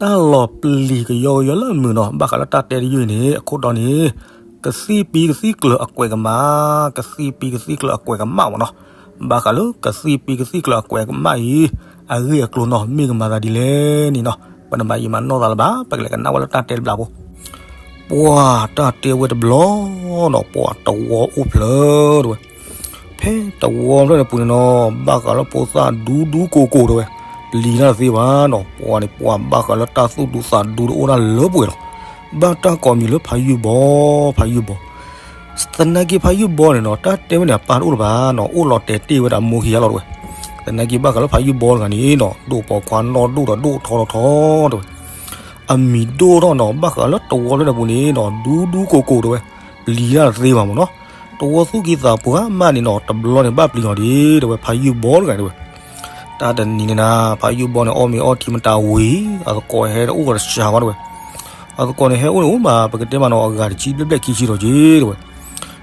တၢ်လီၤပျံၤကယီကယီလၢမုာ်နီၤ, ဘၣ်ဃးလၢတၢ်တဲတယုၢ်အံၤန့ၣ် အခိၣ်တီန့ၣ် ကသံၣ်ပံကသံၣ်ကျၢၤအကွဲးကမၣ်, ကသံၣ်ပံကသံၣ်ကျၢၤအကွဲးကမၣ်မ့ၢ်နီၤ. ဘၣ်ဃးလၢကသံၣ်ပံကသံၣ်ကျၢၤအကွဲးကမၣ်အံၤ အဂ့ၢ်အကျိၤနီၤ မ့ၢ်ကမၤသးဒ်လဲၣ်န့ၣ်နီၤ, ပနဘၣ်ယံာ်မၤနီၢ်သးလၢၤဘၣ်, ပကလဲၤကနၣ်ဝဲလၢတၢ်တဲတဘျီဖိ. ပှၤတၢ်တဲဝဲတဘျီနီၤ, ပှၤတဝီအိၣ်ဖျၢၣ်တဲဝဲ ဖဲတဝီဖျၢၣ်န့ၣ်ပူၤန့ၣ်နီၤ, ဘၣ်ဃးလၢဖိသၣ်ဒူဒူကိၢ်ကိၢ်တဲဝဲ, ပျံၤတၢ်တသ့ဘၣ်နီၤ. ပှၤန့ၣ် ပှၤဘၣ်ဃးလၢတၢ်သူၣ်ဒူသးဒူတအိၣ်ဒၣ်လၢပှဲၤလီၤ. ဘၣ်တၢ်ကိးမံၤလၢဖးယုၢ်ဘီ, ဖးယုၢ်ဘီ. သနာ်က့ဖးယုၢ်ဘီန့ၣ်နီၤ, တၢ်တဲဝဲန့ၣ် အပၢ်တအိၣ်လၢၤဘၣ်နီၤ, အိၣ်လီၤတဲာ်တ့ၢ်ဝဲဒၣ်မိၢ်ခံဂၤလီၤတဲဝဲ. သနာ်က့ဘၣ်ဃးလၢဖးယုၢ်ဘီတဂၤန့ၣ်နီၤ, ဒိၣ်ပိာ်ခွါနီၢ်ဒိၣ်ဒီးဒိၣ်ထီထီထီတဲဝဲ အမံၤဒိၣ်ထီၣ်နီၤ, ဘၣ်ဃးလၢတဝီဖျၢၣ်န့ၣ်ပူၤန့ၣ်နီၤ, ဒူဒူကိၢ်ကိၢ်တဲဝဲ, ပျံၤတၢ်တသ့ဘၣ်မ့ၢ်နီၤ. တဝီသူၣ်ကံၢ်သးပှၢ်မးန့ၣ်နီၤ, တဘျီန့ၣ်ဘၣ်ပျံၤအီၤဒံးတဲဝဲ, ဖးယုၢ်ဘီတဂၤတဲဝဲ. တၢ်တနံၤန့ၣ်နၤ, ဖးယုၢ်ဘီန့ၣ် အီၣ်မ့ၤအီထံမတၤဝံၤ, အသကိးဟဲတအိၣ်တစှၤဘၣ်တဲဝဲ. အသကိးန့ၣ်ဟဲအိၣ်န့ၣ်အိၣ်မး, ပကတဲမးနီၤ, အဂၤတဆံဘျဲၣ်ဘျဲၣ်ခံဆံဒီးက့တဲဝဲ.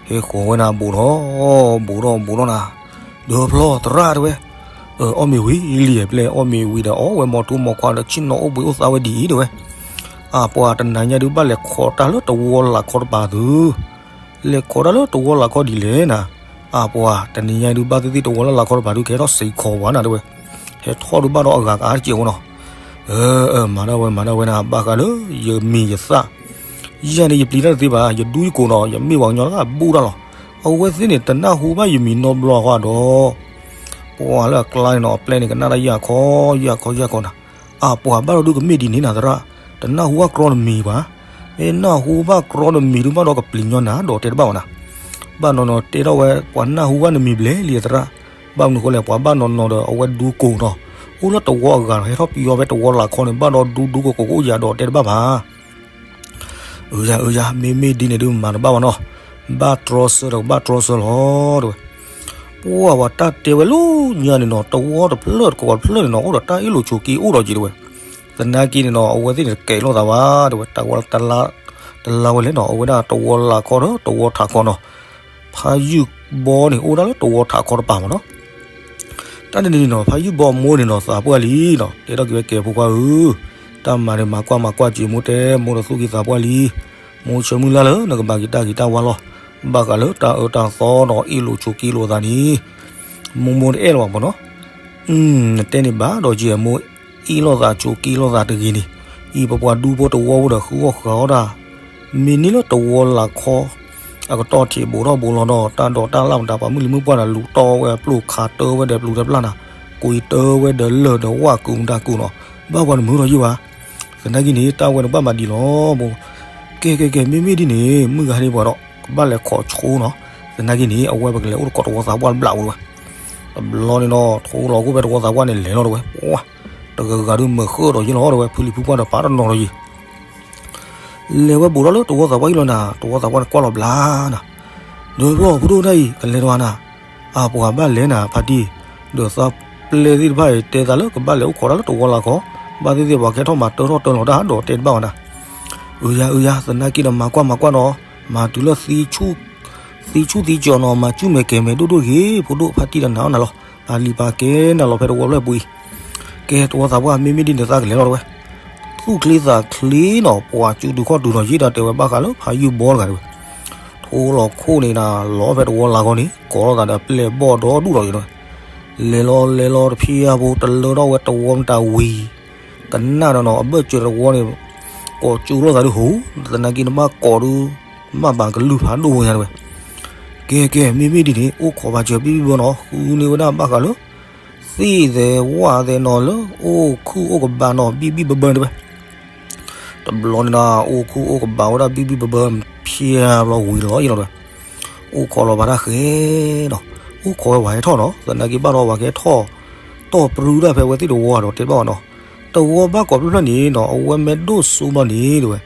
ဟဲဃီၤဝဲနၤ ဘူးထီၣ်, ဘူးထီၣ် ဘူးထီၣ်နၤ, ဒီးဖျီသရၣ်တဲဝဲ. အီၣ်မ့ၤဝံၤလံ, ပျဲၢ်အီၣ်မ့ၤဝံၤဒီး အီၣ်ဝဲမိၢ်ထူမိၢ်ခွါဒီး ဆ့ၣ်နီၤအိၣ်ဘှံးအိၣ်သါဝဲဒ်အံၤတဲဝဲ. အပှၤတနၤညါဒုးဘၣ်လဲၤခိးတၢ်လၢတဝီလၢ်ခီတပၤသု, လဲၤခိးတၢ်လၢတဝီလၢ်ခီဒ်လဲၣ်နၤ. အပှၤတနၤညါဒုးဘၣ်သ့ၣ်သ့ၣ်တဝီလၢ်လၢ်ခီတပၤဒုး ကဟဲထီၣ်စံးခိးပှၤနၤတဲဝဲ. ဟဲထီၣ်ဒုးဘၣ်ဒီးအဂၤကအါတက့ၢ်အဃိနီၤ. အၢ မၤဒၣ်ဝဲ မၤဒၣ်ဝဲနၤ, ဘၣ်ဃးလၢယမံၤယသၣ် ယၤန့ၣ် ယပျံၤတၢ်တသ့ဘၣ်, ယဒူယကိာ်နီၤ, ယမ့ၢ်ပှၤကညီလၢအဘူၣ်တၢ်လီၤ. အဝဲသ့ၣ်န့ၣ် တနၢ်ဟူဘၣ်ယမံၤနီတဘျီဃီဒီး, ပှၤလၢအကျါန့ၣ်နီၤ, အပျဲၢ်န့ၣ် ကနၣ်တၢ်ယၢ်ခီယၢ်ခီယၢ်ခီနၤ. အပှၤဘၣ်ဒီးဒုးကမ့ၢ်ဒ်န့ၣ်နၤသရၣ်, တနၢ်ဟူဘၣ်ကြီနမံၤဘၣ်. မ့ၢ်နၢ်ဟူဘၣ်ကြီနမံၤဒုးဘၣ်ဒီးကပျံၤညီနၤဒီးတဲတဘၣ်ဘၣ်နၤ. ဘၣ်နီၤနီၤတဲထီၣ်ဝဲ ပှၤနၢ်ဟူဘၣ်နမံၤဘျဲၣ်လံသရၣ်. ဘၣ်မနုၤဃိလဲၣ်, ပှၤဘၣ်နီၤနီၤဒီး အဝဲဒူကိာ်နီၤ, အိၣ်လၢတဝီအဂၤနီၤ, ဟဲထီၣ်ပယီၤဖဲတဝီလၢ်ခီန့ၣ် ဘၣ်ဒီးဒူဒူကိာ်ကိာ်ကအိၣ်ယၤဒီးတဲတဘၣ်ဘၣ်. အၢယၤ အၢယၤ, မ့မ့ၢ်ဒ်န့ၣ်ဒုးမၤတဘၣ်ဘၣ်နီၤ, ဘၣ်တြီဆၢဒီးကဘၣ်တြီဆၢလီၤတဲဝဲ. ပှၤဝဲတၢ်တဲဝဲလၢညါန့ၣ်နီၤ, တဝီတဖျၢၣ်တကိးတဖျၢၣ်န့ၣ်နီၤ, အိၣ်ဒီးတၢ်အ့ၣ်လိာ်ဆိးက့အိၣ်ဒီးက့ၤတဲဝဲ. သနာ်က့န့ၣ်နီၤ, အဝဲသ့ၣ်န့ၣ်တကဲလိာ်သးဘၣ်တဲဝဲ, တၢ်ဝဲတလါဝဲလဲၣ်နီၤ, အဝဲဒၣ်တဝီလၢ်ခီဒီးတဝီထးခီနီၤ. ဖးယုၢ်ဘီန့ၣ် အိၣ်ဒၣ်လၢတဝီထးခီတပၤမ့ၢ်နီၤ. တၢ်တနံၤန့ၣ်နီၤ, ဖးယုၢ်ဘီအမိၢ်န့ၣ်နီၤ သးပှၢ်လံနီၤ, တဲထီၣ်က့ၤဝဲကဲ ဖိခွါဧၢ, တၢ်မၤန့ၣ်မၤကွၢ်မၤကွၢ်က့ၤ, မိၢ်တဲမိၢ်ဒီးသူၣ်က့သးပှၢ်လံ, မိၢ်ဆၢမုၢ်လၢ်လၢနကဘၣ်က့ၤတၢ်ဂ့ၤတၢ်ဝါလီၤ. ဘၣ်ဃးလၢတၢ်အၢတၢ်သီဒီးအ့ၣ်လိာ်ဆိးက့လိာ်သးန့ၣ် မိၢ်မိၢ်တအဲၣ်လီၤဘၣ်မ့ၢ်နီၤ. နတဲန့ၣ်ဘၣ်ဒီးက့ၤ မိၢ်အ့ၣ်လိာ်သးဆိးက့လိာ်သးတဂ့ၤန့ၣ်, အံၤပပှၤဒူဖိတဝီဖိဒီးဃုအီၣ်ဃုအီတၢ်, မ့ၢ်န့ၢ်လၢတဝီလၢ်ခီ အကတီၢ်ထံးဘူးထီၣ်ဘူးလီၤဒီး တၢ်ဒိးတၢ်လၣ်မတၤ ပှၤမုၢ်လံၤမုၢ်ပှၢ်ဒီး လူၤတီဝဲအပျိၢ်ခးတၢဝဲဒီးပျူၤတပျၢ်နၤ, ကွံာ်တၢဝဲဒီးလၢၢ်ဒီးဝၣ်ကူးမတၤကူးနီၤ, ဘၣ်ပှၤတမုာ်ထီၣ်ယုၢ်ဘၣ်. သနာ်က့န့ၣ် တၢ်ဝဲန့ၣ်ဘၣ်မၤဒ်လီၤ. ကဲကဲကဲ မ့မ့ၢ်ဒ်န့ၣ် မုၢ်ဂၤဟဲန့ၣ်ပှၤဒီး ကဘၣ်လဲၤခိးဆိနီၤ. သနာ်က့န့ၣ် အဝဲပကလဲၤအိၣ်တကိးတဝီသးပှၢ်တဘျီဝဲ. တဘျီန့ၣ်နီၤ ထိလီၤခိၣ်ဖဲတဝီသးပှၢ်န့ၣ်လဲၤလီၤတဲဝဲ, ပှၤ တဂၤဂၤဒုးမၤဃၢဒီးယ့ၢ်လီၤတဲဝဲ, ဖုလံၤဖုပှၢ်ဒီးပာ်တနီၤဒီးယ့ၢ် လဲၤဝဲဘူးထီၣ်လၢတဝီသးပှၢ်ယ့ၢ်လီၤနၤ, တဝီသးပှၢ်န့ၣ်ကွၢ်လီၤဘျါနၤ, ဒီးဖျီၣ်ဖိဒိၣ်တၢ်အံၤ ကလဲၤတဝီနၤ, အပှၤဘၣ်လဲၤနၤဖါတံၢ်, ဒီးသးပျဲၢ်သ့ၣ်တဖၣ်အံၤ တဲသးလၢကဘၣ်လဲၤအိၣ်ခိးတၢ်လၢတဝီလၢ်ခီ, ဘၣ်သ့ၣ်သ့ၣ်ပှၤကဲထီၣ်မၤတၢထီၣ်တၢလီၤတၢ်ဒီးတဲတဘၣ်ဝဲနၤ. အၢယၤ အၢယၤ သနာ်က့ဒီးမၤကွၢ်မၤကွၢ်နီၤ, မၤတုၤလၢ သံဆူၣ်သံကၠီၤနီၤ, မၤဆူၣ်မဲာ်ကဲၤမဲာ်ဒိၣ်ဒိၣ်တဂ့ၤ, ဖိဒိၣ်ဖါတံၢ်ဒီးနၤအီၣ်နၤလီၤ, ပာ်လံၤပာ်ကဲနၤလီၤဖဲတဝီဖျၢၣ်ပူၤအံၤ. ကဲတဝီသးပှၢ် မ့မ့ၢ်ဒ်န့ၣ်သးကလဲၤလီၤတဲဝဲ. သူၣ်ချ့သးချ့နီၤ, ပှၤစုဒုးခီၣ်ဒုးနီၤ ယ့ၢ်ဒီးတဲဝဲဘၣ်ဃးလၢဖးယုၢ်ဘီတဂၤတဲဝဲ. ထိလီၤခိၣ်န့ၣ်နၤ လီၤဖဲတဝီလၢ်ခီန့ၣ် ကိးလိာ်သးဒီးပျဲၢ်ဘီၣ်ဒီဒူၣ်လီၤတဲဝဲ. လဲၤလီၤလဲၤလီၤတဖျဲအပူၤ တလၢထီၣ်ဝဲတဝီမတၤဝံၤ ကနၣ်ဒီးနီၤ အဘၢၣ်စၢၤတဝီန့ၣ် ကိးစူလိာ်သးဒုးဟူ, သနာ်က့နဘၣ်ကိးဒုး မ့ၢ်ဘၣ်ကလုၢ်ဖးဒိၣ်ဝဲညါတဲဝဲ. ကဲကဲ မ့မ့ၢ်ဒ်န့ၣ် အိၣ်ခိးဘၣ်စၢၤဘံၣ်ဘံၣ်ဘၢဘၢနီၤ, ဃုန့ၢ်ဝဲဒၣ်ဘၣ်ဃးလၢ သ့ၣ်သဲးဝၣ်သဲးနီၤ လၢအိၣ်ခုၣ်အိၣ်ကဘးနီၤ ဘံၣ်ဘံၣ်ဘၢဘၢတဲဝဲ. တဘျီန့ၣ်နၤ အိၣ်ခုၣ်အိၣ်ကဘးဝဲဒၣ်ဘံၣ်ဘံၣ်ဘၢဘၢ ဖျဲလီၤဝံၤလီၤယ့ၢ်လီၤတဲဝဲ. အိၣ်ခိးလီၤဘၣ်တၢ်ဃဲနီၤ, အိၣ်ခိးဝဲပှၤဟဲထီၣ်နီၤ, သနာ်က့ဘၣ်ဒီးပှၤကဟဲထီၣ် တီၢ်ပြူဒၣ်ဖဲဝဲသ့ၣ်တဝီဒီးတဲဘၣ်ဝဲနီၤ. တဝီဘၣ်ကိးဖျၢၣ်ဖျၢၣ်န့ၣ်နီၤ အဝဲမ့ၢ်ဒိၣ်စိဘျီန့ၣ်တဲဝဲ,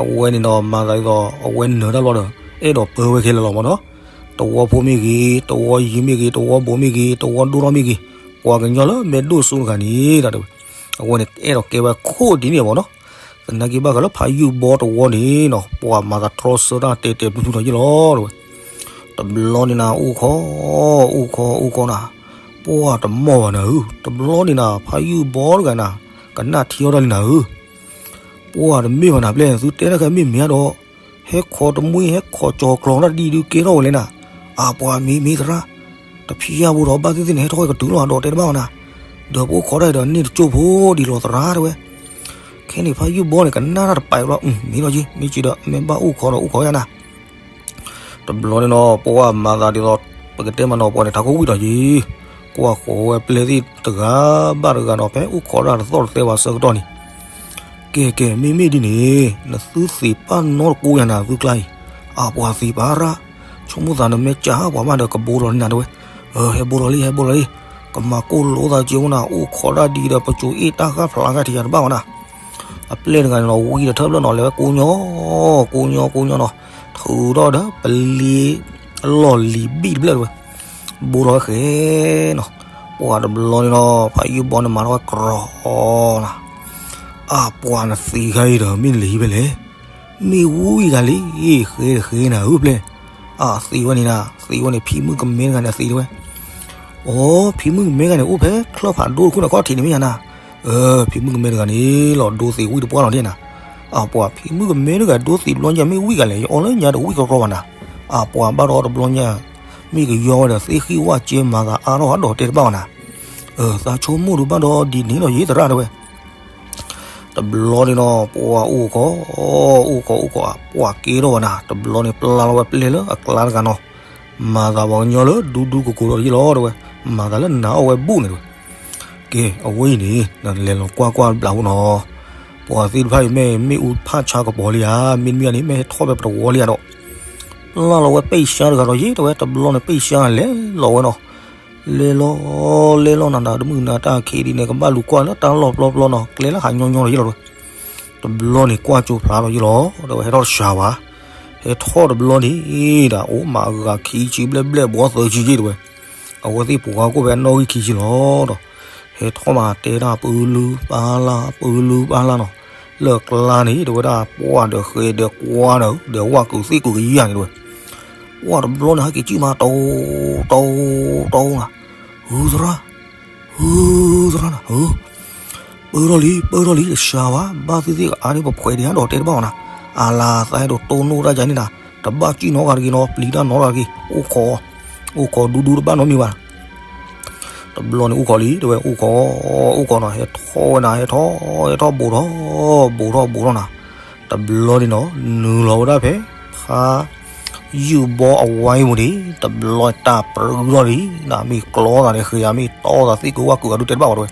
အဝဲန့ၣ်ဒီးမၤသးဒ်သိး အဝဲနၢၤတၢ်လီၤဒီး အဲၣ်ဒိးပၢဝဲခဲလၢာ်လီၤမ့ၢ်နီၤ. တဝီဖိမ့ၢ်ဂ့ၤ, တဝီယံၤမ့ၢ်ဂ့ၤ, တဝီဘိးမ့ၢ်ဂ့ၤ, တဝီဒိၣ်ထီၣ်မ့ၢ်ဂ့ၤ, ပှၤကညီလၢမ့ၢ်ဒိၣ်စိတဂၤန့ၣ် တဲဝဲ, အဝဲန့ၣ်အဲၣ်ဒိးကဲဝဲခိၣ်ဒ်န့ၣ်မ့ၢ်နီၤ. သနာ်က့ဘၣ်ဃးလၢဖးယုၢ်ဘီတဝီန့ၣ်နီၤ ပှၤမၤသးတြီဆၢတၢ်တဲာ်တဲာ်ဖျုးဖျုးဒီးယ့ၢ်လီၤတဲဝဲ. တဘျီန့ၣ်နၤ အိၣ်ခိး အိၣ်ခိး အိၣ်ခိးနၤ, ပှၤတမီၢ်ဘၣ်နၤဧၢ, တဘျီန့ၣ်နၤ ဖးယုၢ်ဘီတဂၤနၤ ကနၣ်ထံအီၣ်တၢ်လံနၤဧၢ. ပှၢ်တမ့ၢ်ဘၣ်နၤပျဲၢ် သုတဲတၢ်ခဲမ့ၢ်မ့ၢ်ဧါဒီး, ဟဲခိးတမှံဟဲခိးကၠီၤကျီၤတၢ်ဒ်ဒုးကဲထီၣ်ဝဲလဲၣ်နၤ, အပှၤမ့ၢ်မ့ၢ်သရၣ်, တဖံးယၢ်ဘိဒီးဘၣ်သ့ၣ်သ့ၣ်န့ၣ် ဟဲထီၣ်ဝဲကတုၤလီၤဒီးတဲတဘၣ်ဝဲနၤ, ဒီးပအိၣ်ခိးတၢ်ဒီးန့ၢ်တကၠိၢ်ဖိဒ်လီၤသရၣ်တဲဝဲ, ခဲန့ၣ်ဖးယုၢ်ဘီန့ၣ် ကနၣ်တၢ်တပာ်ဘၣ်, မ့ၢ်လီၤက့ မ့ၢ်က့ဒီး မ့ၢ်ဘၣ်အိၣ်ခိးဒီးအိၣ်ခိးယၤနၤ တဘျီန့ၣ်နီၤ ပှၢ်မၤသးဒ်သိး ပကတဲမးနီၤ ပှၢ်န့ၣ် ထးခိၣ်ဝံၣ်ဒီးယံၤ, ကွၢ်ဃီၤဝဲပျဲၢ်သ့ၣ်တဂၤဘၣ်တဂၤနီၤ ဖဲအိၣ်ခိးတၢ်တသီၣ်တသဲဝဲဆၢကတီၢ်န့ၣ်, ကဲကဲ မ့မ့ၢ်ဒ်န့ၣ် နသုသ့ၣ်ပာ်နီတကိးယၤနၤ သုကျါအံၤ, အပှၤသ့ၣ်ပာ်ရၣ်, ဆိကမိၣ်သးနမ့ၢ်ကးပှၤမးဒီးကဘိထီၣ်လံနၤတဲဝဲ, ဟဲဘိထီၣ်လံ ဟဲဘိထီၣ်လံ, ကမၤကိၢ်လိသးက့အိၣ်နၤ အိၣ်ခိးတၢ်ဒ်ဒီး ပစိၤအ့ၣ်တၢ်ဃၣ်ဖျါဂၤထံးယၤတဘၣ်ဝဲနၤ အပျဲၢ်တဂၤန့ၣ်နီၤ ဝံတထၢၣ်ဖျၢၣ်နီၤ လဲၤဝဲကိးညီ, ကိးညီကိးညီနီၤ, ထုးထီၣ်ဒီးပလံၤအလီၢ်လံၤဘံၣ်တဖျၢၣ်တဲဝဲ, ဘိထီၣ်ဝဲဃဲနီၤ, ပှၢ်တဘျီန့ၣ်နီၤ ဖးယုၢ်ဘီန့ၣ်မၤထီၣ်ဝဲကြီနီၤ, အပှၤနသ့ခါအံၤဒီး မ့ၢ်နလဲၤဟံးဖဲလဲၣ်, မ့ၣ်အူအံၤဂၤလံ, ဃဲတဃဲနၤဧၢပျဲၢ်, အသ့ဝဲန့ၣ်နၤ သ့ဝဲန့ၣ် ဖံမုၣ်ကမဲတဂၤန့ၣ် အသ့တဲဝဲ အိ ဖံမုၣ်ကမဲတဂၤန့ၣ် အိၣ်ဖဲချၢၣ်ဖးဒိၣ်တခိၣ်န့ၣ် ခီၣ်ထံးန့ၣ်မ့ၢ်ယၤနၤ, အၢ ဖံမုၣ်ကမဲတဂၤန့ၣ် လီၤဒိသ့ဝံၣ်တပှၢ်လီၤဒ်နၤ, အပှၤဖံမုၣ်ကမဲတဂၤဒိသ့ဘျီညါ မ့ၣ်အူအံၤဂၤလဲၣ် ယအီၣ်လၢညါတဝံၣ်ကရီဘၣ်နၤ, အပှၤဘၣ်ဒီးတဘျီညါ မ့ၢ်ကယီဝဲဒီး သ့ၣ်ဃံၣ်ဝၣ်ကဲမၤသးအါထီၣ်ဒီးတဲတဘၣ်ဘၣ်နၤ, အၢ သးဆိကမိၣ်ဒုးဘၣ်ဒီးဒ်န့ၣ်ဒီးယံၤသရၣ်တဲဝဲ တဘျီန့ၣ်နီၤ ပှၢ်အိၣ်ခိး, အိၣ်ခိးအိၣ်ခိး ပှၢ်ကဲထီၣ်ဝဲနၤ တဘျီန့ၣ် ပျၢ်လီၤဝဲပျဲၢ်လၢအကျါတဂၤနီၤ, မၤသးပှၤကညီလၢဒူဒူကိၤကိၤဒီးယံၤလီၤတဲဝဲ, မၤသးလၢနၤအီၣ်ဝဲဘူၣ်န့ၣ်တဲဝဲ, ကဲ အဝဲအံၤန့ၣ် နလဲၤလီၤကွၢ်ကွၢ်ဘျးဖိနီၤ, ပှၤသ့ၣ်တဖၣ်အံၤမ့ၢ်မ့ၣ်အူဖးဆါကပီၤလံဧါ, မ့တမ့ၢ်န့ၣ် မ့ၢ်ဟဲထီၣ်ဖဲပတဝီလံဧါဒီး, ပျၢ်လီၤဝဲပ့ၣ်ဆါတဂၤဒီးယံၤတဲဝဲ တဘျီန့ၣ် ပ့ၣ်ဆါလဲၤလီၤဝဲနီၤ လဲၤလီၤ လဲၤလီၤနၤဒီး တမုၢ်နၤတၢ်ခံးဒ်န့ၣ် ကဘၣ်လူၤကွၢ်လၢတၢ်လီၢ်ပျီပျီနီၤ ကျဲလၢဟးညီညီလီၤယံၤလီၤတဲဝဲ, တဘျီန့ၣ်ကွၢ်ကၠိဖျါလီၤယံၤလီၤ တဲဝဲ ဟဲထီၣ်တစှၤဘၣ်, ဟဲထီၣ်တဘျီန့ၣ်ဒၣ် အိၣ်မးအဂၤခံဆံဘျဲၣ်ဘျဲၣ်ဘှီသၢဆံယံၤတဲဝဲ, အဝဲသ့ၣ်ပှၤကိၣ်ဖဲအနီၣ်ဂံၢ်ခံဆံလီၤဒီး, ဟဲထီၣ်မးတဲတၢ်ပၢလုပၢ်လၢ် ပၢလုပၢ်လၢ်နီၤ, လၢကျါန့ၣ် တဲဝဲဒၣ် ပှၢ်ဒီးဃဲဒီးကွၢ်ဒီး ဒီးဝၣ်ကုာ်သ့ၣ်ကုာ်ကယၤန့ၣ်တဲဝဲ ပှၢ်တဘျီန့ၣ် ဟဲက့ၤကံၣ်မး တီ တီ တီနၤ, ဟုသရၣ်, ဟုသရၣ်နၤ, ပၢထီၣ်လံ ပၢထီၣ်လံ တစှၤဘၣ် ဘၣ်သ့ၣ်သ့ၣ်ကအါန့ၣ် ပဖှဲးဒံးဧါဒီးတဲတဘၣ်အီၤနၤ, အလၤသးဟဲဒိးတိၢ်နီၣ်တၢ်ယၤန့ၣ်နၤ, တဘၣ်ကံၣ်နီတဂၤတဂ့ၤနီၤ ပျံၤတၢ်နီတဂၤတဂ့ၤ, အိၣ်ခိး, အိၣ်ခိးဒူဒူတဘၣ်နီတမံၤဘၣ် တဘျီန့ၣ်အိၣ်ခိးလံ တဲဝဲ အိၣ်ခိး, အိၣ်ခိးနီၤ ဟဲထီၣ်ဝဲနၤ ဟဲထီၣ် ဟဲထီၣ်ဘိးထီၣ်, ဘိးထီၣ်ဘိးထီၣ်နၤ, တဘျီန့ၣ်နီၤ နုာ်လီၤဝဲဒၣ်ဖဲ ဖးယုၢ်ဘီအဝါအံၤပူၤန့ၣ် တဘျီတၢ်ပြၢထီၣ်လံ, နမ့ၢ်ကျီသးန့ၣ် ဃ့ယၤမ့ၢ်တီသးသ့ၣ်ကုာ်ဝၣ်ကုာ်အဒုးတဲတဘၣ်ဝဲတ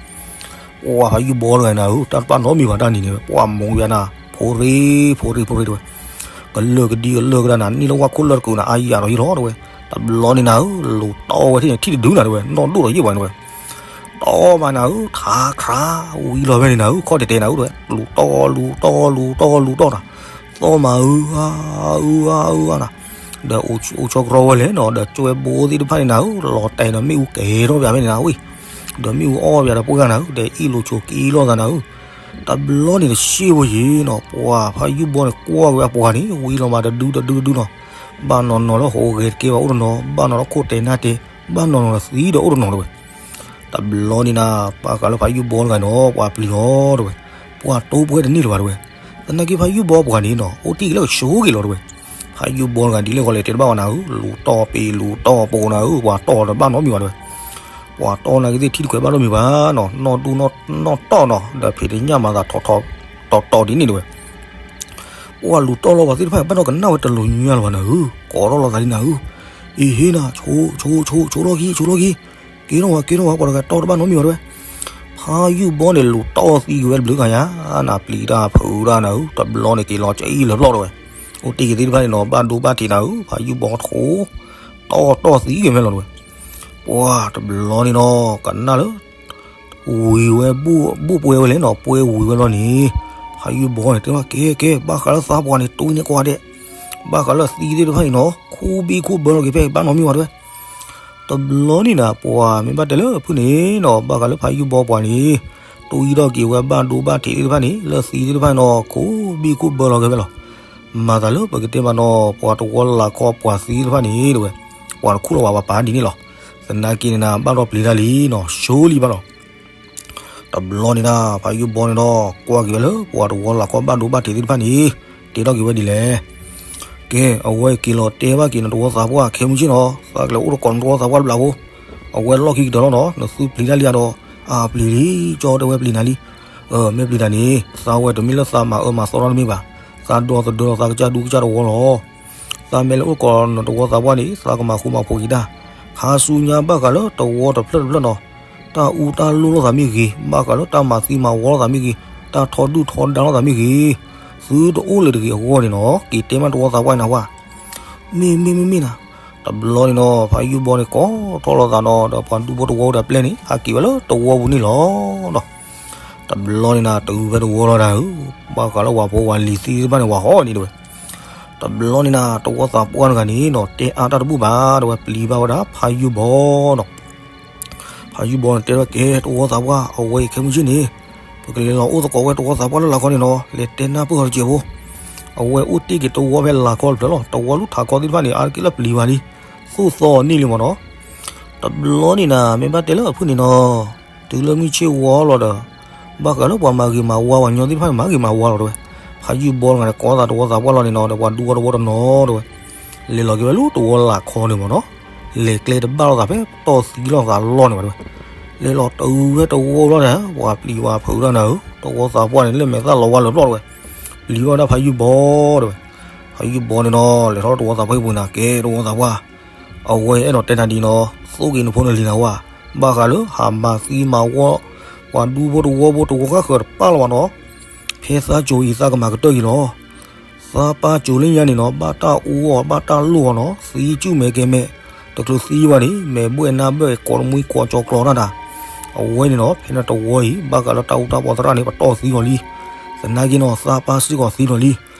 ဲဝဲ, ပှၢ်ဖးယုၢ်ဘီတဂၤနၤဧၢ တၢ်တဘၣ်နီတမံၤဘၣ်တၢ်နံၤန့ၣ် ပှၢ်မူၤယၤနၤ ဖိရ့ ဖိရ့ ဖိရ့တဲဝဲ ကလၢာ်ကဒံကလၢာ်ကဒါနၤ န့ၢ်လၢဝၣ်ခိၣ်လၢတကုာ်နၤ အါယၤဒီးယံၤလီၤတဲဝဲ, တဘျီန့ၣ်နၤဧၢ လူၤတီဝဲထံၣ်န့ၣ် ထံၣ်တဒုနၤတဲဝဲ နီၢ်ဒိၣ်ဒီးယံၤဝဲတဲဝဲ, တီမးနၤဧၢ ထါခရါ ဝံၤလီၤဖဲန့ၣ်နၤဧၢ ခီၣ်တဲာ်တဲာ်နၤဧၢတဲဝဲ လူၤတီလူၤတီလူၤတီလူၤတီနၤ, သီၣ်မးအုအါ အုအါ အုအါနၤ, ဒီးအိၣ်ဆီကရီဝဲလဲၣ်နီၤ ဒီးကၠွဲဘိသ့ၣ်တဖၣ်န့ၣ်နၤဧၢ လီၤတဲာ်ဒီးမ့ၣ်အူကဲၤထီၣ်ပၠးဖဲန့ၣ်နၤဝံၤ, ဒီးမ့ၣ်အူအီၣ်ပၠးဒီးပှၢ်နၤဧၢ ဒီးအ့ၣ်လိာ်ဆိးက့လိာ်သးနၤဧၢ, တဘျီန့ၣ်တစ့ဖိယံၤနီၤ ပှၢ်ဖးယုၢ်ဘီန့ၣ် ကွၢ်က့ၤအပှၤန့ၣ် ဝံၤလီၤမးတဒုတဒုတဒုနီၤ, ဘၣ်နီၤနီၤလၢဟိးဂဲၤတကဲဘၣ်အိၣ်တနီၤ ဘၣ်နီၤလၢခိၣ်တဲာ်နါတဲာ် ဘၣ်နီၤနီၤလၢသံဒီးအိၣ်တနီၤတဲဝဲ, တဘျီန့ၣ်နၤ ဘၣ်ဃးလၢဖးယုၢ်ဘီတဂၤနီၤ ပှၤပျံၤလီၤတဲဝဲ, ပှၢ်တိပှဲၤတန့ၢ်လၢၤဘၣ်တဲဝဲ, သနာ်က့ဖးယုၢ်ဘီပှၤန့ၣ်နီၤ အိၣ်တ့ၢ်က့ၤလၢကဆိးက့ၤလီၤတဲဝဲ, ဖးယုၢ်ဘီတဂၤဒ်လဲၣ်ဂီၤလဲၣ်တဲတဘၣ်ဝဲနၤဧၢ လူၤတီပ့ၤလူၤတီပိာ်နၤဧၢ ပှၤတီတဘၣ်နီတမံၤဘၣ်တဲဝဲ, ပှၤတီနာ်က့သ့ၣ်ထံတခွဲးဘၣ်နီတမံၤဘၣ်နီၤ နီၢ်ဒူၣ်နီၢ်တီၢ်နီၤ ဒီးဖံးတညၣ်မၤသးထီၣ်ထီၣ်တီၤတီၤဒ်န့ၣ်တဲဝဲ, ပှၢ်လူၤတီလီၤပှၤသ့ၣ်တဖၣ်ဘၣ်ဒီးကနၣ်ဝဲတလိၤညါလၢၤဘၣ်နၤဧၢ ကိးထီၣ်လီၤသးဒ်နၤဧၢ, အ့ဟ့နၤ ဆိဆိဆိဆိထီၣ်က့ ဆိထီၣ်က့, က့ၤထီၣ်ဝဲ က့ၤထီၣ်ဝဲ ပှၤတဂၤတီတဘၣ်နီတမံၤဘၣ်တဲဝဲ, ဖးယုၢ်ဘီန့ၣ်လူၤတီသံက့ၤဝဲတဘျုးဂၤညါ, နပျံၤတၢ်ဖုးတၢ်နၤဧၢ တဘျီန့ၣ်က့ၤလီၤကအံၣ်လၢၤပျီတဲဝဲ, အိၣ်တ့ၢ်က့ၤသ့ၣ်တဖၣ်န့ၣ်နီၤ ဘၣ်ဒိဘၣ်ထံးနၤဧၢ ဖးယုၢ်ဘီထိ တီတီသံက့ၤမဲာ်လီၤတဲဝဲ, ပှၢ်တဘျီန့ၣ်နီၤ ကနၣ်လၢ ဝံၤဝဲ ဘူၣ်ပှဲၤဝဲလဲၣ်နီၤ ပှဲၤဝံၤဝဲလီၤန့ၣ်, ဖးယုၢ်ဘီန့ၣ် တဲဝဲ ကဲ ကဲ ဘၣ်ဃးလၢသးပှၢ်န့ၣ် တူၢ်န့ၢ်ကွၢ်ဒဲး, ဘၣ်ဃးလၢသံသ့ၣ်တဖၣ်န့ၣ်နီၤ ခူဘံၣ်ခူဘၢလီၤက့ၤဖဲဘၣ်နီတမံၤဘၣ်တဲဝဲ, တဘျီန့ၣ်နၤ ပှၤမ့ၢ်ဘၣ်တဲလၢဖုၣ်န့ၣ်နီၤ ဘၣ်ဃးလၢဖးယုၢ်ဘီပှၢ်န့ၣ်, တူၢ်အံၤထီၣ်က့ၤဝဲဘၣ်ဒိဘၣ်ထံးသ့ၣ်တဖၣ်န့ၣ် လၢသံသ့ၣ်တဖၣ်န့ၣ်နီၤ ခူဘံၣ်ခူဘၢလီၤက့ၤဖဲလီၤ, မၤသးလၢပကတဲမးနီၤ ပှၤတဝီလၢ်ခီပှၤသံသ့ၣ်တဖၣ်န့ၣ်တဲဝဲ, ပှၤတခူၣ်လီၤဝဲပှၤပာ်ဒ်န့ၣ်လီၤ, သနာ်က့န့ၣ်နၤ ဘၣ်ဒီးပျံၤတၢ်လံနီၤ ဆိလံဘၣ်လီၤ. တ တဘျီန့ၣ်ဒၣ် ဖးယုၢ်ဘီန့ၣ်ဒီး ကွၢ်က့ၤဝဲလၢပှၤတဝီလၢ်ခီဘၣ်ဒိဘၣ်ထံးသ့ၣ်တဖၣ်န့ၣ် တဲထီၣ်က့ၤဝဲဒ်လဲၣ်. ကဲ အဝဲက့ၤလီၤတဲဘၣ်က့ၤနီၤ တဝီသးပှၢ် ခဲမုၢ်ဆ့ၣ်နီၤ သးကလဲၤအိၣ်တကိးနတဝီသးပှၢ်တဘျီဖိ, အဝဲလီၢ်ခံကတၢၢ်လီၤနီၤ နသုပျံၤတၢ်လံဧါဒီး, အပျံၤလံ ကၠီတဲဝဲပျံၤနၤလံ. မ့ၢ်ပျံၤတၢ်န့ၣ် သးဝဲတမ့ၢ်လၢသးမၤအၢမၤသီထီၣ်တမ့ၢ်ဘၣ်, သးဒီသဒၢလီၤသးကစၢ်ဒူကစၢ်တဝီလီၤ. သးမ့ၢ်လဲၤအိၣ်တကိးနတဝီသးပှၢ်န့ၣ် သးကမၤဃူမၤဖိးက့ၤတၢ်, ခါဆူညါဘၣ်ဃးလၢတဝီတဖျၢၣ်တဖျၢၣ်နီၤ တၢ်အူတၢ်လိၣ်လိာ်သးမ့ၢ်ဂ့ၤ, ဘၣ်ဃးလၢတၢ်မၤသံမၤဝီလိာ်သးမ့ၢ်ဂ့ၤ, တၢ်ထီဒုၣ်ထီဒါလိာ်သးမ့ၢ်ဂ့ၤ, သုတအိၣ်လၢၤတဂ့ၤအဂီၢ်န့ၣ်နီၤ က့ၤတဲမးတဝီသးပှၢ်နၤဝဲ. မ့ၢ်မ့ၢ်မ့ၢ်မ့ၢ်နၤ, တဘျီန့ၣ်နီၤ ဖးယုၢ်ဘီန့ၣ် ကိးထီၣ်လိာ်သးနီၤ ဒီးပှၤဒူဖိတဝီအိၣ်ဒီးပျဲၢ်န့ၣ် ဟးက့ၤဝဲလၢတဝီပူၤန့ၣ်လီၤ. တဘျီန့ၣ်နၤ တဂုၤဖဲတဝီလီၤဒၣ်ဧၢ, ဘၣ်ဃးလၢပှၤဖိပှၤလံၤသံသ့ၣ်တဖၣ်န့ၣ် ဝၤဟီၣ်န့ၣ်တဲဝဲ. တဘျီန့ၣ်နၤ တဝီသးပှၢ်တဂၤန့ၣ်နီၤ တဲအါတၢ်တဘူၣ်ဘၣ် တဲဝဲပျံၤဘၣ်ဝဲဒၣ်ဖးယုၢ်ဘီနီၤ. ဖးယုၢ်ဘီန့ၣ်တဲဝဲကဲ တဝီသးပှၢ် အဝဲအံၤခဲမုၢ်ဆ့ၣ်န့ၣ် ပကလဲၤလီၤအိၣ်သကိးဝဲတဝီသးပှၢ်လၢလၢ်ခီန့ၣ်နီၤ လဲၤတဲနၢ်ပၢၢ်ဃီတစဲးဖိ. အဝဲအိၣ်တ့ၢ်က့ၤတဝီဖဲလၢ်ခီတဖျၢၣ်လီၤ တဝီလူၢ်ထးခီသ့ၣ်တဖၣ်န့ၣ် အါတက့ၢ်လၢပျံၤဘၣ်လံ, သိၣ်သီန့ၢ်လံမ့ၢ်နီၤ. တဘျီန့ၣ်နၤ မ့ၢ်ဘၣ်တဲလၢအဖုၣ်န့ၣ်နီၤ တုၤလၢမုၢ်ဆ့ၣ်ဝါလီၤဒီး ဘၣ်ဃးလၢပှၤမၤဂ့ၤမၤဝါပှၤကညီသ့ၣ်တဖၣ်န့ၣ် မၤဂ့ၤမၤဝါလီၤတဲဝဲ. ဖးယုၢ်ဘီတဂၤန့ၣ် ကိးသးတဝီသးပှၢ်လီၤန့ၣ်နီၤ ဒီးပှၤဒူဖိတဝီတနီၤတဲဝဲ လဲၤလီၤက့ၤဝဲလၢတဝီလၢ်ခီန့ၣ်မ့ၢ်နီၤ. လဲၤကျဲတဘၣ်လိာ်သးဖဲတီၢ်သံလိာ်သးလီၢ်န့ၣ်ဘၣ်တဲဝဲ. လဲၤလီၤတုၤဝဲတဝီလီၤဒီး ပှၤပျံၤပှၤဖုးတၢ်နၤဧၢ, တဝီသးပှၢ်န့ၣ် လၢမဲာ်သၣ်လီၤဝါလၢာ်ပျီၢ်တဲဝဲ. ပျံၤဘၣ်ဝဲဒၣ်ဖးယုၢ်ဘီတဲဝဲ. ဖးယုၢ်ဘီန့ၣ်နီၤ လဲၤထီၣ်တဝီသးပှၢ်ဟံၣ်ပူၤန့ၣ် ကဲတဝီသးပှၢ် အဝဲအဲၣ်ဒိးတဲနၤဒ်နီၤ သိၣ်က့ၤနဖိနလံၤနၤဝဲ, ဘၣ်ဃးလၢဟးမၤသံမၤဝီ ပှၤဒူဖိတဝီဖိတဝီဃၣ်ဃၢၤတပၢ်လီၤဘၣ်နီၤ. ဖဲသးကိၤအံၤသးကမၤကတၢၢ်က့ၤလီၤ. သးပၢ်ကိၤလၢညါန့ၣ်နီၤ ဘၣ်တၢ်အူအီၤဘၣ်တၢ်လိၣ်အီၤနီၤ သံကၠူၣ်မဲာ်ကဲၤမဲာ်, တချုးသံဘၣ်န့ၣ် မဲာ်ဘှဲၣ်နါဘျၢၣ်ကိးတမှံၤကိးကၠီကျီတၢ်တၢ်. အဝဲန့ၣ်နီၤ ဖဲန့ၣ်တဝီအံၤ ဘၣ်ဃးလၢတၢ်အူတၢ်ပီသရၣ်န့ၣ် ပတီၢ်သံလီၤလံ. သနာ်က့နီၤ သးပၢ်စ့ၢ်ကီးသံလီၤလံ.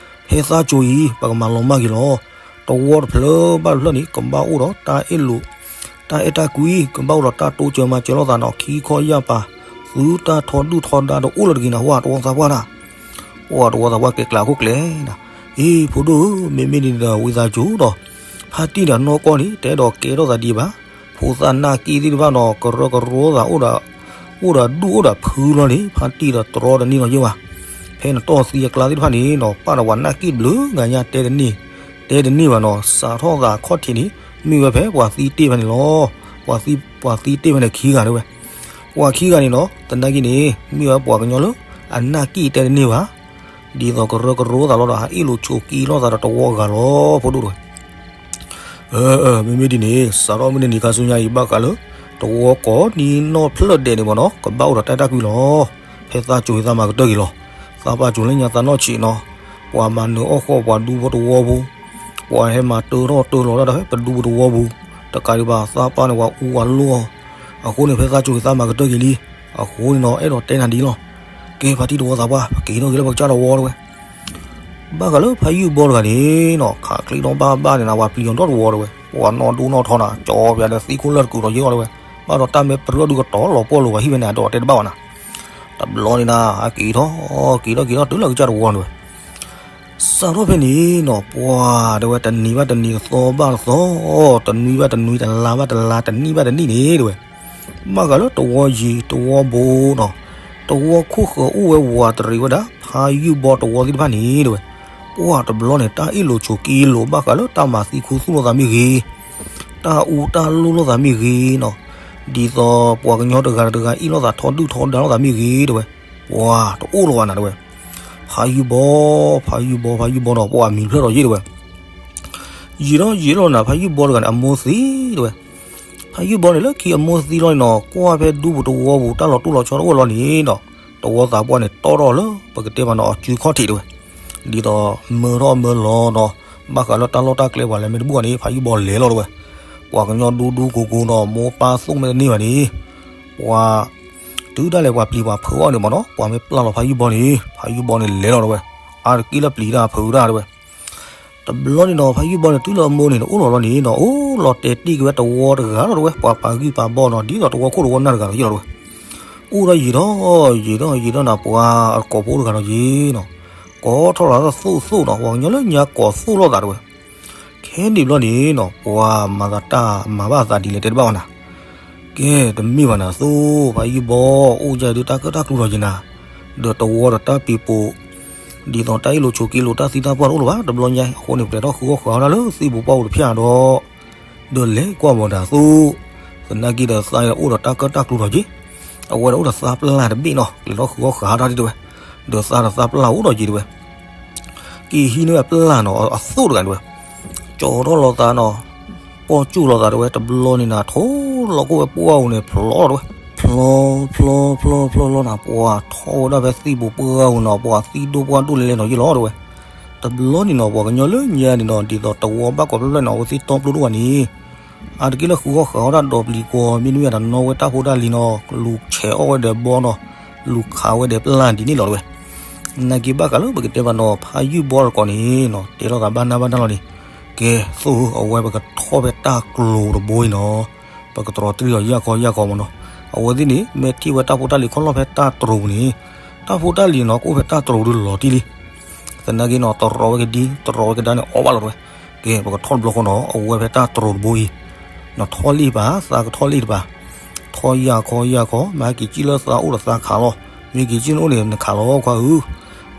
ဖဲသးကိၤအံၤ ပကမၤလီၤမၢ်က့ၤလီၤ. တဝီတဖျၢၣ်ဘၣ်တဖျၢၣ်န့ၣ် ကဘၣ်အိၣ်ဒီး တၢ်အဲၣ်လိာ် တၢ်အဲၣ်တၢ်ကွံ ကဘၣ်အိၣ်ဒီးတၢ်တိစၢၤမၤစၢၤလိာ်သးနီၤ ခံခီယၢ်ပၤ, သုတၢ်ထီဒုၣ်ထီဒါတအိၣ်လၢၤတဂ့ၤနၤဝဲ တဝီသးပှၢ်နၤ. ပှၤတဝီသးပှၢ်ကဲကျါခိၣ်ကျဲနၤ, အ့ ဖိဒိၣ်ဧၢ မ့မ့ၢ်ဒ်န့ၣ်ဒီး ဝံသးစူၤဒီး ဖါတံၢ်ဒီးနီၢ်ကီၢ်န့ၣ် တအဲၣ်ဒိးကဲထီၣ်သးဒံးဘၣ်. ဖိသၣ်နာ်က့ၢ်သ့ၣ်တဖၣ်နီၤ ကရၢကရိသးအိၣ်ဒီး အိၣ်ဒီးဒူၣ်အိၣ်ဒီးဖုလီၤန့ၣ် ဖါတံၢ်ဒီးတြီတန့ၢ်နီၤယဲၢ်ဘၣ်. ဖဲနတီၢ်သံအကျါသ့ၣ်တဖၣ်န့ၣ်နီၤ ပာ်ဒီးပှၤနာ်က့ၢ်ဘျုးဂၤညါ တဲတန့ၢ်, တဲတန့ၢ်ဘၣ်နီၤ စးထီၣ်သးခီၣ်ထံးန့ၣ် မ့ၢ်ဝဲဖဲပှၤသံတ့ၢ်ဖဲန့ၣ်လီၤ. ပှၤသံ, ပှၤသံတ့ၢ်ဖဲန့ၣ်ခံဂၤတဲဝဲ. ပှၤခံဂၤန့ၣ်နီၤ သနာ်က့န့ၣ် မ့ၢ်ဝဲပှၤကညီလၢ အနာ်က့ၢ်တဲတန့ၢ်ဘၣ်. ဒ်သိးကရၢကရိသးလီၤဒီး ဟးအ့ၣ်လိာ်ဆိးက့လိာ်သးဒီးတဝီအဂၤလီၤ ဖိဒိၣ်တဲဝဲ. မ့မ့ၢ်ဒ်န့ၣ် စးထီၣ်မုၢ်တနံၤခါဆူညါအံၤ ဘၣ်ဃးလၢ တဝီကိးနံၤနီၢ်ဖျၢၣ်ဒဲးန့ၣ်မ့ၢ်နီၤ ကဘၣ်အိၣ်ဒီးတၢ်အဲၣ်တၢ်ကွံလီၤ. ဖဲသးကိၤအံၤသးမၤကတၢၢ်က့ၤလီၤ. သးပၢ်ကိၤလၢညါသးနီၢ်ဆံးနီၤ ပှၤမၤနၢၤအီၣ်ဃီၣ်ပှၤဒူဖိတဝီပူၤ, ပှၤဟဲမၤတၢထီၣ်တၢလီၤတၢ်ဒီးဖဲပဒူဖိတဝီပူၤ, တကးဒံးဘၣ်သးပၢ်န့ၣ် ပှၤအူပှၤလိၣ်အီၤ. အဃိန့ၣ် ဖဲသးကိၤအံၤသးမၤကတၢၢ်က့ၤလံ. အဃိန့ၣ်နီၤ အဲၣ်ဒိးတဲနၤဒ်လီၤ. ကဲ ဖါတံၢ်တဝီသးပှၢ် ပက့ၤထီၣ်က့ၤလၢပကစၢ်တဝီတဲဝဲ. ဘၣ်ဃးလၢဖါယုၢ်ဘီတဂၤန့ၣ်နီၤ ခးချ့ထီၣ်ဘၣ်ဘၣ်န့ၣ်နၤ ပှၤပျံၤအီၤဒီတဝီတဲဝဲ. ပှၤနီၢ်ဒိၣ်နီၢ်ထီနၤ ကၠီပျးဒီးသံခိၣ်လၢၢ်တကုာ်ဒီးယဲၢ်အီၤတဲဝဲ. ဘၣ်ဒီးတၢ်မ့ၢ်ပြၢဒုးကတီၤလီၤပှီၢ်လိာ်ဘၣ်ဟံၣ်ဖဲန့ၣ် အဒိးတဲတဘၣ်ဘၣ်နၤ. တဘျီန့ၣ်နၤ အက့ၤထီၣ် က့ၤထီၣ်က့ၤထီၣ်တုၤလၢကစၢ်တဝီတဲဝဲ. စးထီၣ်ဖဲန့ၣ်နီၤ ပှၤတဲဝဲ တနံၤဘၣ်တနံၤ တသီဘၣ်တသီ, တနွံဘၣ်တနွံ တလါဘၣ်တလါ တနံၣ်ဘၣ်တနံၣ်န့ၣ်တဲဝဲ. ဘၣ်ဃးလၢတဝီယံၤ တဝီဘိနီၤ တဝီခိၣ်ဃၢၤအိၣ်ဝဲဝးတရံးဝဲဒၣ် ဖါယုၢ်ဘီတဝီသ့ၣ်တဖၣ်န့ၣ်တဲဝဲ. ပှၤတဘျီန့ၣ် တၢ်အ့ၣ်လိာ်ဆိးက့လိာ် ဘၣ်ဃးလၢတၢ်မၤသံခူသူၣ်လိာ်သးမ့ၢ်ဂ့ၤ, တၢ်အူတၢ်လိၣ်လိာ်သးမ့ၢ်ဂ့ၤနီၤ, ဒ်သိးပှၤကညီတဂၤတဂၤအ့ၣ်လိာ်သး ထီဒုၣ်ထီဒါလိာ်သးမ့ၢ်ဂ့ၤတဲဝဲ. ပှၤတအိၣ်လၢၤဘၣ်နၤတဲဝဲ. ဖါယုၢ်ဘီ, ဖါယုၢ်ဘီ, ဖါယုၢ်ဘီနီၤ ပှၤမံၤဖျၢၣ်ဒီးယဲၢ်တဲဝဲ. ယံာ်ထီၣ်ယံာ်ထီၣ်နၤ ဖါယုၢ်ဘီတဂၤန့ၣ် အမိၢ်သံတဲဝဲ. ဖါယုၢ်ဘီန့ၣ် လၢခံအမိၢ်သံလီၤန့ၣ်နီၤ ကွၢ်ဖဲဒူပူၤတဝီပူၤ တၢ်လီၤတိၢ်လီၤဆီတအိၣ်လီၤန့ၣ်နီၤ, တဝီသးပှၢ်န့ၣ် တီၣ်ထီၣ်လၢ ပကတဲမးနီၤ အစုခီၣ်ထံးတဲဝဲ. ဒ်သိးမၢထီၣ်မၢလီၤနီၤ, ဘၣ်ဃးလၢတၢ်လီၢ်တၢ်ကျဲပှၤလဲၤမ့ၢ်တဘူၣ်ဘၣ်န့ၣ် ဖါယုၢ်ဘီလဲၤလီၤတဲဝဲ. ပှၤကညီဒူဒူကိၤကိၤနီၤ မိၢ်ပၢ်သိၣ်မ့ၢ်တန့ၢ်ဘၣ်န့ၣ် ပှၤ တုၤဒၣ်လဲာ်ပှၤပျံၤပှၤဖုးအီၤန့ၣ်မ့ၢ်နီၤ ပှၤမ့ၢ်ပျၢ်လီၤဖါယုၢ်ဘီန့ၣ် ဖါယုၢ်ဘီန့ၣ်လဲၤလီၤတဲဝဲ. အါတက့ၢ်လၢပျံၤတၢ်ဖုးတၢ်တဲဝဲ. တဘျီန့ၣ်နီၤ ဖါယုၢ်ဘီန့ၣ် တုၤလၢအမိၢ်န့ၣ် အိၣ်လီၤလီၤန့ၣ်နီၤ အိၣ်လီၤတဲာ်တ့ၢ်က့ၤဝဲတဝီတဂၤလီၤတဲဝဲ ပှၤပာ်ဂံၢ်ပာ်ဘီနီၤ ဒ်သိးတဝီခိၣ်တဝီနၢ်တဂၤလီၤယဲၢ်လီၤတဲဝဲ. အိၣ်ဒီးယံာ်ထီၣ် ယံာ်ထီၣ်ယံာ်ထီၣ်နၤ ပှၤအကိာ်ဖိတဂၤဒီးယ့ၢ်နီၤ ကိးထီၣ်လီၤသးသိၣ်သိၣ်နီၤ ပှၤကညီလၢညါကိးသိၣ်လိာ်သးတဲဝဲ. ခဲန့ၣ်ဘျီန့ၣ်နီၤ ပှၤမၤသးတၢ်မၤဘၣ်သးဒ်လဲၣ်တဲတဘၣ်ဘၣ်နၤ. ကဲ, တမ့ၢ်ဘၣ်နၤသိး, ဖးယုၢ်ဘီ အိၣ်ယၤဒုးတၢ်ကၢၣ်တၢ်ကျူၤထီၣ်က့ၤနၤ, ဒီးတဝီဒီးတၢ်ပံၤပိာ်, ဒ်သိးတၢ်အ့ၣ်လိာ်ဆိးက့လိာ်တၢ်သံတၢ်ပှၢ်တအိၣ်လၢၤဘၣ်, တဘျီညါအဃိန့ၣ် ပလဲၤထီၣ်ဃုအီၣ်ဃာ်တၢ်လၢသံၣ်ပူၤပှၢ်ပူၤတဖၣ်ဒီး, ဒီးလဲၤကွၢ်ဘၣ်ဒၣ်သိး, သနာ်က့ဒီးသးအိၣ်ဒီးတၢ်ကၢၣ်တၢ်ကျူၤထီၣ်က့ၤ, အဝဲဒၣ်အိၣ်ဒီးသးပျၢ်တဘ့ၣ်နီၤ, လဲၤထီၣ်ဃုအီၣ်ဃာ်တၢ်ဒ်တဲဝဲ, ဒီးသးဒီးသးပျၢ်အိၣ်ဒီးက့ၤတဲဝဲ က့ၤဟံးန့ၢ်ဝဲပျၢ်နီၤ အသိးတဂၤတဲဝဲ, ကၠီထီၣ်လီၤသးနီၤ, ပီၢ်ကၠူၣ်လီၤသးတဲဝဲ, တဘျီန့ၣ်နၤ ထိလီၤကအိၣ်ဝဲပှၢ်ပူၤန့ၣ် ဖျီလီၤတဲဝဲ, ဖျီ ဖျီ ဖျီ ဖျီ ဖျီလီၤနၤ, ပှၤထီၣ်ဝဲဒၣ်ဖဲသံၣ်ပူၤပှၢ်ပူၤနီၤ, ပှၤသံၣ်ဒိၣ်ပှၢ်ဒိၣ်လဲၤလဲၤနီၤယ့ၢ်လီၤတဲဝဲ, တဘျီန့ၣ်နီၤ ပှၤကညီလၢညါန့ၣ်နီၤ ဒ်သိးတဝီဘၣ်ကွၢ်ဖျၢၣ်ဖျၢၣ်နီၤ အဝဲသ့ၣ်တီပျိဒိၣ်ဘၣ်န့ၣ် အါတက့ၢ်လၢဃုအီၣ်ဃာ်အီၣ်တၢ်ဒီးပျံၤကွီၤ မ့တမ့ၢ်တနီၤဝဲတၢ်ဖိတၢ်လံၤနီၤ လူၤဆဲးအီၣ်ဝဲဒီးဘီနီၤ လူၤခးဝဲဒီးပျၢ်ဒ်န့ၣ်လီၤတဲဝဲ, နာ်က့ဘၣ်ဃးလၢပကတဲဘၣ်နီၤ ဖးယုၢ်ဘီတကိးန့ၣ်နီၤ တဲလိာ်သးဘၣ်နၢ်ဘၣ်နၢ်လီၤန့ၣ်, ကဲ, သိးဧၢ အဝဲပကထီၣ်ဖဲတၢ်ကျိၤတဘိအံၤနီၤ, ပကတြီၤတရံးအီၤယၢ်ခီယၢ်ခီမ့ၢ်နီၤ, အဝဲသ့ၣ်န့ၣ် မ့ၢ်ထံၣ်ဝဲတၢ်ဖိတၢ်လံၤခီၣ်လီၢ်ဖဲတၢ်တြိၤပူၤန့ၣ်, တၢ်ဖိတၢ်လံၤနီၤ ကအိၣ်ဖဲတၢ်တြိၤဒုးလီၤတံၢ်လံ သနာ်က့နီၤ တရီးဝဲကဒံ တရီးဝဲကဒါန့ၣ် အီၣ်ဘၣ်လီၤတဲဝဲ, ကဲ ပကထီၣ်တဘျီဃီနီၤ အဝဲဖဲတၢ်တြိၤတဘိအံၤ, နထီၣ်လံတပၤ သးကထီၣ်လံတပၤ, ထီၣ်ယၢ်ခီယၢ်ခီ မ့ၢ်ဟဲက့ၤကံၣ်လၢသးအိၣ်ဒီးသးခးလီၤ, မ့ၢ်က့ၤကံၣ်န့ၣ်အိၣ်န့ၣ် နခးလီၤခွါဧ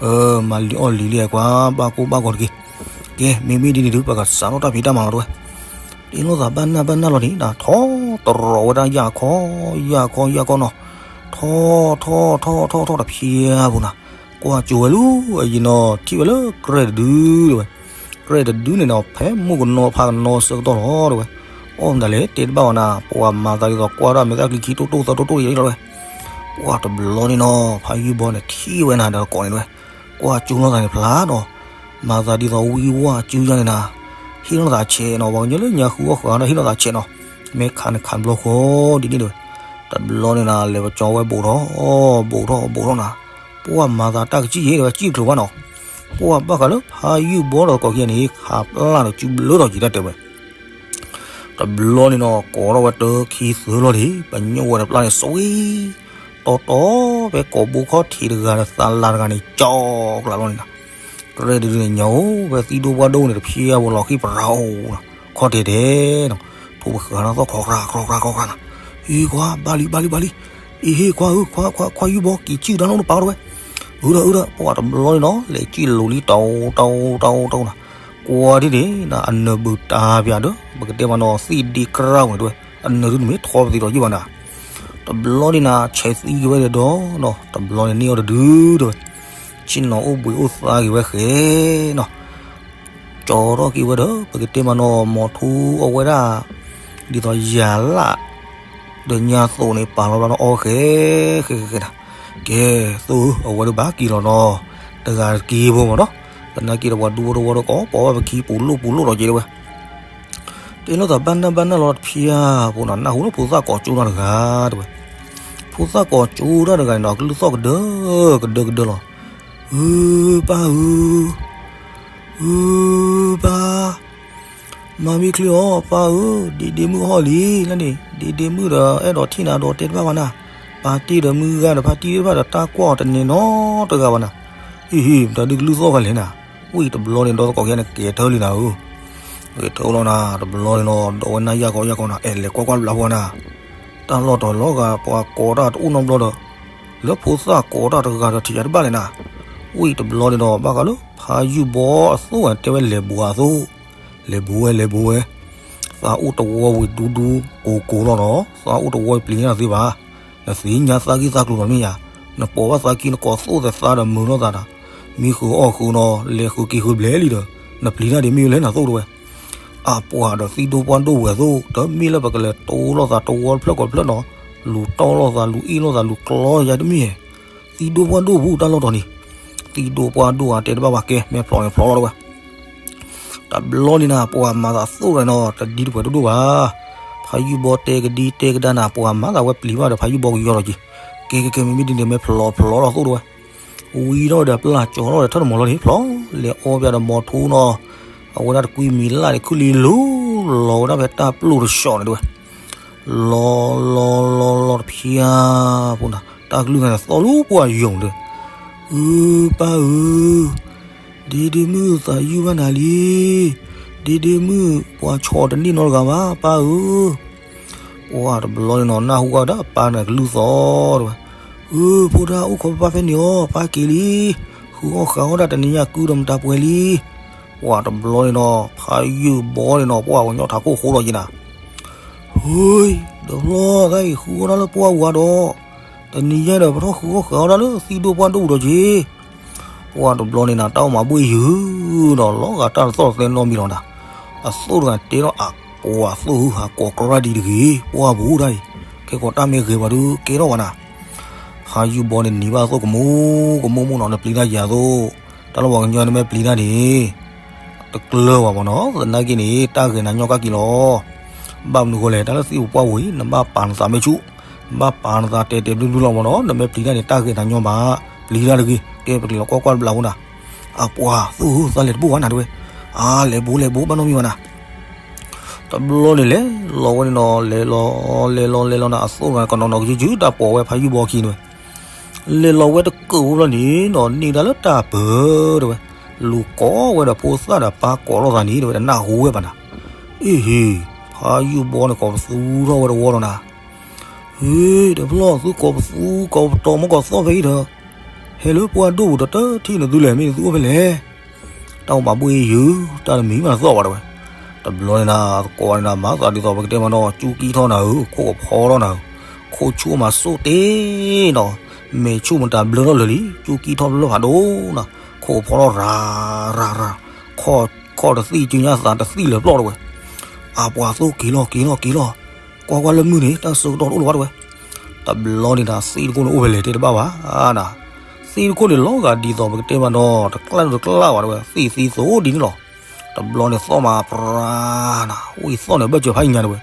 ၢ, မၤလံၤအီၣ်လံၤလံကွၢ် ဘၣ်ကိၢ်ဘၣ်ဂီၤတက့ၢ်, ကဲ မ့မ့ၢ်ဒ်န့ၣ်ဒုး ပကစးထီၣ်တၢ်ဖံးတၢ်မၤလီၤတဲဝဲ တဲလိာ်သးဘၣ်နၢ်ဘၣ်နၢ်လီၤန့ၣ် ထီၣ်တရီးဝဲဒၣ်ယၢ်ခီ ယၢ်ခီ ယၢ်ခီနီၤ, ထီၣ် ထီၣ် ထီၣ် ထီၣ် ထီၣ်တဖျဲးဖိနီၤ, ကွၢ်ကၠိဝဲလၢအယံၤနီၤ ထံၣ်ဝဲလၢကြဲၢ်တဒုတဲဝဲ, ကြဲၢ်တဒုန့ၣ်နီၤ ဖဲမုၢ်ကနီၤဖးကနီၤဆၢကတီၢ်လီၤတဲဝဲ, အီၣ်မတၤလဲၣ်တဲတဘၣ်ဝဲနၤ ပှၤမၤသးဒ်သိးကွၢ်ဒၣ်မဲာ်သၣ်ချံခံတိၢ်တိၢ်သၢတိၢ်တိၢ်ယဲလီၤတဲဝဲ, ပှၢ်တဘျီန့ၣ်နီၤ ဖးယုၢ်ဘီန့ၣ် ထံၣ်ဝဲနၤဒီးကိးန့ၣ်တဲဝဲ, ကွၢ်ကၠိလိာ်သးန့ၣ်ဖျါနီၤ မၤသးဒ်သိးဝံဝဲကၠူယါန့ၣ်နၤ, ဟ့ၣ်လိာ်သးဆဲးနီၤ ပှၤကညီလၢညါဃုအီၣ်ဃာ်ဒီးဟ့ၣ်လိာ်သးဆဲးနီၤ, မ့ၢ်ခးနခးဘျီဃီဒ်န့ၣ်တဲဝဲ, တဘျီန့ၣ်နၤ လဲၤပကၠီဝဲဘူးထီၣ် ဘူးထီၣ် ဘူးထီၣ်နၤ, ပှၢ်မၤသးတၢ်ကစံၣ်ယဲတဲဝဲ စံၣ်တချုးဘၣ်နီၤ, ပှၢ်ဘၣ်ဃးလၢဖးယုၢ်ဘီဒီးကိးခံဂၤန့ၣ် ခးပျၢ်ဒီးကၠူဘျၢထီၣ်က့ၤတၢ်တဲဝဲ တဘျီန့ၣ်နီၤ ကိးထီၣ်ဝဲတၢခံသၢလီၤဒံး ပညိၣ်ဝဲဒီးပျၢ်န့ၣ် စဝံ, တီတီ ဖဲကိာ်ဘိခီၣ်ထံးတဂၤဒီးသးလၤတဂၤန့ၣ် ကၠီကျးလီၤန့ၣ်နီၤ, ကြဲၢ်တဒုန့ၣ် ညါအိၣ်ဖဲသံၣ်ဒိၣ်ပှၢ်ဒိၣ်န့ၣ် တဖျဲးဖိလီၤဃံၣ်ပရၤအိၣ်နီၤ, ခီၣ်တဲာ်တဲာ်နီၤ, ဖိပဃၢၤနီၤသီၣ်ခီၣ်ခြါ ခီၣ်ခြါ ခီၣ်ခြါနီၤ, အ့ ခွါ ဘၣ်လံ ဘၣ်လံ ဘၣ်လံ, အ့ဟ့ၣ် ခွါဧၢ ခွါ ခွါ ခွါယုၢ်ဘီ က့ၤစံၣ်တၢ်လီၢ်တပၤတဲဝဲ, အုဒီး အုဒီး ပှၢ်တဘျီန့ၣ်နီၤ လဲၤစံၣ်လိၤလံ တအိၣ် တအိၣ် တအိၣ် တအိၣ်နီၤ, ကွၢ်ဒ်န့ၣ် အနၢၤဘုးတၢ်ပၠးဒီး ပကတဲမးနီၤ သ့ၣ်ဒ့ကရၢ်ဝဲတဲဝဲ, အနၢၤဒုန့ၣ်မ့ၢ်ထီပသံးဒီးယုၢ်ဘၣ်နၤ, တဘျီန့ၣ်နၤ ဆဲးသံက့ၤဝဲဒီးနီၤ, တဘျီန့ၣ်န့ၢ်အီၤတဒုတဲဝဲ, ဆ့ၣ်နီၤအိၣ်ဘှံးအိၣ်သါက့ၤဝဲဃဲနီၤ ကၠီထီၣ်က့ၤဝဲဒီး ပကတဲမးနီၤ မီၤထူအဝဲဒၣ် ဒ်သိးယၤလၢ် ဒီးညါသိးန့ၣ် ပာ်လီၤဘျီနီၤ အီဃဲ ဃဲဃဲဃဲနၤ, ကဲ သိးဧၢ အဝဲဒၣ်ဘၣ်က့ၤလီၤနီၤ, တဂၤတက့ၢ်ဖိမးနီၤ, သနာ်က့ဒီးပှၤဒူဖိတဝီဒီးကိး ပိာ်ဝဲပခံပူၤလိၣ်ပူၤလိၣ်ဒီးက့ၤတဲဝဲ တဲလိာ်သးဘၣ်နၢ်ဘၣ်နၢ်လီၤတဖျါဖိနီၤ, နၢ်ဟူလၢဖိသၣ်ကိးကၠိတၢ်တဂၤတဲဝဲ, ဖိသၣ်ကိးကၠိတၢ်တဂၤန့ၣ်နီၤ ကလုၢ်သီၣ်ကဒၢ ကဒၢကဒၢလီၤ, အု ပၢ်ဧၢ, အု ပၢ်, မၤမံချ့အီၤ ပၢ်ဧၢ, ဒ့ဒ့မုၣ်ဟီၣ်လံလၢန့ၣ်, ဒ့ဒ့မုၣ်ဒီးအဲၣ်ဒိးထံၣ်နၤဒီးတဲတဘၣ်ဘၣ်နၤ, ပၢ်တ့ၢ်ဒီးမုၢ်ဂၤဒီးဖါတံၢ်တဖၣ်ဒီးတၢ်ကွၢ်အီၤတန့ၢ်နီတဂၤဘၣ်နၤ, ဟံၣ်ဟံၣ် မတၤဒုကလုၢ်သီၣ်ဖဲလဲၣ်နၤ, ဝံၣ်တဘျီန့ၣ် ဒီသကိးခံဂၤန့ၣ်ကဲထၢလံနၤဧၢ, ကဲထၢလီၤနၤ တဘျီန့ၣ်နီၤ ဒီးဝဲနၢ်ယၢ်ကီယၢ်ကီနၤ အဲၣ်လဲၤကွၢ်ကွၢ်တဘျီဖိနၤ, တၢ်လီၢ်တလီၢ်ဂၤ ပှၤကိးတၢ်တအိၣ်နီတဘျီဒီး, လၢဖိသၣ်ကိးတၢ်တဂၤဒီးထံၣ်ယၤတဘၣ်လဲၣ်နၤ, ဝံၣ်တဘျီန့ၣ်ဒီး ဘၣ်ဃးလၢဖးယုၢ်ဘီအသိးတဲဝဲလဲၤဘူးအသိး, လဲၤဘူးဝဲ လဲၤဘူးဝဲ, သးအိၣ်တဝီဝံၤဒူဒူကိၤကိၤလီၤနီၤ, သးအိၣ်တဝီပျံၤန့ၢ်သ့ဘၣ်, နသ့ၣ်ညါသးကံၢ်သးကျိၤလီၤမ့ၢ်ယၤ, နပိာ်ဘၣ်သးကံၢ်နကိးသိၣ်သဲးသးဒီးမုာ်လိာ်သးဒီး, မံဃုာ်အီၣ်ဃုာ်နီၤ လဲၤဃုာ်က့ၤဃုာ်ဘျဲၣ်လံဒီး, နပျံၤတၢ်ဒ်မ့ၢ်ဝဲလဲၣ်နသိၣ်တဲဝဲ အပှၤဒီးသံၣ်ဒိၣ်ပှၢ်ဒိၣ်ဝဲအသိး တမ့ၢ်လၢပကလဲၤတိလိာ်သးတဝီတဖျၢၣ်ကိးဖျၢၣ်နီၤ, လူၤတီလိာ်သး လူၤအ့ၣ်လိာ်သး လူၤကျီယၤတမ့ၢ်, သံၣ်ဒိၣ်ပှၢ်ဒိၣ်ပူၤတၢ်လီၢ်တီၤန့ၣ်, သံၣ်ဒိၣ်ပှၢ်ဒိၣ်ဧါ တဲတဘၣ်ဘၣ်ကဲ မ့ၢ်ဖျိးန့ၣ်ဖျိးလီၤတဲဝဲ တဘျီန့ၣ်နၤ ပှၤမၤသးသိၣ်တဂၤနီၤ တဒံတပှဲၤဒိၣ်ဒိၣ်ဘၣ်, ဖးယုၢ်ဘီတဲကဒံတဲကဒါနၤ ပှၤမၤသးဝဲပျံၤဘၣ်ဒီးဖးယုၢ်ဘီကယီလီၤက့ၤ, ကဲကဲကဲ မ့မ့ၢ်ဒ်န့ၣ် မ့ၢ်ဖျိးဖျိးလီၤသိၣ်တဲဝဲ ဝံၤထီၣ်ဝဲဒီးပျၢ်ကၠီထီၣ်ဒီးထၢၣ်တမီၤလီၤန့ၣ် ဖျိးလဲၤအီပၠးဒီးမီၤထူနီၤ, အဝဲဒၣ်တကွံမံၤလၢ်န့ၣ် ခုၣ်လံလိၤလီၤဝဲဒၣ်ဖဲတၢ်ပျိၢ်တဆှီန့ၣ်တဲဝဲ, လီၤလီၤလီၤလီၤတဖျါဖိနၤ တၢ်ကလုၢ်ဂၤန့ၣ်သီၣ်လၢပှၢ်ယိာ်တဲဝဲ, အု ပၢ်ဧၢ, ဒ့ဒ့မုၣ်သးယုၢ်ဘၣ်နၤလံ, ဒ့ဒ့မုၣ်ပှၤဆီၣ်တန့ၢ်နီတဂၤဘၣ် ပၢ်ဧၢ, ပှၢ်တဘျီန့ၣ်နီၤ နၢ်ဟူဝဲဒၣ်အပၢ်န့ၣ်ကလုၢ်သီၣ်တဲဝဲ, အၢ ဖိဒၣ် အိၣ်ခိးပၢ်ဖဲန့ၣ်အီၤ ပၢ်က့ၤလံ, ဃုအီၣ်ဃုအီၣ်ဒၣ်တနံၤညါကုဒီးမတၤပှဲၤလံ. ပှၢ်တဘျီန့ၣ်နီၤ ဖးယုၢ်ဘီန့ၣ်နီၤ ပှၢ်ကညီထးခိၣ်ဃိလီၤက့ၤနၤ, ဟူ တဘျီတၢ်အံၤ ဃုအီၣ်ဒၣ်လၢပှၢ်ဝၤဒီး တနံၤညါဒီး ပထီၣ်ဃုအီၣ်ဃုအီၣ်ဒၣ်လၢသံၣ်ဒိၣ်ပှၢ်ဒိၣ်ဒီးက့ၤ ပှၢ်တဘျီန့ၣ်နၤ တၢ်အိၣ်မးဘှ့ၣ်ယုာ်ဒီး လီၤဂာ်တၢ်တသီၣ်တသဲနီတမံၤလီၤနၤ. အသိၣ်တဂၤတဲထီၣ်အပှၤ သိၣ်ဧၢ ဟးကိးကြၢ်ဒံးတဂ့ၤ ပှၢ်ပူၤတၢ်အံၤ, ခဲကိးတၢ်မ့ၢ်ဂ့ၤပှၤဒုးကဲထီၣ်ဘၣ်နၤ. ဖးယုၢ်ဘီန့ၣ်နံၤဘၣ်အသိၣ် ကမူကမူမူနီၤ နပျံၤတၢ်ယၤအသိး, တၢ်လၢပှၤကညီနမ့ၢ်ပျံၤတၢ်န့ၣ် တကျၢၤဘၣ်မၢ်နီၤ, သနာ်က့န့ၣ် တၢ်ဂဲၤနၤညီကၢ်က့ၤလီၤ. ဘၣ်မနုၤဃိလဲၣ် တၢ်လၢသံၣ်ပှၢ်ဝံၤ နဘၣ်ပာ်နသးမ့ၢ်ဆူၣ်, နဘၣ်ပာ်နသးတဲာ်တဲာ်ဒူဒူလီၤမၢ်နီၤ, နမ့ၢ်ပျံၤတၢ်န့ၣ် တၢ်ဂဲၤနၤညီဘၣ်, ပျံၤတၢ်တဂ့ၤ, ကဲပကလဲၤလီၤကွၢ်ကွၢ်တဘျီဖိနၤ. အပှၤ သိၣ်ဧၢ သးလဲၤတဘူၣ်ဘၣ်နၤတဲဝဲ, အါ လဲၤဘိလဲၤဘိ ဘၣ်နီတမံၤဘၣ်နၤ. တဘျီန့ၣ်လဲၤလီၤဝဲန့ၣ်နီၤ လဲၤလီၤ လဲၤလီၤလဲၤလီၤနၤ အသိၣ်တဂၤကနီၤနီၤကယုၢ်ကယုၢ် တၢ်ပိာ်ဝဲဖးယုၢ်ဘီခံန့ၣ်ဝဲ လဲၤလီၤဝဲတကုးဖိဘျီန့ၣ်နီၤ န့ၢ်ဒၣ်လၢတၢ်ပၢၤတဲဝဲ, လူၤကိးဝဲဒီးဖိသၣ်ဒီးပၢ်ကိးလိာ်သးန့ၣ်တဲဝဲ တနၢ်ဟူဝဲဘၣ်နၤ. အ့ဟ့ ဖးယုၢ်ဘီန့ၣ်ကိးပသူထီၣ်ဝဲတဝီဒီးနၤ, ဟ့ တဘျီ သုကိးပသူ ကိးပတီၤမ့ၢ်ကိးသီၣ်ဖဲအံၤဒီး ဟဲလၢပှၢ်ဒိၣ်ပူၤဒီးတထံၣ်န့ၣ်သုလဲၣ် မ့ၢ်နသုအိၣ်ဖဲလဲၣ်. တၢ်အိၣ်မးဘှ့ၣ်ယုာ် တၢ်တမံၤမးတသီၣ်ဘၣ်တဲဝဲ. တဘျီန့ၣ်နၤ သကိးန့ၣ်နၤ မၤသးဒ်သိးပကတဲမၢ်နီၤ ကၠူကံထီၣ်နၤဧၢ ခိၣ်ကဖီထီၣ်နၤဧၢ, ခိၣ်ဆူၣ်မၤစိၣ်တ့ၢ်နီၤ, မဲာ်ဆူၣ်မတၤဘျၢထီၣ်လၢာ်လံ ကၠူကံထီၣ်ဖျၢၣ်ဖးဒိၣ်နၤ, ခိၣ်ကဖီထီၣ်ရၤရၤရၤ, ခီၣ်တသံၣ်စုညါသးတသံၣ်လၢာ်ပျီၢ်တဲဝဲ. အပှၤသိၣ်က့ၤလီၤက့ၤလီၤက့ၤလီၤ, ကွၢ်ကွၢ်လၢမုၢ်န့ၣ် တၢ်ဆၢကတီၢ်တအိၣ်လၢၤဘၣ်တဲဝဲ. တဘျီန့ၣ်နၤ သ့ၣ်တခိၣ်န့ၣ်အိၣ်ဖဲလဲၣ်တဲတဘၣ်ဘၣ်နၤ, သ့ၣ်တခိၣ်န့ၣ်လီၤဂာ်ဒ်သိးပကတဲမၢ်နီၤ တကျၢ်ဒိၣ်တကျၢ်ဘၣ်တဲဝဲ သ့ၣ်သံသိးဒ်န့ၣ်လီၤ. တဘျီန့ၣ်သီၣ်မးပြၤနၤ ဝံၣ်သီၣ်န့ၣ်ဘၢၣ်စၢၤဖးယံၤညါတဲဝဲ,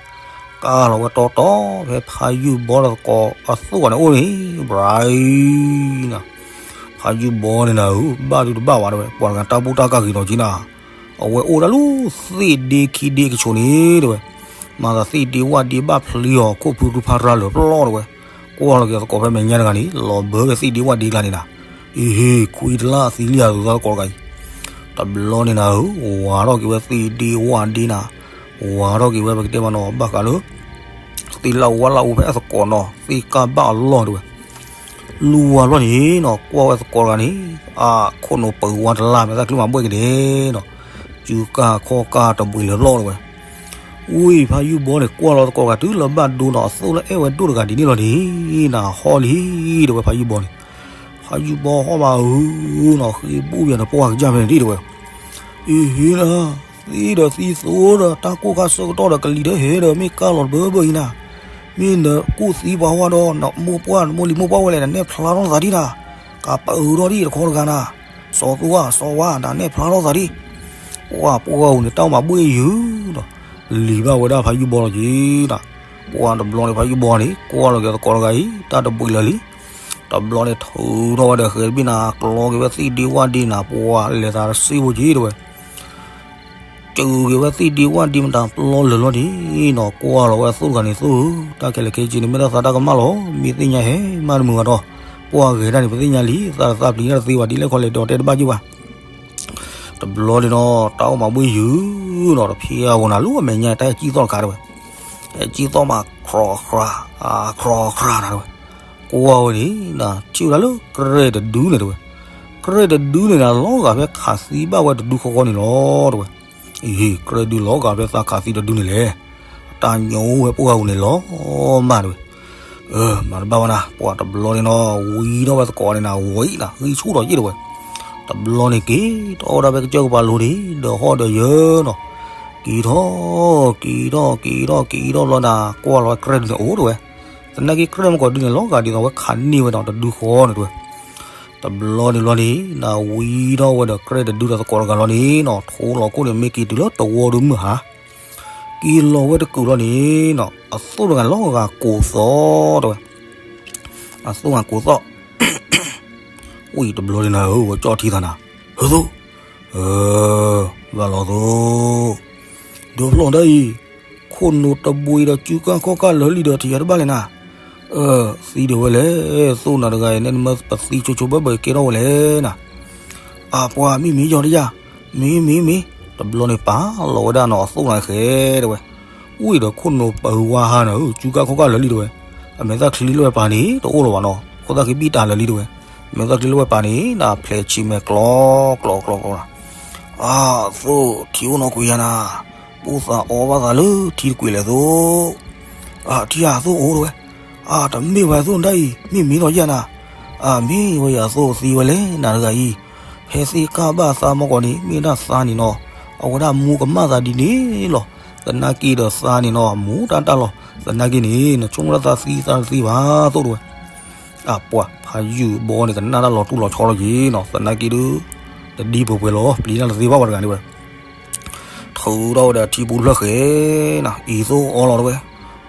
ကါလီၤဝဲတီတီဖဲဖးယုၢ်ဘီဒီးသကိးအသိၣ်ဂၤန့ၣ်အိၣ်န့ၣ် ပြၤအံၤနၤ, ဖးယုၢ်ဘီန့ၣ်နၤဧၢ ဘၣ်ဒုးတဘၣ်ဘၣ်တဲဝဲ ပှၤတဂၤတၢ်ဘူၣ်တၢ်ကၢ်ဂ့ၤဒီးက့ၤနၤ, အဝဲအိၣ်ဒၣ်လၢသ့ၣ်ဒ့ခံဒ့ကဆိးန့ၣ်တဲဝဲ, မၤသးသ့ၣ်ဒ့ဝၣ်ဒ့ဘၣ်ဖျံအီၤ ခိၣ်ဖုကဖါရၤလၢာ်ပျီၢ်တဲဝဲ, ကွၢ်လီၤက့ၤသကိးဖဲမဲာ်ညါတဂၤန့ၣ် လီၤဘၢဝဲသ့ၣ်ဒ့ဝၣ်ဒ့ကျါန့ၣ်နၤ, အ့ဟ့ ခွံတလၢ်သံလံဧါသကိးတဂၤအံၤ. တဘျီန့ၣ်နၤဧၢ ဝၤထီၣ်က့ၤဝဲသ့ၣ်ဒ့ဝၣ်ဒ့နၤ, ဝၤထီၣ်က့ၤဝဲပကတဲမၢ်နီၤ ဘၣ်ဃးလၢ သ့ၣ်လၣ်ဝါလၣ်အိၣ်ဖဲအသကိးနီၤ သ့ၣ်ကၢ်ဘၣ်အလီၢ်တဲဝဲ, လူၤဝၤဘျီန့ၣ်နီၤ ကွၢ်ဝဲသကိးတဂၤန့ၣ် အခိၣ်နူာ်ပၢၤဝါတလါ မ့ၢ်တၢ်ချုးမၤဘှဲၣ်က့ၤဒဲးနီၤ, စုကၢ်ခီၣ်ကၢ်တဘှံးလၢာ်ပျီၢ်တဲဝဲ. ဝံၢ်ဖးယုၢ်ဘီန့ၣ် ကွၢ်လီၤသကိးတဂၤတုၤလၢဘၣ်ဒိနီၤ အသိၣ်လၢအဲၣ်ဝဲဒိၣ်တဂၤဒ်န့ၣ်လီၤန့ၣ် နၤဟီလံတဲဝဲဖးယုၢ်ဘီန့ၣ်, ဖးယုၢ်ဘီဟီၣ်ဘၣ်ဧၢနီၤ ဃ့ဘူၣ်ယၤဒီးပှၢ်ကစၢ်ဖဲန့ၣ်ဒ်တဲဝဲ, အ့ဟ့နၤ သံဒီးသံသိဒီး တၢ်ကိၢ်ခါဆၢကတီၢ်ဒီး ကလံၤဒီးဟဲဒီးမ့ၢ်ကၢ်လီၤတဘၢဘၢအံၤနၤ, မ့ၢ်နကူၣ်သံပှၤဝါဒီး နမိၢ်ပှၢ် နမိၢ်လံၤမိၢ်ပှၢ်ဝဲလဲၣ် နနဲၣ်ဖျါထီၣ်သးဒံးနၤ, ကပၢၤထီၣ်ဒံးတခီတဂၤနၤ, စီၤသူဧၢ စီၤဝါ နနဲၣ်ဖျါထီၣ်သးဒံး, ပှၢ်ပှၢ်ဧိၤန့ၣ် တၢ်မၤဘှ့ၣ်ယုာ်ဒီး လံၤဘၣ်ဝဲဒၣ်ဖးယုၢ်ဘီလီၤက့ၤနၤ, ပှၢ်တဘျီန့ၣ် ဖးယုၢ်ဘီန့ၣ် ကွၢ်လီၤက့ၤသကိးတဂၤအံၤ တၢ်တဘှံးလၢာ်လံ, တဘျီန့ၣ် ထုးထီၣ်ဝဲဒီးဃဲၤတဘ့ၣ်နၤ ကျီက့ၤဝဲသ့ၣ်ဒ့ဝၣ်ဒ့နၤ ပှၢ်လဲၤသးတစ့ဖိက့ၤတဲဝဲ စၢၤက့ၤဝဲသ့ၣ်ဒ့ဝၣ်ဒ့မတၤပျီၢ်လၢာ်လီၤန့ၣ်နီၤ ကွၢ်လီၤဝဲအသိၣ်တဂၤန့ၣ် သိၣ်ဧၢ တၢ်ခဲလၢာ်ခဲဆ့န့ၣ် မ့ၢ်တၢ်သးတၢ်ကမၣ်လီၤ မ့ၢ်သ့ၣ်ညါဟဲမးတမုာ်ဘၣ်ဒီး ပှၢ်ဂဲၤတၢ်န့ၣ် ပသ့ၣ်ညါလံ သးတသးပျံၤတၢ်တသ့ဘၣ် ဒ်လဲၣ်ခီလဲၣ်ဒီးတဲတဘၣ်က့ၤဘၣ် တဘျီန့ၣ်နီၤ တၢ်အိၣ်မးဘှ့ၣ်ယုာ်နီၤ တဖျါဝဲနၤ လၢအမဲာ်ညါတၢ်ဟဲကံၣ်သီၣ်တခါတဲဝဲ ဟဲကံၣ်သီၣ်မး ခြီခြီ ခြီခြီနၤတဲဝဲ ကွၢ်ဝဲန့ၣ် ထံၣ်ဝဲဒၣ်လၢကြဲၢ်တဒုန့ၣ်တဲဝဲ ကြဲၢ်တဒုန့ၣ်နၤ လီၤဂာ်ဖဲခးသံဘၣ်ဝဲတဒုဃီဃီန့ၣ်လီၤတဲဝဲ အံၤ ကြဲၢ်ဒုလီၤဂာ်ဖဲသးခးသံတဒုန့ၣ်လဲၣ် တၢ်ညိဝဲပှၢ်ဂၤန့ၣ်လီၤမးတဲဝဲ မၤတဘၣ်ဝဲနၤ ပှၢ်တဘျီန့ၣ်နီၤ ဝံထီၣ်ဝဲသကိးန့ၣ်နၤ ဝံနၤ ဂံၢ်ဆူၣ်ထီၣ်ယ့ၣ်တဲဝဲ တဘျီန့ၣ်က့ၤထီၣ်ဝဲဒၣ်ဖဲကစၢၢ်ကပၤလိၤန့ၣ် ဒီးဟီၣ်ဒီးယၢၤနီၤ က့ၤထီၣ် က့ၤထီၣ် က့ၤထီၣ် က့ၤထီၣ်ဘျီနၤ ကွၢ်လီၤဝဲကြဲၢ်ဒုန့ၣ်အိၣ်တဲဝဲ သနာ်က့ကြဲၢ်မ့ၢ်ကီးဒုန့ၣ် လီၤဂာ်ဒ်သိးဝဲခးန့ၢ်ဝဲဒီးတဒုဃီန့ၣ်တဲဝဲ တဘျီန့ၣ်ဘျီန့ၣ် နၤဝံထီၣ်ဝဲဒီးကြဲၢ်တဒုဒီးသကိးတဂၤလီၤန့ၣ်နီၤ ထိလီၤခိၣ်န့ၣ် မ့ၢ်က့ၤတုၤလၢတဝီဒုမုၢ်ဟါ က့ၤလီၤဝဲတကုာ်လီၤန့ၣ်နီၤ အသိၣ်တဂၤလီၤဂာ်ကိးသီၣ်တဲဝဲ အသိၣ်ဂၤကိးသီၣ် ဝံၤတဘျီန့ၣ်နၤဧၢ ဝဲကၠီၣ်ထံသးနၤ ဟၢသိၣ် ဘၣ်လီၤသိၣ် ဒိးဖျီၣ်ဒၣ်အံၤ ခိၣ်နူာ်တဘှံးဒီး စုကၢ်ခီၣ်ကၢ်လၢာ်လံဒီး ထံၣ်ယၤတဘၣ်လဲၣ်နၤ သံဒၣ်ဝဲလဲၣ် သိၣ်နၤတဂၤအံၤ နဲနမၢပသံဆိဆိဘၢဘၢကဲထီၣ်ဝဲလဲၣ်နၤ အပှၤမံမံယီၤတယၢ် မံမံမံ တဘျီန့ၣ်ပာ်လီၤဝဲဒၣ်နီၤ အသိၣ်နၤဃဲတဲဝဲ ဝံၤဒီးခိၣ်နူာ်ပၢၤဝါဟါန့ၣ် စုကါခီၣ်ကၢ်လၢာ်လံတဲဝဲ, အမဲာ်သၣ်ချံလၢဝဲပာ်န့ၣ် တအိၣ်လၢၤဘၣ်နီၤ, ခိၣ်သၣ်ဃံဘံၣ်တၢ်လၢာ်လံတဲဝဲ, အမဲာ်သၣ်ချံလၢဝဲပာ်န့ၣ် နဖျဲးဆံးမဲာ်ကျီကျီကျီကျီနီၤ, အၢ သိၣ်ထံအိၣ်နီၢ်ကွံာ်ယၤနၤ, ပူၣ်သးအီဘၣ်သးလၢထံတကွံာ်လဲၣ်သိၣ် အၢ ထံဧါသိၣ်အိၣ်တဲဝဲ, အၢ တမ့ၢ်ဝဲသိၣ်ဒၣ်အံၤ မ့ၢ်မ့ၢ်ထီၣ်ယဲၢ်နၤ, အၢ မ့ၢ်ဝဲယၤသိၣ်သံဝဲလဲၣ်နၤတဂၤအံၤ, ဖဲသ့ၣ်ကၢ်ဘၣ်သးမီၢ်ကီးန့ၣ် မ့ၢ်ဒၣ်သးန့ၣ်နီၤ, အဝဲဒၣ်မူကမၣ်သးဒ်န့ၣ်လီၤ, သနာ်က့ဒီးသးန့ၣ်နီၤ မူတၢ်တၢ်လီၤ, သနာ်က့န့ၣ် နဆိကမိၣ်လၢသးသံသးတသံဘၣ်သိၣ်တဲဝဲ အပှၤဖးယုၢ်ဘီန့ၣ် ကနၣ်တၢ်လီၤတူၢ်လီၤဆီလီၤက့ၤနီၤ, သနာ်က့ဒုး တဒံပှဲၤပှဲၤလီၤ, ပျံၤတၢ်တသ့ဘၣ်ဝဲတဂၤန့ၣ်ဝဲ, ထုးထီၣ်ဝဲဒီးထံပူၤလွဲၢ်ဃဲၤနီၤ, အံၤသိၣ်အီလီၤတဲဝဲ,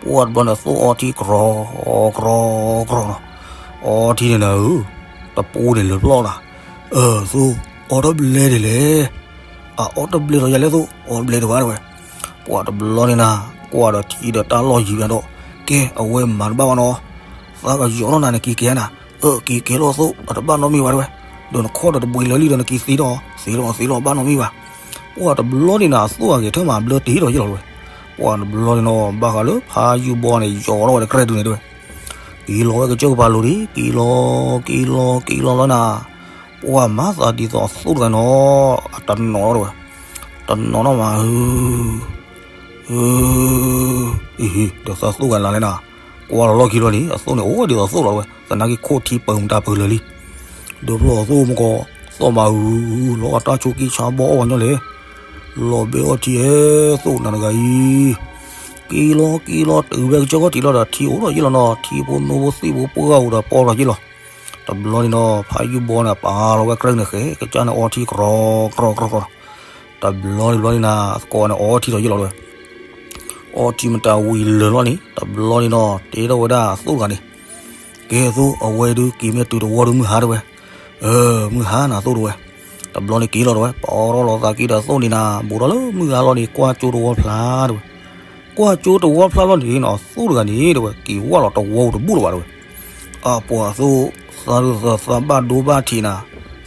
ပှၢ်တဘျီန့ၣ် သိၣ်အီထံကြီ ကြီကြီနီၤ, အီထံန့ၣ်နၤဧၢ, တပူၤန့ၣ်လၢာ်ဖျီၣ်နီၤ, အၢ သိၣ် အီတဘျဲဒ်လဲၣ် အအီတဘျဲလီၤယၤလဲၣ်သိၣ် အီတဘျဲဒ်ဘၣ်တဲဝဲ, ပှၢ်တဘျီန့ၣ်နၤ ကွၢ်ဒီးထံဒီးတၢ်လီၢ်ယံၤဘၣ်ဒီး, ကဲ အဝဲမၤတဘၣ်ဘၣ်နီၤ, သးကယီၤထီၣ်နၤနက့ၤကဲနၤ, အၢ က့ၤကဲလီၤသိၣ် အတဘၣ်နီတမံၤဘၣ်တဲဝဲ, ဒီးနခီၣ်ဒီးတဘှံးလၢာ်လံဒီးနက့ၤသ့ဒီး သ့လီၤသ့လီၤဘၣ်နီတမံၤဘၣ်, ပှၢ်တဘျီန့ၣ်နၤ အသိၣ်အဂဲၤထၢၣ်မးဘျၢတ့ၢ်ဒီးယဲၢ်လီၤတဲဝဲ, ပှၢ်တဘျီန့ၣ်နီၤ ဘၣ်ဃးလၢဖးယုၢ်ဘီန့ၣ် ယီၤထီၣ်ဝဲဒီးကြဲၢ်ဒုးန့ၣ်တဲဝဲ က့ၤလီၤဝဲကစၢၢ်ကပၤလိၤဒံး က့ၤလီၤ က့ၤလီၤ က့ၤလီၤလီၤနၤ, ပှၢ်မၤသးဒ်သိးအသိၣ်တဂၤနီၤ, အတနီၤတဲဝဲ, တနီၤနီၤမး, အ့ ဒီးသးသိၣ်ဂၤလၢ်လဲၣ်နၤ, ကွၢ်လီၤလီၢ်ခံလီၤန့ၣ် အသိၣ်န့ၣ်အိၣ်ဝဲဒ်သိးသိၣ်လီၤတဲဝဲ, သနာ်က့ခိၣ်ထံပၢၤမတၤပၢၤလၢာ်လံ, ဒီးဖျီၣ်အသိၣ်မကီး, သီၣ်မၤဧူ လီၤအတၢ်ဆိးက့ဆါဘီအီၣ်ပှၤကညီလဲၣ်, လီၤဘဲအီၣ်ထံဧဲသိၣ်နၤတဂၤအံၤ, က့ၤလီၤက့ၤလီၤတုၤဖဲကစၢၢ်ခီၣ်ထံးလီၤဒီးထံအိၣ်ဒီးယဲၢ်လီၤနီၤ, ထံဖိနိဖိသ့ၣ်ဖိပှၢ်ဂၤအိၣ်ဒီးပီလီၤယဲၢ်လီၤ, တဘျီန့ၣ်နီၤ ဖးယုၢ်ဘီန့ၣ် ပာ်လီၤဝဲကြၢးန့ၣ်ဃဲ ကစၢ်န့ၣ်အီထံကြီကြီကြီ, တဘျီန့ၣ်ဘျီန့ၣ်နၤ သကိးန့ၣ်အီထံဒီးယဲၢ်လီၤတဲဝဲ, အီထံမတၤဝံၤလၢာ်လီၤန့ၣ် တဘျီန့ၣ်နီၤ တဲထီၣ်ဝဲဒၣ်သိၣ်တဂၤန့ၣ်, ကဲသိၣ် အဝဲဒုးက့ၤမ့ၢ်တုၤတဝီဒုးမုၢ်ဟါတဲဝဲ, အၢ မုၢ်ဟါနၤသိၣ်တဲဝဲ, တဘျီန့ၣ်က့ၤလီၤတဲဝဲ ပီထီၣ်လီၤသးက့ဒီးသိၣ်န့ၣ်နၤ ဘူးထီၣ်လၢမုၢ်ဟါလီၤန့ၣ် ကွၢ်ကၠိတဝီဖျါတဲဝဲ, ကွၢ်ကၠိတဝီဖျါလီၤန့ၣ်နီၤ သိၣ်တဂၤန့ၣ်တဲဝဲ က့ၤဝၢ်လီၤတဝီတဘူၣ်လၢၤဘၣ်တဲဝဲ, အပှၤသိၣ် သးဒုးသးဘၣ်ဒိဘၣ်ထံးနၤ,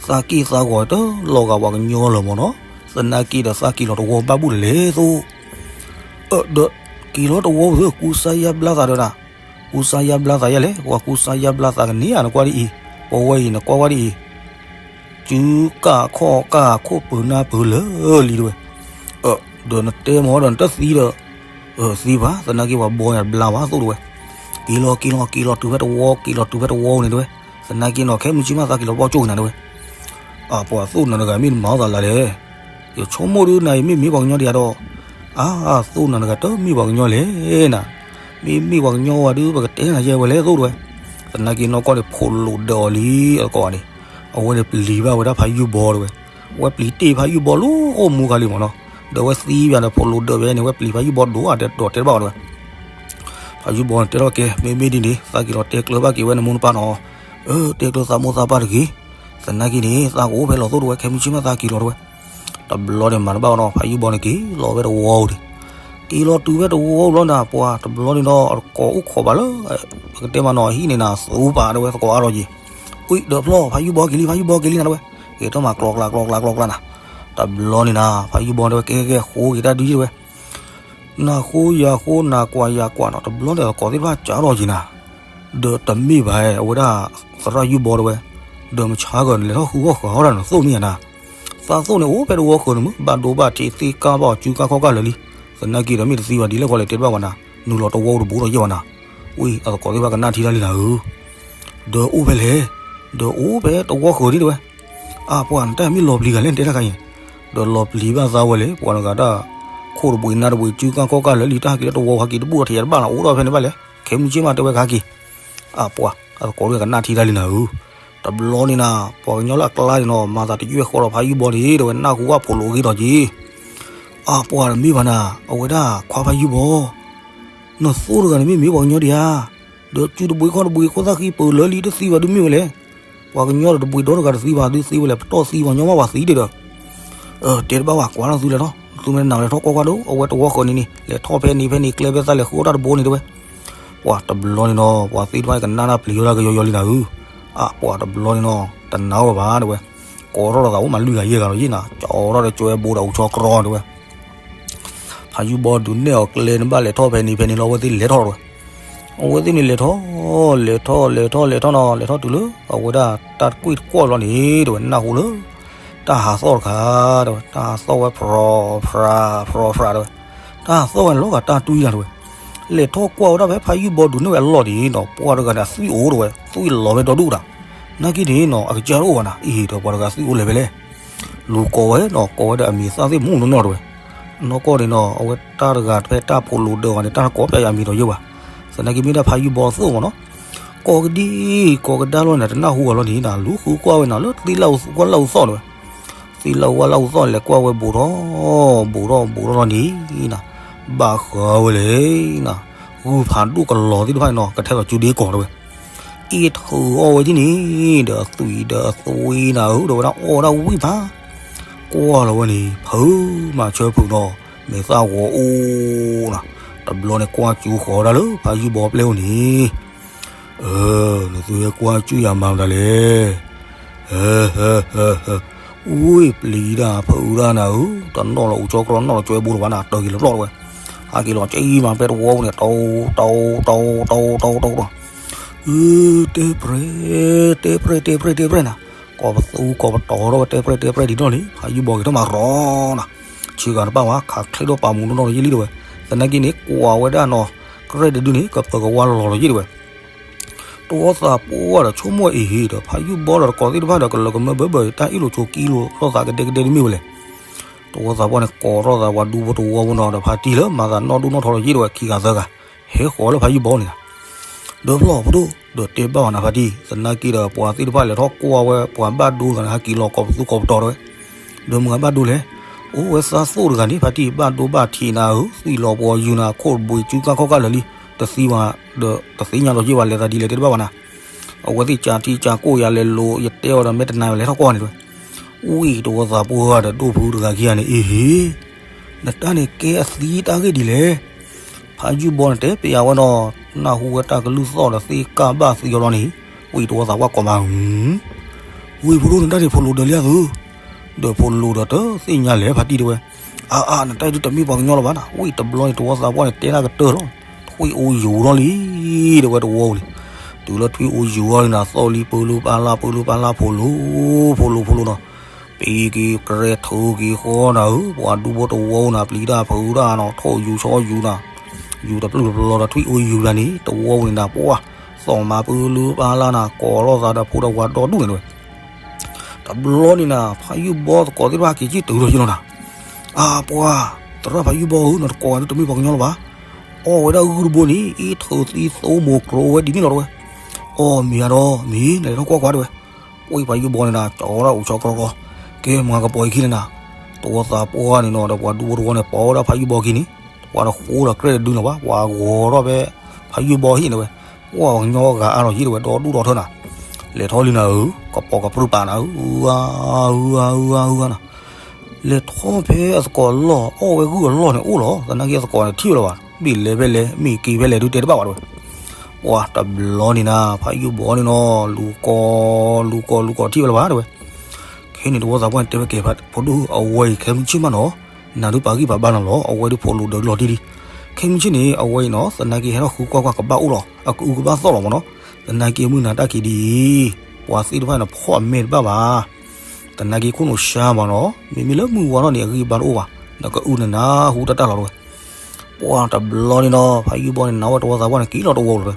သးက့ၢ်သးဂီၤတလီၤဂာ်ပှၤကညီလၢၤမၢ်နီၤ, သနာ်က့ဒီးသးက့ၤလီၤတဝီဘၣ်ဘူၣ်တလဲၣ်သိၣ်, အၢ ဒီးက့ၤလီၤတဝီဝဲ ကူစါယါဘျါသးဒီးနၤ, ကူစါယါဘျါသးယဲၢ်လဲၣ် ပှၤကူစါယါဘျါသးကန့ၢ်ဧါ နကွၢ်ဒ်အံၤ, ပဝဲအံၤနကွၢ်ကွၢ်ဒ်အံၤ စုကၢ်ခီၣ်ကၢ်ခိၣ်ပၢၤနၢ်ပၢၤလၢာ်လံတဲဝဲ, အၢ ဒီးနတဲမၢ်ဒီးနတသံဒီး, အၢ သံဘၣ် သနာ်က့ပှၤဘီယါတဘျါဘၣ်သိၣ်တဲဝဲ, က့ၤလီၤက့ၤလီၤက့ၤလီၤတုၤဖဲတဝီ က့ၤလီၤတုၤဖဲတဝီန့ၣ်တဲဝဲ, သနာ်က့နီၤ ခဲမုၢ်ဆ့ၣ်မးသးက့ၤလီၤဘီကၠိက့ၤနၤတဲဝဲ, အပှၤသိၣ်နၤတဂၤမ့ၢ်နမၤအီၣ်သးလၢ်လဲၣ်, ယဆိကမိၣ်ဒုးနၤအံၤမ့ၢ်မ့ၢ်ပှၤကညီဒံးဧါဒီး, အါ သိၣ်နၤတဂၤတမ့ၢ်ပှၤကညီလဲၣ်နၤ, မ့မ့ၢ်ပှၤကညီဝဲဒုး ပကတဲနၤယဲၢ်ဝဲလဲၣ်သိၣ်တဲဝဲ, သနာ်က့နီၢ်ကီၢ်န့ၣ် ဖိးလိာ်ဒၢးအီၤလံအသကိးန့ၣ်, အဝဲန့ၣ်ပျံၤဘၣ်ဝဲဒၣ်ဖးယုၢ်ဘီတဲဝဲ, အဝဲပျံၤတ့ၢ်ဖးယုၢ်ဘီလၢအိၣ်မူခါလံမၢ်နီၤ, ဒီးအဝဲသံဘၣ်ဒီးဖိးလိာ်ဒၢးဝဲန့ၣ် အဝဲပျံၤဖးယုၢ်ဘီဒိၣ်အါတဲဒီးတဲတဘၣ်အီၤတဲဝဲ ဖးယုၢ်ဘီန့ၣ်တဲထီၣ်ကဲ မ့မ့ၢ်ဒ်န့ၣ် သးက့ၤလီၤတဲကျၢၤဘၣ်က့ၤဝဲနမိၢ်နပၢ်နီၤ, အၢ တဲကျၢၤသးမိၢ်သးပၢ်တဂ့ၤ, သနာ်က့န့ၣ် သးကအိၣ်ဖဲလီၤသိၣ်တဲဝဲ ခဲမုၢ်ဆ့ၣ်မးသးက့ၤလီၤတဲဝဲ, တဘျီန့ၣ်မၤတဘၣ်အီၤနီၤ ဖးယုၢ်ဘီန့ၣ်က့ၤလီၤဝဲတဝီန့ၣ်, က့ၤလီၤတုၤဖဲတဝီဘျီန့ၣ် ပှၤတဘျီန့ၣ်ဒီး အသကိးအိၣ်ခိးဘၣ်လၢ ပကတဲမးနီၤ အဟံၣ်န့ၣ်နၤ သူပာ်တဲဝဲသကိးအါထီၣ်က့ၤ, ကွံာ်ဒီးဖျီၣ် ဖးယုၢ်ဘီက့ၤလံ ဖးယုၢ်ဘီက့ၤလံနၤတဲဝဲ, ကဲထီၣ်မးကျီကျါကျီကျါကျီကျါနၤ, တဘျီန့ၣ်နၤ ဖးယုၢ်ဘီတဲဝဲ ကဲကဲကဲ ဃိက့ၤတၢ်ဒုးတဲဝဲ နၤဃိယၤဃိ နၤကွၢ်ယၤကွၢ်နီၤ တဘျီန့ၣ်သကိးသ့ၣ်တဖၣ်စးထီၣ်က့ၤနၤ, ဒီးတမ့ၢ်ဘၣ် အဝဲဒၣ် သရၣ်ယုၢ်ဘီတဲဝဲ, ဒီးမဆါကီးနလဲၤထီၣ်ဃုဂီၢ်ဃုာ်အီၣ်ဒၣ်နသိၣ်မ့ၢ်ဧါနၤ, သးသိၣ်န့ၣ်အိၣ်ဖဲတဝီဃုာ်န့ၣ်မ့ၢ် ဘၣ်ဒိဘၣ်ထံးသ့ၣ်ကၢ်ဘၣ်အီၤ စုကၢ်ခီၣ်ကၢ်လၢာ်လံ, သနာ်က့ဒီးမ့ၢ်တသံဘၣ်ဒ်လဲၣ်ဃီလဲၣ်တဲတဘၣ်ဝဲနၤ, နုာ်လီၤတဝီတဘူးဒီးယဲၢ်ဝဲနၤ, ဝံၤအသကိးသ့ၣ်တဖၣ်ကနၣ်ထံတၢ်လံနၤဧၢ, ဒီးအိၣ်ဖဲလဲၣ်, ဒီးအိၣ်ဖဲတဝီဃုာ်ဒ်တဲဝဲ အပှၤနတၢ်မ့ၢ်လီၤပျံၤဂၤလဲၣ်နတဲတၢ်ခါအံၤ, ဒီးလီၤပျံၤဘၣ်သးဝဲလဲၣ် ပှၤတဂၤတၢ် ခိၣ်တဘှံးနၢ်တဘှံး စုကၢ်ခီၣ်ကၢ်လၢာ်လံ တၢ်ဟဲက့ၤလၢတဝီဟဲက့ၤတဘူၣ်ဒီးထံးယါတဘၣ်နၤ အိၣ်ဒီးဖဲန့ၣ်ဘၣ်လဲၣ် ခဲမုၢ်ဆ့ၣ်မးတဲဝဲခါက့ၤ, အပှၤ အသကိးတဂၤကနၣ်ထံတၢ်လံနၤဧၢ, တဘျီန့ၣ်နၤ ပှၤကညီလၢအကျါန့ၣ်နီၤ မၤသးတယွဲၢ်ဃီဒီးဖးယုၢ်ဘီန့ၣ် တဲဝဲနၢ်ဟူဘၣ်ဖိးလိာ်ဂ့ၤဒီးက့ၤ အပှၤတမ့ၢ်ဘၣ်နၤ အဝဲဒၣ်ခွါဖးယုၢ်ဘီ နသိၣ်တဂၤန့ၣ်မ့ၢ်မ့ၢ်ပှၤကညီဒံးဧါ, ဒီးစုတဘှံးခီၣ်တဘှံး ခိၣ်သၣ်ဃံပၢၤလၢာ်လံတသံဘၣ်ဒုးမ့ၢ်ဝဲလဲၣ်, ပှၤကညီဒီးတဘှံးဒီတဂၤတသံဘၣ်ဒုးသံဝဲလဲၣ် ပတီၢ်သံပှၤကညီမးပှၤသံဒံးဒီး, တဲတဘၣ်ဝဲကွၢ်ထီၣ်သုလဲၣ်ထီၣ် သုမ့ၢ်နၤလဲၤထီၣ်ကွၢ်ကွၢ်ဒိၣ် အဝဲတဝီဃုာ်န့ၣ်န့ၣ် လဲၤထီၣ်ဖဲန့ၣ်ဖဲန့ၣ် ကျဲဖဲသးလဲၤဃုအီၣ်တၢ်တဘိန့ၣ်တဲဝဲ, ပှၤတဘျီန့ၣ်နီၤ ပှၤသ့ၣ်တဖၣ်ကနၣ်တၢ်ပျံၤဝဲဒၣ်ကယီယီလံနၤဧၢ, အပှၤတဘျီန့ၣ်နီၤ တနာ်အီၤဘၣ်တဲဝဲ, ကိးထီၣ်ဒီးသးအိၣ်မးလွံၢ်ဂၤယဲၢ်ဂၤလီၤယဲၢ်နၤ ကၠီထီၣ်ဒီးကၠွဲဘိဒီးအူဆီကြီတဲဝဲ ဖး ဖးယုၢ်ဘီဒုးနဲၣ်အီၤကျဲန့ၣ် ဘၣ်လဲၤထီၣ်ဖဲန့ၣ်ဖဲန့ၣ်လီၤ အဝဲသ့ၣ်လဲၤထီၣ်တဝဲ. အဝဲသ့ၣ်န့ၣ်လဲၤထီၣ် လဲၤထီၣ် လဲၤထီၣ် လဲၤထီၣ်နီၤ လဲၤထီၣ်တုၤလၢ အဝဲဒၣ်တၢ်တကွ့ၢ်တကွီၢ်လီၤန့ၣ် တဝဲ နၢ်ဟူလၢ တၢ်ဟးသီၣ်တခါ တဝဲ တၢ်ဟးသီၣ်ဝဲ ဖြီဖြါ ဖြီဖြါ တဝဲ တၢ်ဟးသီၣ်ဝဲန့ၣ်လီၤဂာ်တၢ်တွံၢ်ယၤတဝဲ. လဲၤထီၣ်ကွၢ်ဝဲဒၣ်ဖဲဖးယုၢ်ဘီဒုးနဲၣ်ဝဲအလီၢ်ဒ်နီၤ ပှၤတဂၤန့ၣ် အသွံၣ်အိၣ်တဝဲ သွံၣ်လီၤဝဲဒီဒူၣ်တၢ်. နာ်က့န့ၣ်နီၤ အကစၢ်တအိၣ်ဘၣ်နၤ အံၤဒီးပှၤတဂၤသွံၣ်အိၣ်လဲၤဖဲလဲၣ်. လူၤကိးဝဲနီၤ ကိးဝဲဒီးအမံၤသၣ်သ့ၣ်မူနီၢ်နီၢ်တဝဲ. အနီၢ်ကီၢ်န့ၣ်နီၤ အဝဲတၢ်တဂၤဖဲတၢ်ဖိးလိာ်ဒၢးဂၤန့ၣ် တၢ်ကိးပျၢ်ယၤမံၤဒီးယဲၢ်ဘၣ်. သနာ်က့မ့ၢ်ဒၣ်ဖးယုၢ်ဘီသိၣ်မးနီၤ ကိးကဒံ ကိးကဒါလီၤန့ၣ် တနၢ်ဟူအီၤလီၤန့ၣ် လူၤဃုကွၢ်ဝဲနီၤလၢသ့ၣ်လၣ်အူဝၣ်လၣ်အူသီၣ်တဝဲ. သ့ၣ်လၣ်အူဝၣ်လၣ်အူသီၣ်လဲၤကွၢ်ဝဲဘူးထီၣ် ဘူးထီၣ်ဘူးထီၣ်လီၤန့ၣ်နီၤ ဘၣ်ဃးဝဲလဲၣ်နီၤ ဂုၢ်ဖးဒိၣ်ကလီၤသ့ၣ်တဖၣ်န့ၣ်နီၤ ကထဲသိးစုဒ့ကီးတဝဲ. အ့ၣ်ထုးအီၣ်ဝဲဒ်န့ၣ် ဒီးအသွံၣ်ဒီးအသွံၣ်နၤဧၢ ဒီးဝဲဒၣ်အီၣ်ဝဲဒၣ်ဝံၣ်ဖး ကွၢ်လီၤဝဲန့ၣ် ဖုးမၤဆၢဖုးနီၤ မဲာ်သၣ်ဂီၤအိၣ်နီၤ. တဘျီန့ၣ်ကွၢ်ကၠူဃီၤဒၣ်လၢဖးယုၢ်ဘီပျဲၢ်အိၣ်န့ၣ် နသုဟဲကွၢ်ကၠူယၤမၤမတၤလဲၣ်. ဝံၣ်ပျံၤတၢ်ဖုးတၢ်နၤဧၢ တနီၣ်လီၤအိၣ်ကၠီကြီ နီၣ်လီၤကၠီဘိတဘၣ်နၤ တၢ်က့ၤလီၤပျီၢ်တဝဲ. ဟဲက့ၤလီၤကၠံမးဖဲတဝီပူၤန့ၣ် တိ တိ တိ တိ တိ တိ တိ တဲပြဲၢ် တဲပြဲၢ် တဲပြဲၢ် တဲပြဲၢ်နၤ. ကိးပသူကိးပတီၤထီၣ်ဝဲ တဲပြဲၢ် တဲပြဲၢ်ဒ်နီၢ်လံ ဖးယုၢ်ဘီက့ၤထီၣ်မၤရီၤနၤ. ဆံဂၤတပၣ်ဝဲ ခးချ့ထီၣ်ပာ်မူနီၢ်နီၢ်လီၤယဲၢ်လံတဝဲ. သနာ်က့န့ၣ် ကွၢ်ဝဲဒၣ်နီၤ ကြဲၢ်တဒုန့ၣ် ကပၢၤကဝါလီၤလီၤယဲၢ်တဝဲ. တဝီသးပှၢ်ဒီးဆိကမိၣ်အံၤဟ့ၣ်ဒီး ဖးယုၢ်ဘီဒီးတကိးသ့ၣ်တဖၣ်ဒီး ကလၢကမၢဘၢဘၢ တၢ်အ့ၣ်လိာ်ဆိးက့လိာ်လိာ်သးကဒဲကဒဲတမ့ၢ်ဝဲလဲၣ်. တဝီသးပှၢ်န့ၣ် ကိးထီၣ်သးပှၤဒူဖိတဝီဖိနီၤ ဒီးဖါတံၢ်လၢမၤသးနီၢ်ဒိၣ်နီၢ်ထီလီၤယဲၢ်တဝဲ ခံဂၤသၢဂၤ ဟဲဃီၤလၢဖးယုၢ်ဘီန့ၣ် ဒီးဖျီၣ်ဖိဒိၣ် ဒီးတဲဘၣ်အီၤနၤဖါတံၢ် သနာ်က့ဒီး ပှၤသ့ၣ်တဖၣ်လဲၤထီၣ်ကွၢ်ဝဲ ပှၤဘၣ်ဒိတဂၤန့ၣ် ဟဲက့ၤလီၤကိးပသူကိးပတီၤတဝဲ. ဒီးမုၢ်ဂၤဘၣ်ဒိလဲၣ်. အိၣ်ဝဲသးသိၣ်တဂၤန့ၣ် ဖါတံၢ်ဘၣ်ဒိဘၣ်ထံးနၤဧၢ သွံၣ်လီၤပှီၤယူၤနၤ ခိၣ်ဘှံးစုကၢ်ခီၣ်ကၢ်လၢာ်လံ တသံဘၣ် ဒီးတသ့ၣ်ညါလီၤယ့ၢ်ဘၣ် လဲၤသးဒ်လဲၣ်တဲတဘၣ်ဘၣ်နၤ. အဝဲသ့ၣ်ကးထံကးကိၢ်ယၤလဲၤလိၤ ယတဲအီၤဒီးမ့ၢ်တနၤဝဲ လဲၤထီၣ်ကွၢ်န့ၣ်တဝဲ. ဝံၣ်တဝီသးပှၢ်ဒီးဒိၣ်ဖုတဂၤခံဂၤန့ၣ် အ့ဟ့ၣ် နတၢ်န့ၣ်ကဲအသံတၢ်ဂ့ၢ်ဒ်လဲၣ်. ဖးယုၢ်ဘီန့ၣ်တဲပျးဝဲနီၤ နၢ်ဟူဝဲတၢ်ကလုၢ်သီၣ်ဒီးသ့ၣ်ကၢ်ဘၣ်သံအီၤလီၤန့ၣ် ဝံၣ်တဝီသးပှၢ်ကိးမး ဝံၣ်ဖိဒိၣ် နတၢ်န့ၣ်ဖိးလိာ်ဒၢးလံအသု ဒီးဖိးလိာ်ဒီးတသ့ၣ်ညါလဲၣ်ဖါတံၢ်တဲဝဲ. အါအါ နတၢ်ဒုးတမ့ၢ်ပှၤကညီလၢၤဘၣ်နၤ ဝံၣ်တဘျီန့ၣ် တဝီသးပှၢ်န့ၣ် တဲတၢ်ကတၢၢ်လီၤ. ထွံၣ်အိၣ်ယူၤထီၣ်လံ တဲဝဲတဝီန့ၣ်. တုၤလၢထွံၣ်အိၣ်ယူၤထီၣ်လံနၤ သီၣ်လံပၢလၢပၢ်လၢ် ပၢလၢပၢ်လၢ် ဖိးလိာ် ဖိးလိာ် ဖိးလိာ်နီၤ. ပံၤက့ၤကြဲးထုးက့ၤဃီနၤဧၢ ပှၤဒူဖိတဝီနၤ ပျံၤတၢ်ဖုးတၢ်နီၤ ထိၣ်ယူၤဆီယူၤနၤ ယူၤတပျုၢ်တပျီၤဒီးထွံၣ်အိၣ်ယူၤတဂၤန့ၣ် တဝီန့ၣ်နၤ ပှၢ် သီၣ်မၤပၢလၢပၢ်လၢ်နၤ ကိးထီၣ်သးဒီးဖိဒီးဝၤဒီဒူၣ်န့ၣ်တဝဲ. တဘျီန့ၣ်နၤ ဖးယုၢ်ဘီသကိးသ့ၣ်တဖၣ်က့ၤကံၣ်တုၤလီၤယ့ၢ်လီၤနၤ. အါ ပှၢ် သရၣ်ဖးယုၢ်ဘီဧၢ နတကိးဝဲဒၣ်တမ့ၢ်ပှၤကညီလၢၤဘၣ်. အီၣ်ဝဲဒၣ်ဂုၢ်တဘိန့ၣ် အ့ၣ်ထုးသံသိမိၤကျိဝဲဒ်န့ၣ်လီၤတဝဲ. အီၣ်မ့ၤအါဒီးမ့ၤ နလဲၤထီၣ်ကွၢ်ကွၢ်တဝဲ. ဝံၣ်ဖးယုၢ်ဘီန့ၣ်နၤ ကၠီထီၣ်အိၣ်ဆီကျီကျီ ကဲမၤကပီၤအံၤခံန့ၣ်နၤ. တဝီသးပှၢ်န့ၣ်နီၤ ဒီးပှၤဒူဖိတဝီန့ၣ် ပိာ်ဝဲဒၣ်ဖးယုၢ်ဘီခံန့ၣ် ပှၤတဃိဒီးကြဲးတဒုလၢၤဘၣ် ပှၤဂီၤထီၣ်ဖဲ ဖးယုၢ်ဘီဟံၣ်န့ၣ်ဝဲ. ပှၢ်ပှၤကညီဂၤအါထီၣ်ယ့ၢ်တဝဲ ဒီဒူၣ်ဒီထၢနၤ. လဲၤထီၣ်လံနၤဧၢ ကပီၤကပြုၢ်ပာ်နၤဧၢ အူအါ အူအါ အူအါနၤ. လဲၤထီၣ်ဖဲအသကိးလီၢ် အီၣ်ဝဲဂုၢ်အလီၢ်န့ၣ် အိၣ်လီၤ သနာ်က့အသကိးန့ၣ်ထံၣ်ဝဲလၢၤဘၣ် မ့ၢ်လဲၤဖဲလဲၣ် မ့ၢ်က့ၤဖဲလဲၣ်ဒုးတဲတဘၣ်ဘၣ်တဝဲ. ပှၢ်တဘျီန့ၣ်နၤ ဖးယုၢ်ဘီန့ၣ်နီၤ လူၤကိး လူၤကိး လူၤကိးထံၣ်ဝဲလၢၤဘၣ်တဝဲ. ခဲန့ၣ်တဝီသးပှၢ်န့ၣ်တဲဝဲကဲ ဖိဒိၣ်ဧၢ အဝဲအံၤခဲမုၢ်ဆ့ၣ်မးနီၤ နၤဒုးပာ်ဂံၢ်ပာ်ဘါနၤလီၤ အဝဲဒုးဖိးလိာ်ဒၢးလီၤတံၢ်လံ. ခဲမုၢ်ဆ့ၣ်န့ၣ် အဝဲအံၤနီၤ သနာ်က့ဟဲထီၣ်ဃုကွၢ်ကွၢ်ကဘၣ်အိၣ်လီၤ အကအုကဘၣ်သီၣ်လီၤမးနီၤ. သနာ်က့မုၢ်နၤတၢ်က့ၤဒ်အံၤ ပှၤသ့ၣ်တဖၣ်န့ၣ်ဖီၣ်အမဲာ်တဘၣ်ဘၣ် သနာ်က့ခိၣ်နူာ်ရှါမးနီၤ မ့မ့ၢ်လၢမုၢ်ဝါထီၣ်န့ၣ် အဂံၢ်အဘါတအိၣ်ဘၣ် နကအုနနါဟူတၢ်တၢ်လီၤတဝဲ. ပှၢ်တဘျီန့ၣ်နီၤ ဖးယုၢ်ဘီန့ၣ် နၤဝဲတဝီသးပှၢ်န့ၣ် က့ၤလီၤတဝီလီၤတဝဲ.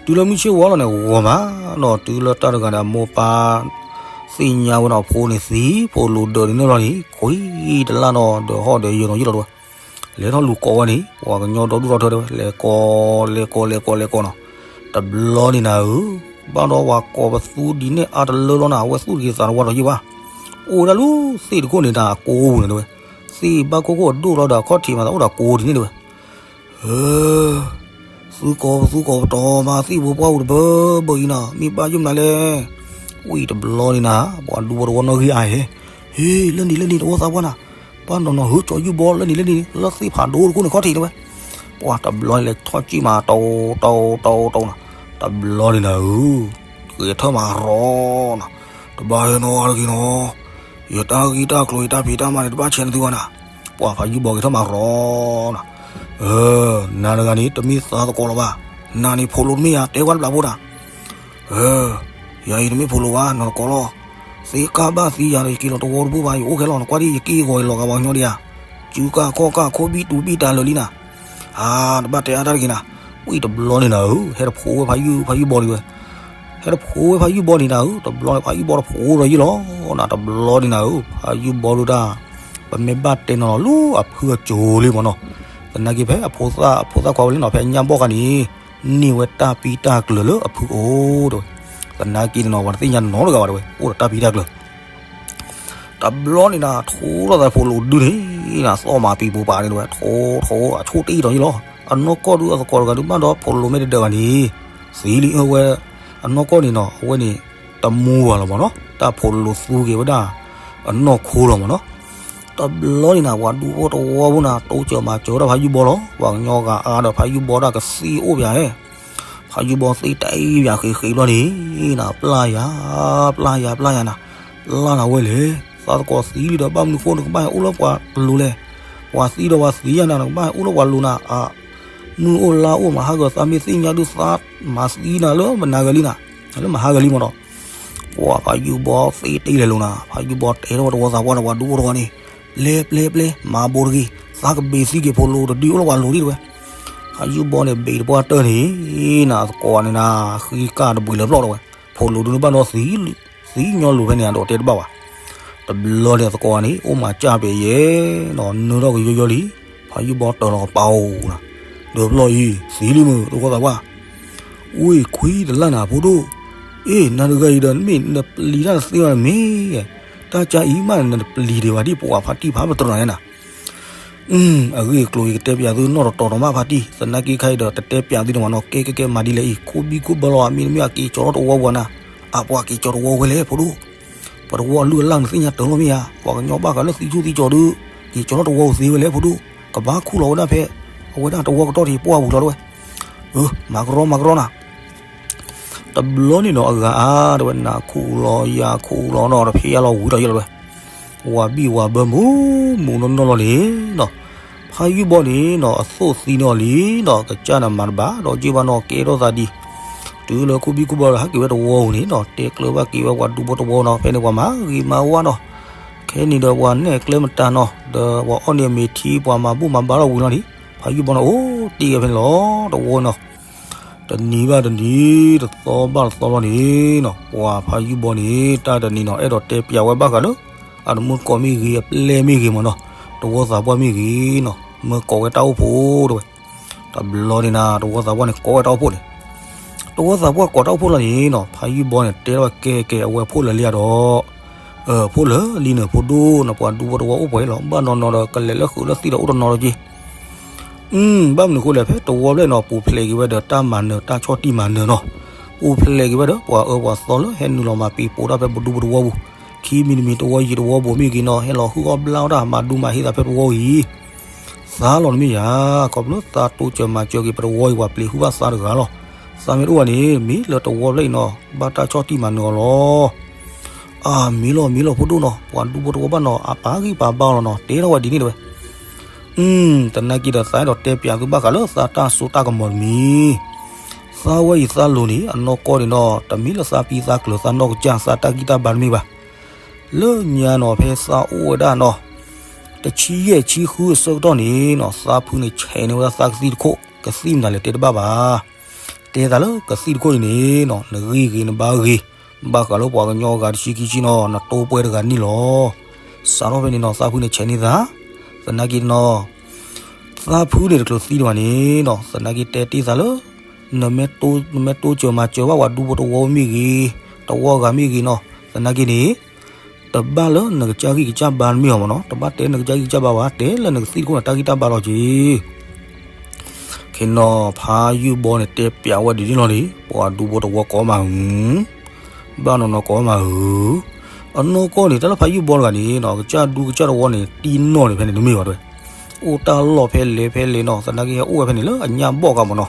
တုၤလၢမုၢ်ဆ့ၣ်ဝါလီၤန့ၣ် ဂီၤမးနီၤ တုၤလၢတၢ်တဂၤဒီးအမိၢ်ပၢ် သ့ၣ်ညါဝဲဒီးအဖိန့ၣ်သံ ဖိးလိာ်ဒၢးန့ၣ်န့ၣ်လီၤန့ၣ် ခွံတလါနီၤ ဒီးဟီၣ်ဒီးယၢၤနီၤယ့ၢ်လီၤတဝဲ. လဲၤထီၣ်လူၤကိးဝဲန့ၣ် ပှၤကညီဒီဒူၣ်ဒီထၢတဝဲ လဲၤကိး လဲၤကိး လဲၤကိး လဲၤကိးနီၤ. တဘျီန့ၣ်နၤဧၢ ဘၣ်ဒီးပှၤကိးပသူဒ်န့ၣ်အါတလၢလီၤနၤ အဝဲသူၣ်တဂ့ၤသးတဝါဒီးယ့ၢ်ဘၣ်. အိၣ်ဝဲဒၣ်လၢသ့ၣ်တခိၣ်န့ၣ်နၤ အကိပူၤန့ၣ်တဝဲ သ့ၣ်ဘၣ်ခိၣ်ခိၣ်အဒိၣ်လီၤဒီးအခီၣ်ထံးမးသးအိၣ်ဒီးကိဒ်န့ၣ်တဝဲ. သုကိးပသူကိးပတီၤမး သံၣ်ဖိပှၢ်ပူၤတဘၢဘၢအံၤနီၤ မ့ၢ်ဘၣ်ယိၣ်မနုၤလဲၣ်. ဝံၣ်တဘျီန့ၣ်နၤ ပှၤဒူဖိတဝီနီၣ်ဂံၢ်အါဟဲ ဟ့ၣ် လၢန့ၣ်လၢန့ၣ် တဝီသးပှၢ်နၤ ပှၤနီၤနီၤ ဟၢကၠီယုၢ်ဘီလၢန့ၣ်လၢန့ၣ် လၢသ့ၣ်ဖးဒိၣ်တခိၣ်န့ၣ်ခီၣ်ထံးတဝဲ. ပှၤတဘျီလဲၤထီၣ်ကံၣ်မး တိ တိ တိ တိနီၤ. တဘျီန့ၣ်နၤဧၢ ဂဲၤထၢၣ်မးရီနီၤ တဘၣ်ဟဲနီတဂ့ၤနီၤ ယတၢ်ဂ့ၢ်တၢ်ကျိၤ ယတၢ်ဖံးတၢ်မၤန့ၣ် တဘၣ်ဆဲးနသုဘၣ်နၤ. ပှၤဖးယုၢ်ဘီက့ၤထီၣ်မၤရီနီၤ, နၤတဂၤန့ၣ် တမ့ၢ်သးသကိးလၢၤဘၣ်, နၤန့ၣ်ဖိလိၤတမ့ၢ်ဧါ, တဲဝဲတဘျီဖိဒၣ်, ယၤအံၤတမ့ၢ်ဖိလိၤဘၣ် နၤသကိးလီၤ, သ့ကၢ်ဘၣ်သံယၤဒီး ယက့ၤလီၤတဝီတဘိဘၣ်, ယအိၣ်ခဲလီၤ နကွၢ်ဒ်ယက့ၢ်ဂီၤယလီၤဂာ်ပှၤကညီဒံးဧါ, စုကၢ်ခီၣ်ကၢ်ခိၣ်ဘံၣ်တူဘံၣ်တၢ်လၢာ်လံနၤ, အါ တဘၣ်တဲအါတၢ်တဂ့ၤနၤ, ဝံၣ်တဘျီန့ၣ်နၤဧၢ, ဟဲတဖိးဝဲဖးယုၢ် ဖးယုၢ်ဘီဒံးဝဲ ဟဲတဖိးဝဲဖးယုၢ်ဘီန့ၣ်နၤဧၢ, တဘျီန့ၣ် ဖးယုၢ်ဘီတဖိးဒီးယံၤလီၤနၤ, တဘျီန့ၣ်နၤဧၢ, ဖးယုၢ်ဘီဒုးတၢ်, ပမ့ၢ်ဘၣ်တဲနီၤလီၤလၢအဖုအစိၤလံမ့ၢ်နီၤ, သနာ်က့ဖဲအဖိသၣ် အဖိသၣ်ခွါဝဲလံနီၤ, ဖဲညၣ်ဘီၣ်ဃါန့ၣ် န့ၢ်ဝဲတၢ်ပံတၢ်ကျၢၤလၢအဖုအိၣ်တဲဝဲ, သနာ်က့န့ၣ်နီၤ ပှၤတသ့ၣ်ညါနီတဂၤဘၣ်တဲဝဲ အိၣ်ဒီးတၢ်ပံတၢ်ကျၢၤ တဘျီန့ၣ်နၤ ထိထီၣ်သးဖိလိၤဒုန့ၣ်နၤ, သီၣ်မၤပံၤပိၤပၤန့ၣ်တဲဝဲ, ထိ ထိ အဆိၣ်တ့ၢ်ဒီးယံၤလီၤ, အနီၢ်ကီၢ်ဒုးအသကိးတဂၤဒုးဘၣ်ဒီးဖိလိၤမ့ၢ်တဒၢးဘၣ်န့ၣ်, သံလံအဝဲ, အနီၢ်ကီၢ်န့ၣ်နီၤ အဝဲန့ၣ် တမူဘၣ်လီၤမ့ၢ်နီၤ, တၢ်ဖိလိၤသူက့ၤဝဲဒၣ် အနီၢ်ခိလီၤမ့ၢ်နီၤ, တဘျီန့ၣ်နၤ ပှၤဒူဖိတဝီဖိနၤ တိစၢၤမၤစၢၤဝဲဒၣ်ဖးယုၢ်ဘီလီၤ, ပှၤကညီဂၤအါဒီးဖးယုၢ်ဘီဒၣ်ကသံအိၣ်ပယၤဧဲ ဖးယုၢ်ဘီသ့တၢ်အံၤယၤဃ့ဃ့ဘျီန့ၣ်နၤ, ပျၢ်ယၤ, ပျၢ်ယၤ ပျၢ်ယၤနၤ, ပျၢ်နၤဝဲလဲၣ်, သးသကိးသံလံဒီး ဘၣ်မနုၤဃိနကဘၣ်ဟဲအိၣ်လၢပှၤလိၤလဲၣ်, ပှၤသံဒီးပှၤသံယၤနၤ နကဘၣ်ဟဲအိၣ်လၢပှၤလိၤနၤ, အမုၢ်အိၣ်လါအိၣ် မဟါဂၤသးမ့ၢ်သ့ၣ်ညါဒုးသးမၤသံနၤလၢမနၤဂၤလံနၤ, လၢမဟါဂၤလံမ့ၢ်နီၤ, ပှၤဖးယုၢ်ဘီသ့တ့ၢ်လဲၤလိာ်နၤ, ဖးယုၢ်ဘီတဲထီၣ်ဝဲတဝီသးပှၢ်ဒီးပှၤဒူဖိတဝီန့ၣ်, ပျဲ ပျဲ ပျဲ မၤဘိးတဂ့ၤ, သးကဘ့ၣ်သံက့ၤဖိလိၤတဒုအိၣ်လၢပှၤလိၤဒံးတဲဝဲ, ဖးယုၢ်ဘီန့ၣ် ဘ့ၣ်တပှၢ်တၢၢ်န့ၣ်နၤ, သကိးန့ၣ်နၤ ဃံကၢ်တဘှံးလၢၤပျီၢ်တဲဝဲ, ဖိလိၤဒုးန့ၣ်ဘၣ်ဒီး သံညီလိၤဖဲန့ၣ်ဒီးတဲတဘၣ်ဘၣ်, တဘျီန့ၣ်သကိးန့ၣ် အိၣ်မၤစၢ်ပယဲနီၤ နၢထီၣ်ကယီယီလံ, ဖးယုၢ်ဘီတၢၢ်လီၤကပၤအိၣ်နၤ, ဒီးပျီၢ်အံၤ သံလံမုၢ်သဝီသးပှၢ် ဝ့ၢ်ခွံတလၢ်နၤဖိဒိၣ်, အ့ၣ် နၤတဂၤအံၤဒီး မ့ၢ်နပျံၤတၢ်တသ့ဘၣ်မ့ၢ်, တၢ်ကါအံၤမးနတပျံၤဒံးဘၣ်ဒ်ပှၤဖါတံၢ်ဖါပတြၢၤန့ၣ်နၤ, အဂ့ၢ်အကျိၤအံၤကတဲပျးသုနီၢ်တတီၤတမးဖါတံၢ်, သနာ်က့ခါအံၤဒီးတတဲပျးသုန့ၣ်မ့ၢ်နီၤ, ကဲကဲကဲမၤဒ်လဲၣ်အံၤ ခိၣ်ဘံၣ်ခိၣ်ဘၢလီၤ မ့တမ့ၢ်အက့ၤကၠီထီၣ်တဝီပှၤနၤ, အပှၤက့ၤကၠီတဝီဝဲလဲၣ်ဖိဒိၣ်, ပတဝီအလုၢ်အလၢ်နသ့ၣ်ညါတၢ်လီၤမ့ၢ်ဧါ, ပှၤကညီဘၣ်ဃးလၢသံဆူၣ်သံကၠီဒုး, က့ၤကၠီထီၣ်တဝီပူၤသ့ဝဲလဲၣ်ဖိဒိၣ်, ကဘၣ်ခူၣ်လီၤဝဲဒၣ်ဖဲ အဝဲဒၣ်တဝီကတီၢ်ထံးပှၢ်ပူၤလီၤတဲဝဲ, အၢ မၤကရီမၤကရီနၤ တဘျီန့ၣ်နီၤ အဂၤအါ တဲဝဲ နၤခူၣ်လီၤယၤခူၣ်လီၤနီၤ တဖဲယါလီၤဝံၤဒီးယလီၤတဲဝဲ, ဝၤဘံၣ်ဝၤဘၢမူမူနီၢ်နီၢ်လီၤန့ၣ်နီၤ, ဖးယုၢ်ဘီန့ၣ်နီၤ အသိၣ်သံန့ၢ်အီၤလံနီၤ ကစၢ်နမၤတဘၣ်ဒီးက့ၢ်ဘၣ်နီၤ ကဲထီၣ်သးဒံး, တုၤလၢခိၣ်ဘံၣ်ခိၣ်ဘၢဒီးဟဲက့ၤဝဲတဝီပူၤန့ၣ်နီၤ တဲကျၢၤဘၣ်က့ၤဝဲပှၤဒူဖိတဝီနီၤ ဖဲန့ၣ်ပှၤမၤဂ့ၤမၤဝါနီၤ, ခဲန့ၣ်ဒီးပှၤနဲၣ်ကျဲမတၤနီၤ ဒီးပှၤအီၣ်န့ၢ်အမ့ၤထံ ပှၤမၤဘူၣ်မၤဘါထီၣ်ဝံၤလီၤန့ၣ် ဖးယုၢ်ဘီန့ၣ် အိၣ်တ့ၢ်ဂဲၤဖဲန့ၣ်လီၤ တဝီနီၤ တနံၤဘၣ်တနံၤ တသီဘၣ်တသီလီၤန့ၣ်နီၤ ပှၤဖးယုၢ်ဘီန့ၣ် တၢ်တနံၤနီၤ အဲၣ်ဒိးတဲပျးဝဲဘၣ်ဃးလၢ အတမူတကိးမ့ၢ်ဂ့ၤ အပျဲၢ်မ့ၢ်ဂ့ၤမ့ၢ်နီၤ တဝီသးပှၢ်မ့ၢ်ဂ့ၤနီၤ မၢကိးဝဲတၢ်အိၣ်ဖှိၣ်တဲဝဲ, တဘျီန့ၣ်နၤ တဝီသးပှၢ်န့ၣ် ကိးဝဲတၢ်အိၣ်ဖှိၣ်န့ၣ် တဝီသးပှၢ်ကိးတၢ်အိၣ်ဖှိၣ်လီၤန့ၣ်နီၤ ဖးယုၢ်ဘီန့ၣ် တဲထီၣ်ဝဲကဲကဲ အဝဲဖိလၢာ်လံဧါဒီး ဖိလၢာ်လံန့ၣ် ဖိဒိၣ်န့ၣ် ပှၤဒူဖိတဝီအိၣ်ပှဲၤလီၤ ဘၣ်နီၢ်နီၢ်ဒီး ကလဲၤလၢဃုာ်လၢသံဒီးအိၣ်တနီၤလီၤက့ၤ ဘၣ်မနုၤဃိလဲၣ် ဖဲတဝီဖျၢၣ်နီၤ ပူၤဖျဲးက့ၤဝဲဒီးတၢ်မၤနၢၤ တၢ်ဆီၣ်တံၢ်မၤနၢၤနီၤ, ပူၤဖျဲးက့ၤဝဲဒီး ပှၤအၢပှၤသီလၢဟဲနုာ်လီၤမၤပံၤပိာ်တၢ်ဖဲပဒူပတဝီပူၤ, ခံမံၤတမံၤ တဝီယံၤတဝီဘိးမ့ၢ်ဂ့ၤနီၤ ဟဲလီၤဟုၣ်အီၣ်ဘျါအီၣ်တၢ်မၤဒူမၤဟ့သးဖဲပဝီအံၤ, သးလီၤတမ့ၢ်ယၤ, ခီဖျိသးတိစၢၤမၤစၢၤက့ၤပတဝီအံၤ ပှၤပျံၤဟုၣ်ဘၣ်သးတဂၤလီၤ, သးမ့ၢ်တအိၣ်ဘၣ်န့ၣ် မ့ၢ်လၢတဝီဖျၢၣ်အံၤနီၤ ဘၣ်တၢ်ဆီၣ်တံၢ်မၤနၢၤအီၤလီၤ အၢ မ့ၢ်လီၤ မ့ၢ်လီၤ ဖိဒိၣ်နီၤ ပှၤဒူဖိတဝီဘၣ်နီၤ အပာ်ဂံၢ်ပာ်ဘါလီၤနီၤ တဲထီၣ်ဝဲဒ်န့ၣ်တဲဝဲ, တနာ်က့ဒီးသးအဲၣ်ဒိးတဲပျးသုဘၣ်ဃးလၢသးတၢ်စိတၢ်ကမီၤတမံၤ, သးဝဲအံၤသးလိၤန့ၣ် အနီၢ်ကီၢ်န့ၣ်ဒီး တမ့ၢ်လၢသးပံသးကျၢၤသးနီၢ်ကစၢ်သးတၢ်ဂံၢ်တၢ်ဘါတမ့ၢ်ဘၣ်, လၢညါနီၤ ဖဲသးအိၣ်ဝဲဒၣ်နီၤ တဆံယဲၢ်ဆံဃုအဆၢကတီၢ်န့ၣ်နီၤ သးဖုန့ၣ်ဆဲးန့ၢ်ဝဲဒၣ်သးကသံၣ်တခိၣ်, ကသံၣ်မနုၤလဲၣ်တဲတဘၣ်ဘၣ် တဲသးလၢကသံၣ်တခိၣ်အံၤန့ၣ်နီၤ နဂံၢ်ဂ့ၤနဘါဂ့ၤ, ဘၣ်ဃးလၢပှၤကညီအဂၤတဆံခံဆံနီၤ နတိပှဲၤတဂၤန့ၣ်လီၤ. စးထီၣ်ဖဲန့ၣ်နီၤ သးဖုန့ၣ်ဆဲးန့ၢ်သး, သနာ်က့နီၤ သးဖုန့ၣ်တချုးသံဒံးဘၣ်န့ၣ်နီၤ သနာ်က့တဲတ့ၢ်သးလၢ နမ့ၢ်တိစၢၤမၤစၢၤဘၣ်ပှၤဒူဖိတဝီမ့ၢ်ဂ့ၤ, တဝီဂၤမ့ၢ်ဂ့ၤနီၤ သနာ်က့န့ၣ် တဘၣ်လၢနကစၢ်ဂံၢ်ကစၢ်ဘါတမ့ၢ်အီၤမ့ၢ်နီၤ, တဘၣ်တဲလၢနကစၢ်ဂံၢ်ကစၢ်ဘါဘၣ်, တဲလၢနကသံၣ်တခိၣ်န့ၣ် တၢ်ဂံၢ်တၢ်ဘါလီၤက့ၤ. ခဲနီၤ ဖးယုၢ်ဘီန့ၣ် တဲပျးဝဲဒ်န့ၣ်လီၤန့ၣ်, ပှၤဒူဖိတဝီကိးမးဧၢ, ဘၣ်နီၢ်နီၢ်ကိးမးဧၢ. အနီၢ်ကီၢ်န့ၣ် တၢ်လၢဖးယုၢ်ဘီတဂၤန့ၣ်နီၤ ကစၢ်ဒူကစၢ်တဝီန့ၣ် တံၢ်နီၢ်န့ၣ်ဖဲန့ၣ်တမ့ၢ်ဘၣ်တဲဝဲ, အိၣ်တၢ်လီၢ်ဖဲလဲၣ်ဖဲလဲၣ်နီၤ, သနာ်က့ဟဲအိၣ်ဝဲဖဲန့ၣ်လၢအညၣ်ဘီၣ်ကါမ့ၢ်နီၤ,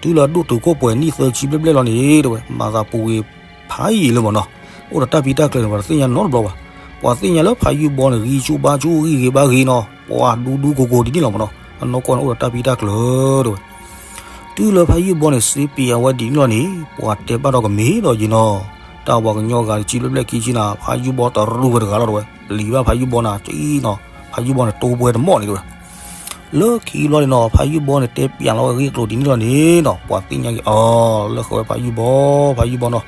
တုၤလၢအဒိၣ်တုာ်ခိၣ်ပှဲၤနံၣ်သၢဆံဘျဲၣ်ဘျဲၣ်လီၤန့ၣ်တဲဝဲ, မၤသးပူၤဂ့ၤဖးယံာ်လၢမ့ၢ်နီၤ, အိၣ်ဒီးတၢ်ပံတၢ်ကျၢၤန့ၣ် ပှၤတသ့ၣ်ညါနီတဘျီဘၣ်. ပှၤသ့ၣ်ညါလၢဖးယုၢ်ဘီန့ၣ် ဂံၢ်ဆူၣ်ဘါဆူၣ်ဂံၢ်ဂ့ၤဘါဂ့ၤနီၤ, ပှၤဒူဒူကိၢ်ကိၢ်ဒ်န့ၣ်လီၤမ့ၢ်နီၤ, အနီၢ်ကီၢ်န့ၣ်အိၣ်ဒီးတၢ်ပံတၢ်ကျၢၤတဲဝဲ. တုၤလၢဖးယုၢ်ဘီန့ၣ် စ့ပံးအဝဲဒ်န့ၣ်လီၤန့ၣ် ပှၤတဲဘၣ်ဒီးကမ့ၢ်ဒီးယံၤနီၤ, တၢ်ပှၤကညီဂၤတဆံဘျဲၣ်ဘျဲၣ်ခံဆံနၤ ဖးယုၢ်ဘီတရူးဝဲတဂၤလီၤတဲဝဲ, ပျံၤဘၣ်ဖးယုၢ်ဘီနၤကံနီၤ, ဖးယုၢ်ဘီန့ၣ် တိၢ်ပှဲၤတမီၢ်န့ၣ်တဲဝဲ. လၢခံဘျီန့ၣ်နီၤ ဖးယုၢ်ဘီန့ၣ် တဲပျးလီၤဝဲအဂ့ၢ်အကျိၤဒ်န့ၣ်လီၤန့ၣ်နီၤ, ပှၤသ့ၣ်ညါက့ၤအီၤ လၢဃုာ်ဝဲဖးယုၢ်ဘီ, ဖးယုၢ်ဘီနီၤ,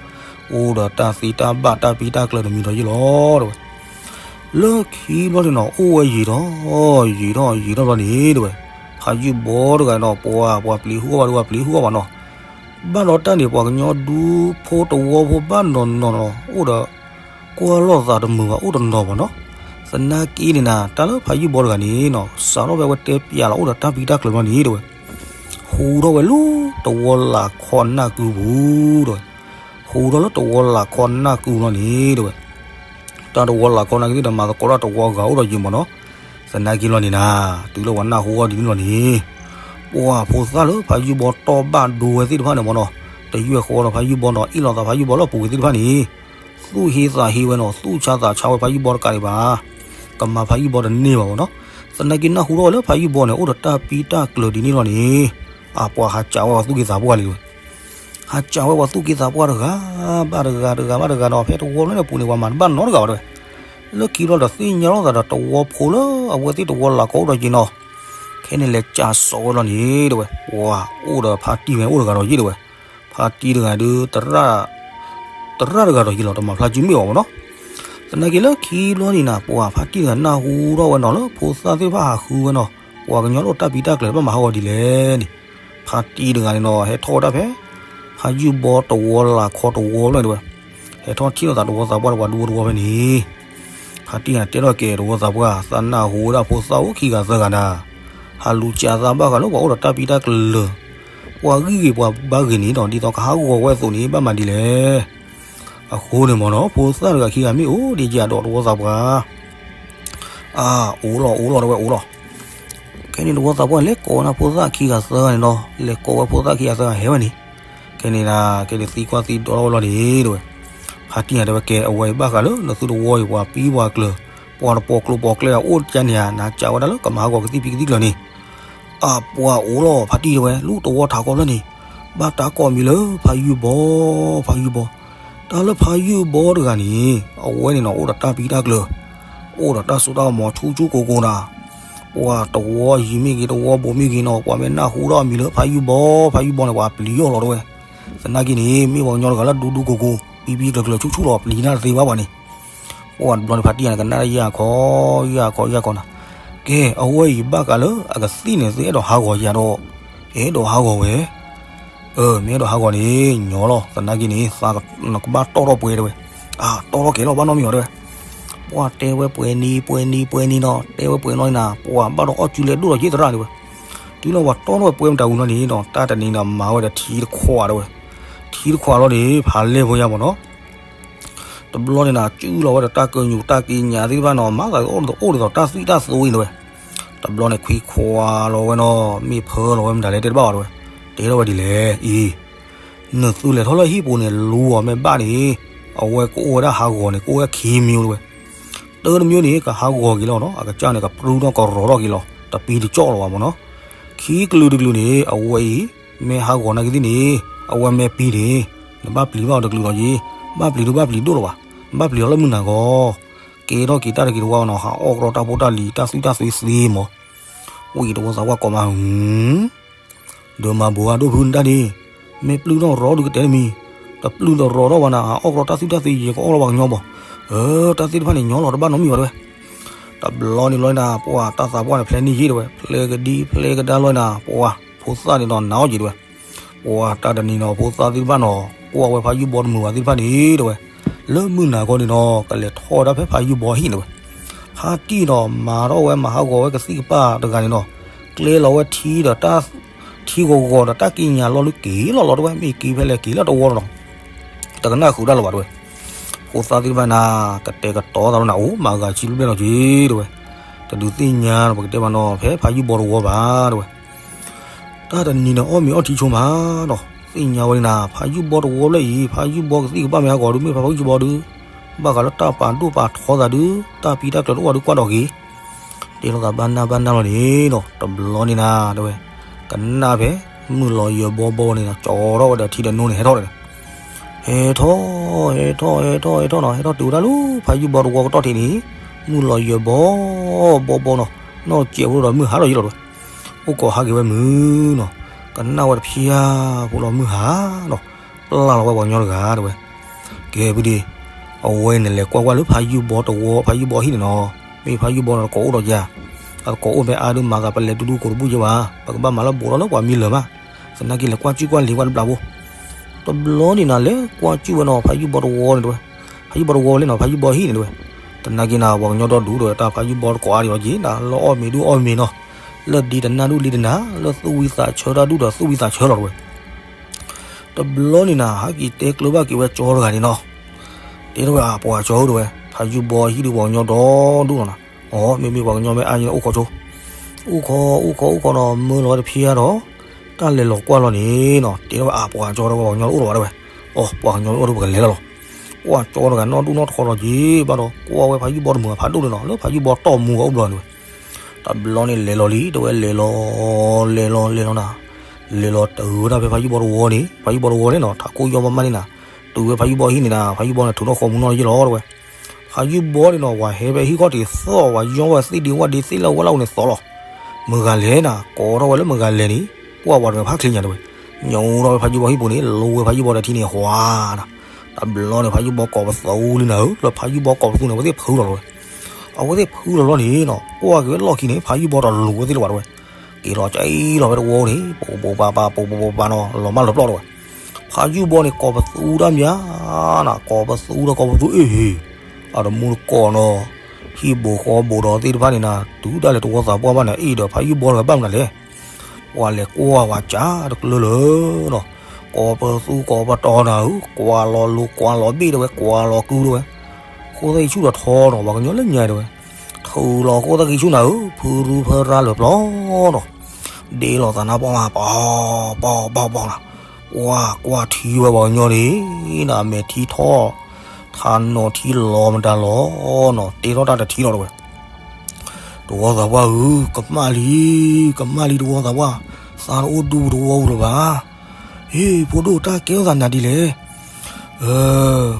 အိၣ်ဒီးတၢ်သ့တၢ်ဘၣ်တၢ်ပံတၢ်ကျၢၤတမံၤဒီးယံၤလီၤတဲဝဲ. လၢခံဘျီန့ၣ်နီၤ အိၣ်ဝဲယံာ်ထီၣ် ယံာ်ထီၣ်ယံာ်ထီၣ်ဘျီန့ၣ်တဲဝဲ, ဖးယုၢ်ဘီတဂၤနီၤ ပှၤ ပှၤပျံၤဟူအီၣ်ဘၣ်ဒီး ပှၤပျံၤဟူအီၣ်ဘၣ်နီၤ, ဘၣ်ဒီးတၢ်န့ၣ် ပှၤကညီဒူဖိတဝီဖိဘၣ်နီၤနီၤနီၤ အိၣ်ဒီး ကွၢ်လိာ်သးတမုာ်ဘၣ် အိၣ်တနီၤဘၣ်နီၤ. သနာ်က့န့ၣ်နၤ တၢ်လၢဖးယုၢ်ဘီတဂၤန့ၣ်နီၤ စးထီၣ်ဖဲအဝဲတဲပျးလီၤအိၣ်ဒီးတၢ်ပံတၢ်ကျၢၤဘျီန့ၣ်တဲဝဲ, ဟူထီၣ်ဝဲလၢတဝီလၢ်ခီနၢ်ကုပူၤတဲဝဲ, ဟူထီၣ်လၢတဝီလၢ်ခီနၢ်ကုပူၤဘျီန့ၣ်တဲဝဲ, တၢ်တဝီလၢ်ခီနၢ်ကုသ့ၣ်ဒီး မၤသကိးတၢ်တဝီဂၤအိၣ်ဒီးယံၤမ့ၢ်နီၤ. သနာ်က့ဘျီန့ၣ်နၤ တုၤလၢပှၤနၢ်ဟူအီၤဒ်န့ၣ်လီၤန့ၣ် ပှၤဖိသၣ်လၢဖးယုၢ်ဘီတီၢ်ဘၣ်ဒိဝဲသ့ၣ်တဖၣ်န့ၣ်မ့ၢ်နီၤ, တယွဲၢ်ဃီဒီးဖးယုၢ်ဘီနီၤ အ့ၣ်လိာ်သးဖးယုၢ်ဘီလၢအပူၤကွံာ်သ့ၣ်တဖၣ်န့ၣ် သူၣ်ဟ့သးဟ့ဝဲနီၤ သူၣ်ဆါသးဆါဝဲဖးယုၢ်ဘီတကးဒံးဘၣ်, ကမၤဖးယုၢ်ဘီတန့ၢ်ဘၣ်မ့ၢ်နီၤ. သနာ်က့နၢ်ဟူထီၣ်ဝဲလၢဖးယုၢ်ဘီန့ၣ် အိၣ်ဒီးတၢ်ပံတၢ်ကျၢၤဒ်န့ၣ်လီၤန့ၣ် အပှၤဟးစးဝဲပှၤသူၣ်က့သးပှၢ်လံတဲဝဲ, ဟးစးဝဲပှၤသူၣ်က့သးပှၢ်တဂၤဘၣ်တဂၤတဂၤဘၣ်တဂၤနီၤ ဖဲတဝီလၢန့ၣ်ပူၤန့ၣ် ပှၤမၤတဘၣ်နီတဂၤဘၣ်တဲဝဲ. လၢခံဘျီဒီးသ့ၣ်ညါလိာ်သးဒီးတဝီဖိလၢအဝဲသ့ၣ်တဝီလၢ်ခီအိၣ်ဒီးယံၤနီၤ, ခဲန့ၣ်လဲၤစးစိးဝဲလီၤန့ၣ်တဲဝဲ, ပှၤအိၣ်ဒီးဖါတံၢ်ဝဲအိၣ်တဂၤဒီးယံၤတဲဝဲ, ဖါတံၢ်တဂၤဒုး သရၣ်တဂၤဒီးယံၤလီၤ တမၤဖျါစုမ့ၢ်အီၤမ့ၢ်နီၤ. သနာ်က့လၢခံဘျီန့ၣ်နၤ ပှၤဖါတံၢ်တဂၤနၢ်ဟူထီၣ်ဝဲနီၤလၢဖိသၣ်သ့ၣ်တဖၣ်ဟးဃုဝဲနီၤ ပှၤကညီလၢတၢ်ပံတၢ်ကျၢၤဘၣ်မၤဟးဂီၤဒ်လဲၣ်န့ၣ်, ဖါတံၢ်တဂၤန့ၣ်နီၤ ဟဲထီၣ်ဝဲဒၣ်ဖဲ ဖးယုၢ်ဘီတဝီလၢ်ခီတဝီဘျီန့ၣ်တဲဝဲ, ဟဲထီၣ်ထံၣ်လိာ်သးတဝီသးပှၢ်ဒီးပှၤဒူဖိတဝီဖဲန့ၣ် ဖါတံၢ်န့ၣ်တဲထီၣ်က့ၤတဝီသးပှၢ် သးနၢ်ဟူဝဲဒၣ်ဖိသၣ်အိၣ်ခံဂၤသၢဂၤနၤ, ဟးလူၤစးသးဘၣ်ဃးလၢပှၤအိၣ်ဒီးတၢ်ပံတၢ်ကျၢၤ, ပှၤဂံၢ်ဂ့ၤပှၤဘါဂ့ၤန့ၣ်ဒီး ဒ်သိးကဟးဂီၤဝဲအသိးန့ၣ် ဘၣ်မၤဒ်လဲၣ်. အဃိန့ၣ်မ့ၢ်နီၤ ဖိသၣ်တဂၤခံဂၤမ့ၢ်အိၣ်ဒံးယၤဒီးတဝီသးပှၢ် အအိၣ်လီၤ အိၣ်လီၤ တဲဝဲအိၣ်လီၤ. ခဲန့ၣ်တဝီသးပှၢ်လဲၤကိးဝဲဒၣ်ဖိသၣ်ခံဂၤသၢဂၤန့ၣ်နီၤ လဲၤကိးဝဲဖိသၣ်ခံဂၤသၢဂၤဟဲဝဲန့ၣ်, ခဲန့ၣ်နၤ ခဲန့ၣ်သံကွၢ်သံဒိးထီၣ်ဝဲလီၤန့ၣ်တဲဝဲ, ဖါတံၢ်န့ၣ်တဲဝဲကဲ အဝဲအံၤဘၣ်ဃးလၢနသုတဝီအံၤ ပှၤပံပှၤကျၢၤ, ပှၤတပိာ်ကျိၤပိာ်ကျဲအိၣ်ကန့ၣ်ဧါ နၤစံးဝဲဒၣ်လၢကမၤဟးဂီၤကသံၣ်ဖံးကသံၣ်ကျၢၤန့ၣ် အပှၤအိၣ်လီၤ ဖါတံၢ်တဲဝဲ လူၢ်တဝီထးကီၢ်ဖျၢၣ်န့ၣ် ဘၣ်တၢ်ကိးမံၤလၢဖးယုၢ်ဘီ, ဖးယုၢ်ဘီ, တၢ်လၢဖးယုၢ်ဘီတဂၤန့ၣ် အဝဲန့ၣ်နီၤ အိၣ်ဒီးတၢ်ပံတၢ်ကျၢၤ, အိၣ်ဒီးတၢ်စိတၢ်ကမီၤဆူၣ်ဆူၣ်ကိၢ်ကိၢ်နၤ, ပှၤတဝီယံၤမ့ၢ်ဂ့ၤ တဝီဘူးမ့ၢ်ဂ့ၤနီၤ ပှၤမ့ၢ်နၢ်ဟူထီၣ်အမံၤလၢဖးယုၢ်ဘီ, ဖးယုၢ်ဘီန့ၣ် ပှၤပျံၤအီၤလီၤတဲဝဲ, သနာ်က့န့ၣ် မ့ၢ်ပှၤကညီတဂၤလၢဒူဒူကိၢ်ကိၢ် ပံပံကျၢၤကျၢၤဆူၣ်ဆူၣ်လီၤ ပျံၤနၢ်တသ့ဘၣ်ပှၤန့ၣ် ပှၤတဘျီန့ၣ်ဖါတံၢ်န့ၣ် ကနၣ်တၢ်ယၢ်ခီ, ယၢ်ခီ ယၢ်ခီနၤ, ကဲ အဝဲအံၤဘၣ်ဃးလၢအကသံၣ်န့ၣ် သုအဲၣ်ဒိးဟးဂီၤယၤဒီး, အဲၣ်ဒိးဟးဂီၤဝဲ, အၢ မ့ၢ်အဲၣ်ဒိးဟးဂီၤန့ၣ် ညီလီၤ သနာ်က့န့ၣ် သးနကဘၣ်တီၢ်ထီၣ်ပှဲၤတဲဝဲ, အတီၢ်ထီၣ်ကဲလီၤ ဘၣ်နီတမံၤဘၣ်တဲဝဲ, ပှၤတဲဝဲပှဲၤနံၤ ပှဲၤနံၤ ပှဲၤနံၤနီၤ တဲဝဲပှဲၤနီၤနၤ ပှၤဘၣ်ဒီးအီၣ်ကူလဲၤဒိၣ်ဒီးက့သရၣ်တဲဝဲ, တုၤလီၤပှၤတီၢ်ထီၣ်ဝဲပှဲၤမတၤဝံၤလီၤန့ၣ်ဒီး တၢ်တနံၤဒီးမၤဝဲဒီးထံတခွးတဲဝဲ, ထံတခွးလီၤန့ၣ် ဖးလဲၢ်ဖိညါမ့ၢ်နီၤ တဘျီန့ၣ်နၤ စုၣ်လီၤဝဲဒီးတၢ်ကညူးတၢ်က့ညါသ့ၣ်တဖၣ်နီၤ မၤသးအိၣ်ဒ်သိးတၢ်သွံၣ်တၢ်သွံၣ်အံၤတဲဝဲ, တဘျီန့ၣ် ခွံခွါလီၤဝဲနီၤ မ့ၢ်ဖၢလီၤဝဲမတၤလဲၣ်တဲတဘၣ်ဘၣ်တဲဝဲ, တဲထီၣ်ဝဲဒ်လဲၣ်အံၤ, နသုလဲၤထီၣ်လၢဟံၣ်ပူၤန့ၣ် လူၤအီၤမ့ၢ်ဘၣ်န့ၣ်, အဝဲကအိၣ်ဝဲဒၣ်ဟးဂီၤန့ၣ် ကအိၣ်ဝဲခံမံၤတဲဝဲ, တၢ်တမံၤန့ၣ် ကဟးဂီၤက့ၤလီၤနီၤ အကစၢ်န့ၣ် ကပြုၢ်ထီၣ်ကရီထီၣ်က့ၤလီၤ တပံတကၠီၣ်လီၤဘၣ်မ့ၢ်နီၤ, ခံကလုာ်တကလုာ်န့ၣ် အဝဲအံၤ မ့ၢ်ဟးဂီၤနာ်က့သ့ၣ်န့ၣ် အဝဲမ့ၢ်ပံၤန့ၣ် နဘၣ်ပျံၤဘၣ်အီၤတကလုာ်လီၤယ့ၤ, ဘၣ်ပျံၤဒုးဘၣ်ပျံၤဒိၣ်လီၤဘၣ်, ဘၣ်ပျံၤအီၤလၢမုၢ်နၤဂီၤ, ကဲထီၣ်က့ၤတၢ်တဂ့ၤတဝါနီၤ ဟးအီၣ်ကရီတၢ်ဖိတၢ်လံၤ တၢ်သွံၣ်တၢ်သွံၣ်သ့မး, ဝံၤတဝီသးပှၢ်ကိးမး ဒီးမၤဘိးအဒိၣ်ဖုနတၢ်န့ၣ်, မ့ၢ်ပျုၢ်ထီၣ်ရီဒုးကတဲတမံၤ, တပျုၢ်တရီထီၣ်ဘၣ်နၤ ဟးအီၣ်ကရီတၢ်သွံၣ်တၢ်သွံၣ်ယဲကအီၣ်လီၤပှၤကညီဘၣ်, အၢ တၢ်သ့ၣ်တဖၣ်န့ၣ် ညီလီၤတဘၣ်နီတမံၤဘၣ်တဲဝဲ, တဘျီန့ၣ်ဘျီနၤ ပှၤတၢ်သးပှၢ်န့ၣ် ဖျဲးန့ၢ်ယ့ၢ်တဲဝဲ ဖျဲးကဒံဖျဲးကဒါလီၤနၤ ပှၤဖိသၣ်န့ၣ်နီၤ နာ်အီၣ်က့ၤတဲဝဲ, ပှၤတၢ်တနံၤနီၤ ဖိသၣ်သ့ၣ်တဖၣ်နီၤ ကွၢ်ဝဲဖးယုၢ်ဘီတမုာ်ဘၣ်သ့ၣ်တဖၣ်န့ၣ်တဲဝဲ, လၢမုၢ်နၤခီန့ၣ်နီၤ ကလဲၤထီၣ်ဝဲဒၣ်ဖဲဖးယုၢ်ဘီအဟံၣ်န့ၣ်တဲဝဲ, ဖါတံၢ်နီၤ မၤထီၣ်ဝဲမၤဟးဂီၤဝဲကသံၣ်ကပၢ်တဂၤန့ၣ်နီၤ, ကျဲလီၤဝဲထံဒီးတၢ် ထံဂီၤဂီၤဒီးတၢ်က့ညါလီၤလၢက့ၤလီၤလီၤတဲဝဲ မ့ၢ်က့ၤဖဲလဲၣ်က့ၤလၢတဝီလီၤနီၤ, တကနၣ်ဃုာ်ဒၣ်လၢၤဘၣ်တဲဝဲ, ဖိသၣ်သ့ၣ်တဖၣ်နၤ ကတဲာ်ကတီၤသးလီၤနၤ အိၣ်မၤဂၤဆံဘျဲၣ်ဘျဲၣ်လီၤက့ၤတဲဝဲ, တဒုးသ့ၣ်ညါနီၤ ပကတဲမးနီၤ ဖဲဖးယုၢ်ဘီတဝီဘၣ်တဲဝဲ တၢ်တနံၤန့ၣ် အီၣ်မ့ၤအီထံဆိမးနီၤ, သ့ၣ်ညါဝဲလံနၤ ဖးယုၢ်ဘီတဝီဘျဲၣ်အံၤ ဖးယုၢ်ဘီကသံၣ်ကပၢ်မ့ၢ်ဟးဂီၤဒုး မ့ၢ်ဖးယုၢ်ဘီဒုး, ဘၣ်ဃးလၢတၢ်ပာ်ဒိၣ်ပာ်ထီသးဒုး တၢ်ပံတၢ်ကျၢၤတအိၣ်ဘၣ်ဒုးကွၢ်ဒီးက့ၤ တဲလိာ်သးဘၣ်နၢ်ဘၣ်နၢ်လီၤန့ၣ်ဒီး တဘျီန့ၣ်နၤတဲဝဲ, ကနၣ်ဖဲ မုၢ်လီၤယၢၤဘီဘီန့ၣ်နီၤ ကၠီထီၣ်ဝဲဒီးထံဒီးနိန့ၣ် ဟဲထီၣ်ဒီး ဟဲထီၣ် ဟဲထီၣ် ဟဲထီၣ် ဟဲထီၣ်နီၤ ဟဲထီၣ်တုၤဝဲဒၣ်လၢ ဖးယုၢ်ဘီတဝီကတီၢ်ထံးန့ၣ် မုၢ်လီၤယၢၤဘီဘီဘီနီၤ နီၢ်ကဲးဖိဒီးမုၢ်ဟါလီၤယံလီၤတဲဝဲ, အိၣ်ကိးဟးက့ၤဝဲမုၢ်နီၤ, ကနၣ်ဝဲတဖျါဖိလီၤမုၢ်ဟါနီၤ, ပျၢ်လီၤဝဲပှၤကညီတဂၤတဲဝဲ ကဲဖုဒ့, အဝဲန့ၣ်လဲၤကွၢ်ကွၢ်လၢဖးယုၢ်ဘီတဝီ ဖးယုၢ်ဘီဟံၣ်န့ၣ်နီၤ, မ့ၢ်ဖးယုၢ်ဘီန့ၣ်တကိးအိၣ်ဒီးယၤ, အတကိးအိၣ်ဖဲအါဒုးမၤသးပလဲၤဒူဒူကိးတဘူၣ်ယဲဘၣ်, ပကဘၣ်မၤလၢဘူးထီၣ်လၢပှၤမံလၢၤမး, သနာ်က့လဲၤကွၢ်စုကွၢ်လံၤကွၢ်တဘျီဖိ, တဘျီန့ၣ်နၤလဲၤကွၢ်စုဝဲနီၤ ဖးယုၢ်ဘီတဝီန့ၣ်တဲဝဲ, ဖးယုၢ်ဘီတဝီဝဲလဲၣ်နီၤ ဖးယုၢ်ဘီဟံၣ်န့ၣ်တဲဝဲ, သနာ်က့နၤ ပှၤကညီဒီဒူၣ်ဒီးတၢ်ဖးယုၢ်ဘီတကိးအါဒံးလီၤက့ၤ နၤလၢအီၣ်မ့ၤဒူၣ်အီၣ်မ့ၤနီၤ, လၢဒ်တနၢ်ဒူၣ်လံတနၢ် လၢသူၣ်ဝံသးဆၢတၢ်ဒူၣ်ဒီးသူၣ်ဝံသးဆၢလီၤတဲဝဲ တဘျီန့ၣ်နၤ ဟဲက့ၤတဲကျၢၤဘၣ်က့ၤဝဲကၠီတဂၤန့ၣ်နီၤ, တဲထီၣ်ဝဲအပှၤကၠီဧၢတဲဝဲ ဖးယုၢ်ဘီဟံၣ်ဒုးပှၤကညီဒီဒူၣ်လီၤနီၤ, အီ မ့မ့ၢ်ပှၤကညီမ့ၢ်အါန့ၣ်အိၣ်ခိးဆိ, အိၣ်ခိး အိၣ်ခိး အိၣ်ခိးနီၤ မၢလီၤဝဲတဖျါဒီး, တၢ်လဲၤလီၤကွၢ်လီၤန့ၣ်နီၤ တဲထီၣ်ဝဲအပှၤကၠီတဲဝဲပှၤကညီတအိၣ်လၢၤဘၣ်တဲဝဲ, အီ ပှၤကညီတအိၣ်ဒီးပကလဲၤလီၤလီၤ, ကွၢ်ကၠီတဂၤနီၢ်ဒူၣ်နီၢ်ထီလီၤက့ၤဘၣ်ဒီး ကွၢ်ဝဲဖးယုၢ်ဘီတမုာ်အဖးဒိၣ်န့ၣ်နီၤ လၢဖးယုၢ်ဘီတီၢ်မူအအိၣ်ဘျီန့ၣ်တဲဝဲ တဘျီန့ၣ်လဲၤလီၤလံ တဲဝဲလဲၤလီၤ လဲၤလီၤလဲၤလီၤနၤ, လဲၤလီၤတုၤဝဲဒၣ်ဖဲဖးယုၢ်ဘီတဝီန့ၣ် ဖးယုၢ်ဘီတဝီန့ၣ်နီၤ ထးခိၣ်ယီၢ်မးမးန့ၣ်နၤ, တုၤဝဲဖးယုၢ်ဘီဟံၣ်န့ၣ်နၤ ဖးယုၢ်ဘီန့ၣ်ထုးထီၣ်ဃီမူနီၢ်ယဲၢ်လီၤတဲဝဲ, ဖးယုၢ်ဘီန့ၣ်နီၤ ဝဲဟဲဖဲဟံၣ်ခီၣ်ထံးသီၣ် ဝဲယီၢ်ဝဲသ့ၣ်ဒ့ဝၣ်ဒ့သ့ၣ်လၢဝဲလၢအအိၣ်န့ၣ်သီၣ်လီၤ, မုၢ်ဂၤလဲၣ်နၤ ကိးထီၣ်ဝဲလၢမုၢ်ဂၤလဲၣ်န့ၣ်, ကွၢ်ဝဲတဂၤဖးချ့ညါတဲဝဲ, ညိထီၣ်ဝဲဖးယုၢ်ဘီဟံၣ်ပူၤန့ၣ် လိဝဲဖးယုၢ်ဘီဒီးထံန့ၣ် ဟွါနၤ, တဘျီန့ၣ် ဖးယုၢ်ဘီကိးပသူလံနၤဧၢ လၢဖးယုၢ်ဘီကိးပသူန့ၣ် အဝဲသ့ၣ်ဖုလီၤလီၤဝဲ အဝဲသ့ၣ်ဖုလီၤလီၤန့ၣ်နီၤ ကွၢ်က့ၤဝဲလီၢ်ခံန့ၣ် ဖးယုၢ်ဘီတလူၤဝဲသ့ၣ်လၢၤဘၣ်တဲဝဲ, က့ၤလီၤကၠီလီၤဖဲတဝီန့ၣ် ပိပိပၤပၤ ပိပိပၤနီၤ လီၤမၢ်လီၤပျီၢ်တဲဝဲ, ဖးယုၢ်ဘီန့ၣ် ကိးပသူတၢ်မးနၤ ကိးပသူဒီးကိးပသူအ့ၣ်ဟ့ၣ်, အတမူတကိးနီၤ, ဟံၣ်ဘိဃီဘိဒီးသ့ၣ်တဖၣ်န့ၣ်နၤ တုၤဒၣ်လဲာ်တဝီသးပှၢ်ဘၣ်န့ၣ် အ့ၣ်ဒီးဖးယုၢ်ဘီတဂၤဘၣ်မနုၤလဲၣ် ပှၤလဲၤကွၢ်ဝဲကၠးတကျၢၤလၢၤနီၤ, ကိးပသူကိးပတီၤနၤဧၢ ကွၢ်လီၤလိၤကွၢ်လီၤဘ့ၣ်တဲဝဲ ကွၢ်လီၤကုတဲဝဲ, ဃိသၣ်ဂံၢ်ဆူၣ်ဒီးထီနီၤ ပှၤကညီလၢညါတဲဝဲ, ထုးလီၤဃိသၣ်ဂံၢ်ဆူၣ်နၤဧၢ ဖုရူဖၢရါလၢာ်ပျီနီၤ, ဒ့လီၤသးနါပီၢ်မး ပီၢ်ပီၢ်ပီၢ်ပီၢ်နၤ, ကွၢ်ကွၢ်ထံဝဲပှၤကညီန့ၣ် နမဲာ်ထံထီၣ် ထးနီၤထံလီၤမတၤလီၤနီၤ တ့ထီၣ်တၢ်တထံလီၤတဲဝဲ တဝီသးပှၢ်ဧၢ, ကမၣ်လံ, ကမၣ်လံတဝီသးပှၢ်, သးတအိၣ်ဒူပူၤတဝီပူၤလၢၤဘၣ်. ဟ့ၣ် ဖိဒိၣ်တၢ်ကဲထီၣ်သးနၤဒ်လဲၣ်.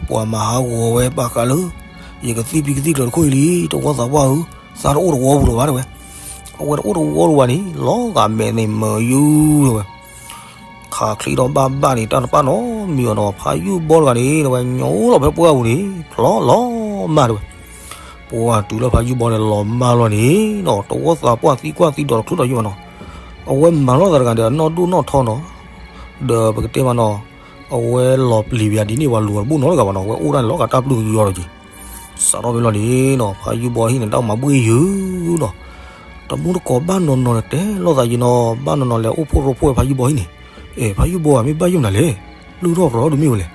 ပှၤမၤဟးဂီၤဝဲဘၣ်ဃးလၢ ယကသံၣ်ဖံးကသံၣ်ကျၢၤတခိၣ်အံၤလံ, တဝီသးပှၢ်ဧၢ, သးတအိၣ်တဝီပူၤလၢၤဘၣ်တဲဝဲ. အဝဲတအိၣ်တဝီလၢၤဘၣ်န့ၣ် လီၤဂာ်မဲာ်န့ၣ်မၢယုၤတဲဝဲ ခးချံဒီးဘၣ်ဘၣ်န့ၣ် တၢ်တပၣ်နီတမံၤအီၤနီၤ, ဖးယုၢ်ဘီတဂၤန့ၣ် တဲဝဲ ညိလီၤဖဲပှၢ်ပူၤန့ၣ် ဖျီလီၤမၢ်တဲဝဲ. ပှၢ်တုၤလၢဖးယုၢ်ဘီန့ၣ်လီၤမၢ်လီၤန့ၣ်နီၤ, တဝီသးပှၢ်သံကွၢ်သံဒိးတချုးဒီးယုၢ်ဘၣ်နီၤ, အဝဲမၤလိာ်သးတဂၤဒီး အနီၢ်ဒိၣ်နီၢ်ထီနီၤ, ဒီးပကတဲမးနီၤ, အဝဲလီၤပျံၤပယၤဒ်န့ၣ် ပှၤလူၤအီၤတဘူၣ်နီတဂၤဘၣ်နီၤ, အဝဲအိၣ်ဒၣ်န့ၣ်လီၤဂာ်တၢ်ပျုၢ်ကယီလီၤက့ၤ စးထီၣ်ဖဲလီၤန့ၣ်နီၤ, ဖးယုၢ်ဘီဟံၣ်န့ၣ် တၢ်မၤဘှ့ၣ်ယုၤနီၤ, တမူတကိးဘၣ်နီၤနီၤန့ၣ် တဲလိာ်သးယံၤနီၤ, ဘၣ်နီၤနီၤလဲၤအိၣ်ဖှိၣ်ရိဖှိၣ်ဝဲဖးယုၢ်ဘီဟံၣ်န့ၣ်, အဲ ဖးယုၢ်ဘီဧါ မ့ၢ်ဘၣ်ယုၢ်မနုၤလဲၣ်, ပျုၢ်ထီၣ်ရီဒုးမ့ၢ်ဝဲလဲၣ်,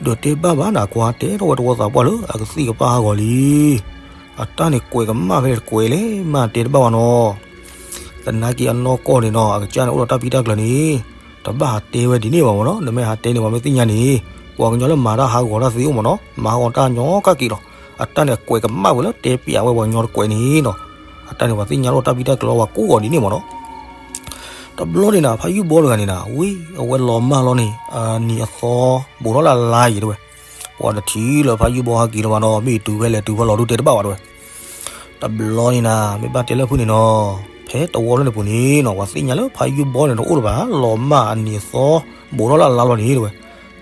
ဒီးတဲဘၣ်ဘၣ်နၤ ကွၢ်တဲထီၣ်ဝဲတဝီသးပှၢ်လၢ အကသံၣ်ကပၢ်ဟးဂီၤလံ, အတၢ်န့ၣ်ကွဲးကမၣ်ဖဲလဲၣ်တကွဲးလဲၣ် မ့ၢ်တဲတဘၣ်ဘၣ်နီၤ သနာ်က့အနီၢ်ကီၢ်န့ၣ်နီၤ အကစၢ်န့ၣ်အိၣ်ဒီးတၢ်ပံတၢ်ကျၢၤန့ၣ်, တဘၣ်ဟးတဲဝဲဒ်န့ၣ်ဘၣ်မ့ၢ်နီၤ, နမ့ၢ်ဟးတဲန့ၣ် ပှၤမ့ၢ်သ့ၣ်ညါန့ၣ်, ပှၤကညီလၢမၤတၢ်ဟးဂီၤတၢ်သ့အိၣ်မ့ၢ်နီၤ, မၤဟးဂီၤတၢ်ညီကၣ်က့ၤလီၤ, အတၢ်န့ၣ်ကွဲးကမၣ်ဝဲလၢတဲပျးဝဲပှၤကညီတကွဲးန့ၣ်နီၤ, အတၢ်န့ၣ်ပှၤသ့ၣ်ညါလီၤတၢ်ပံတၢ်ကျၢၤလီၤ ပှၤကိးဂီၤဒ်န့ၣ်မ့ၢ်နီၤ တဘျီန့ၣ်နၤ ဖးယုၢ်ဘီတဂၤန့ၣ်နၤ ဝံၤ အဝဲလီၤမၢ်လီၤန့ၣ် အနံၤအသီ ဘူးထီၣ်လၢအလါယံၤတဲဝဲ, ပှၤတထံၣ်လၢဖးယုၢ်ဘီဟဲက့ၤလၢၤဘၣ်နီၤ, မ့ၢ်တုၤဖဲလဲၣ်တုၤဖဲလဲၣ်ဒုးတဲတဘၣ်ဘၣ်တဲဝဲ, တဘျီန့ၣ်နၤ မ့ၢ်ဘၣ်တဲလၢဖုန့ၣ်နီၤ, ဖဲတဝီလၢန့ၣ်ပူၤန့ၣ်နီၤ ပှၤသ့ၣ်ညါလၢဖးယုၢ်ဘီန့ၣ်တအိၣ်လၢၤဘၣ် လီၤမၢ်အနံၤအသီ ဘူးထီၣ်လၢအလါလီၤန့ၣ်တဲဝဲ,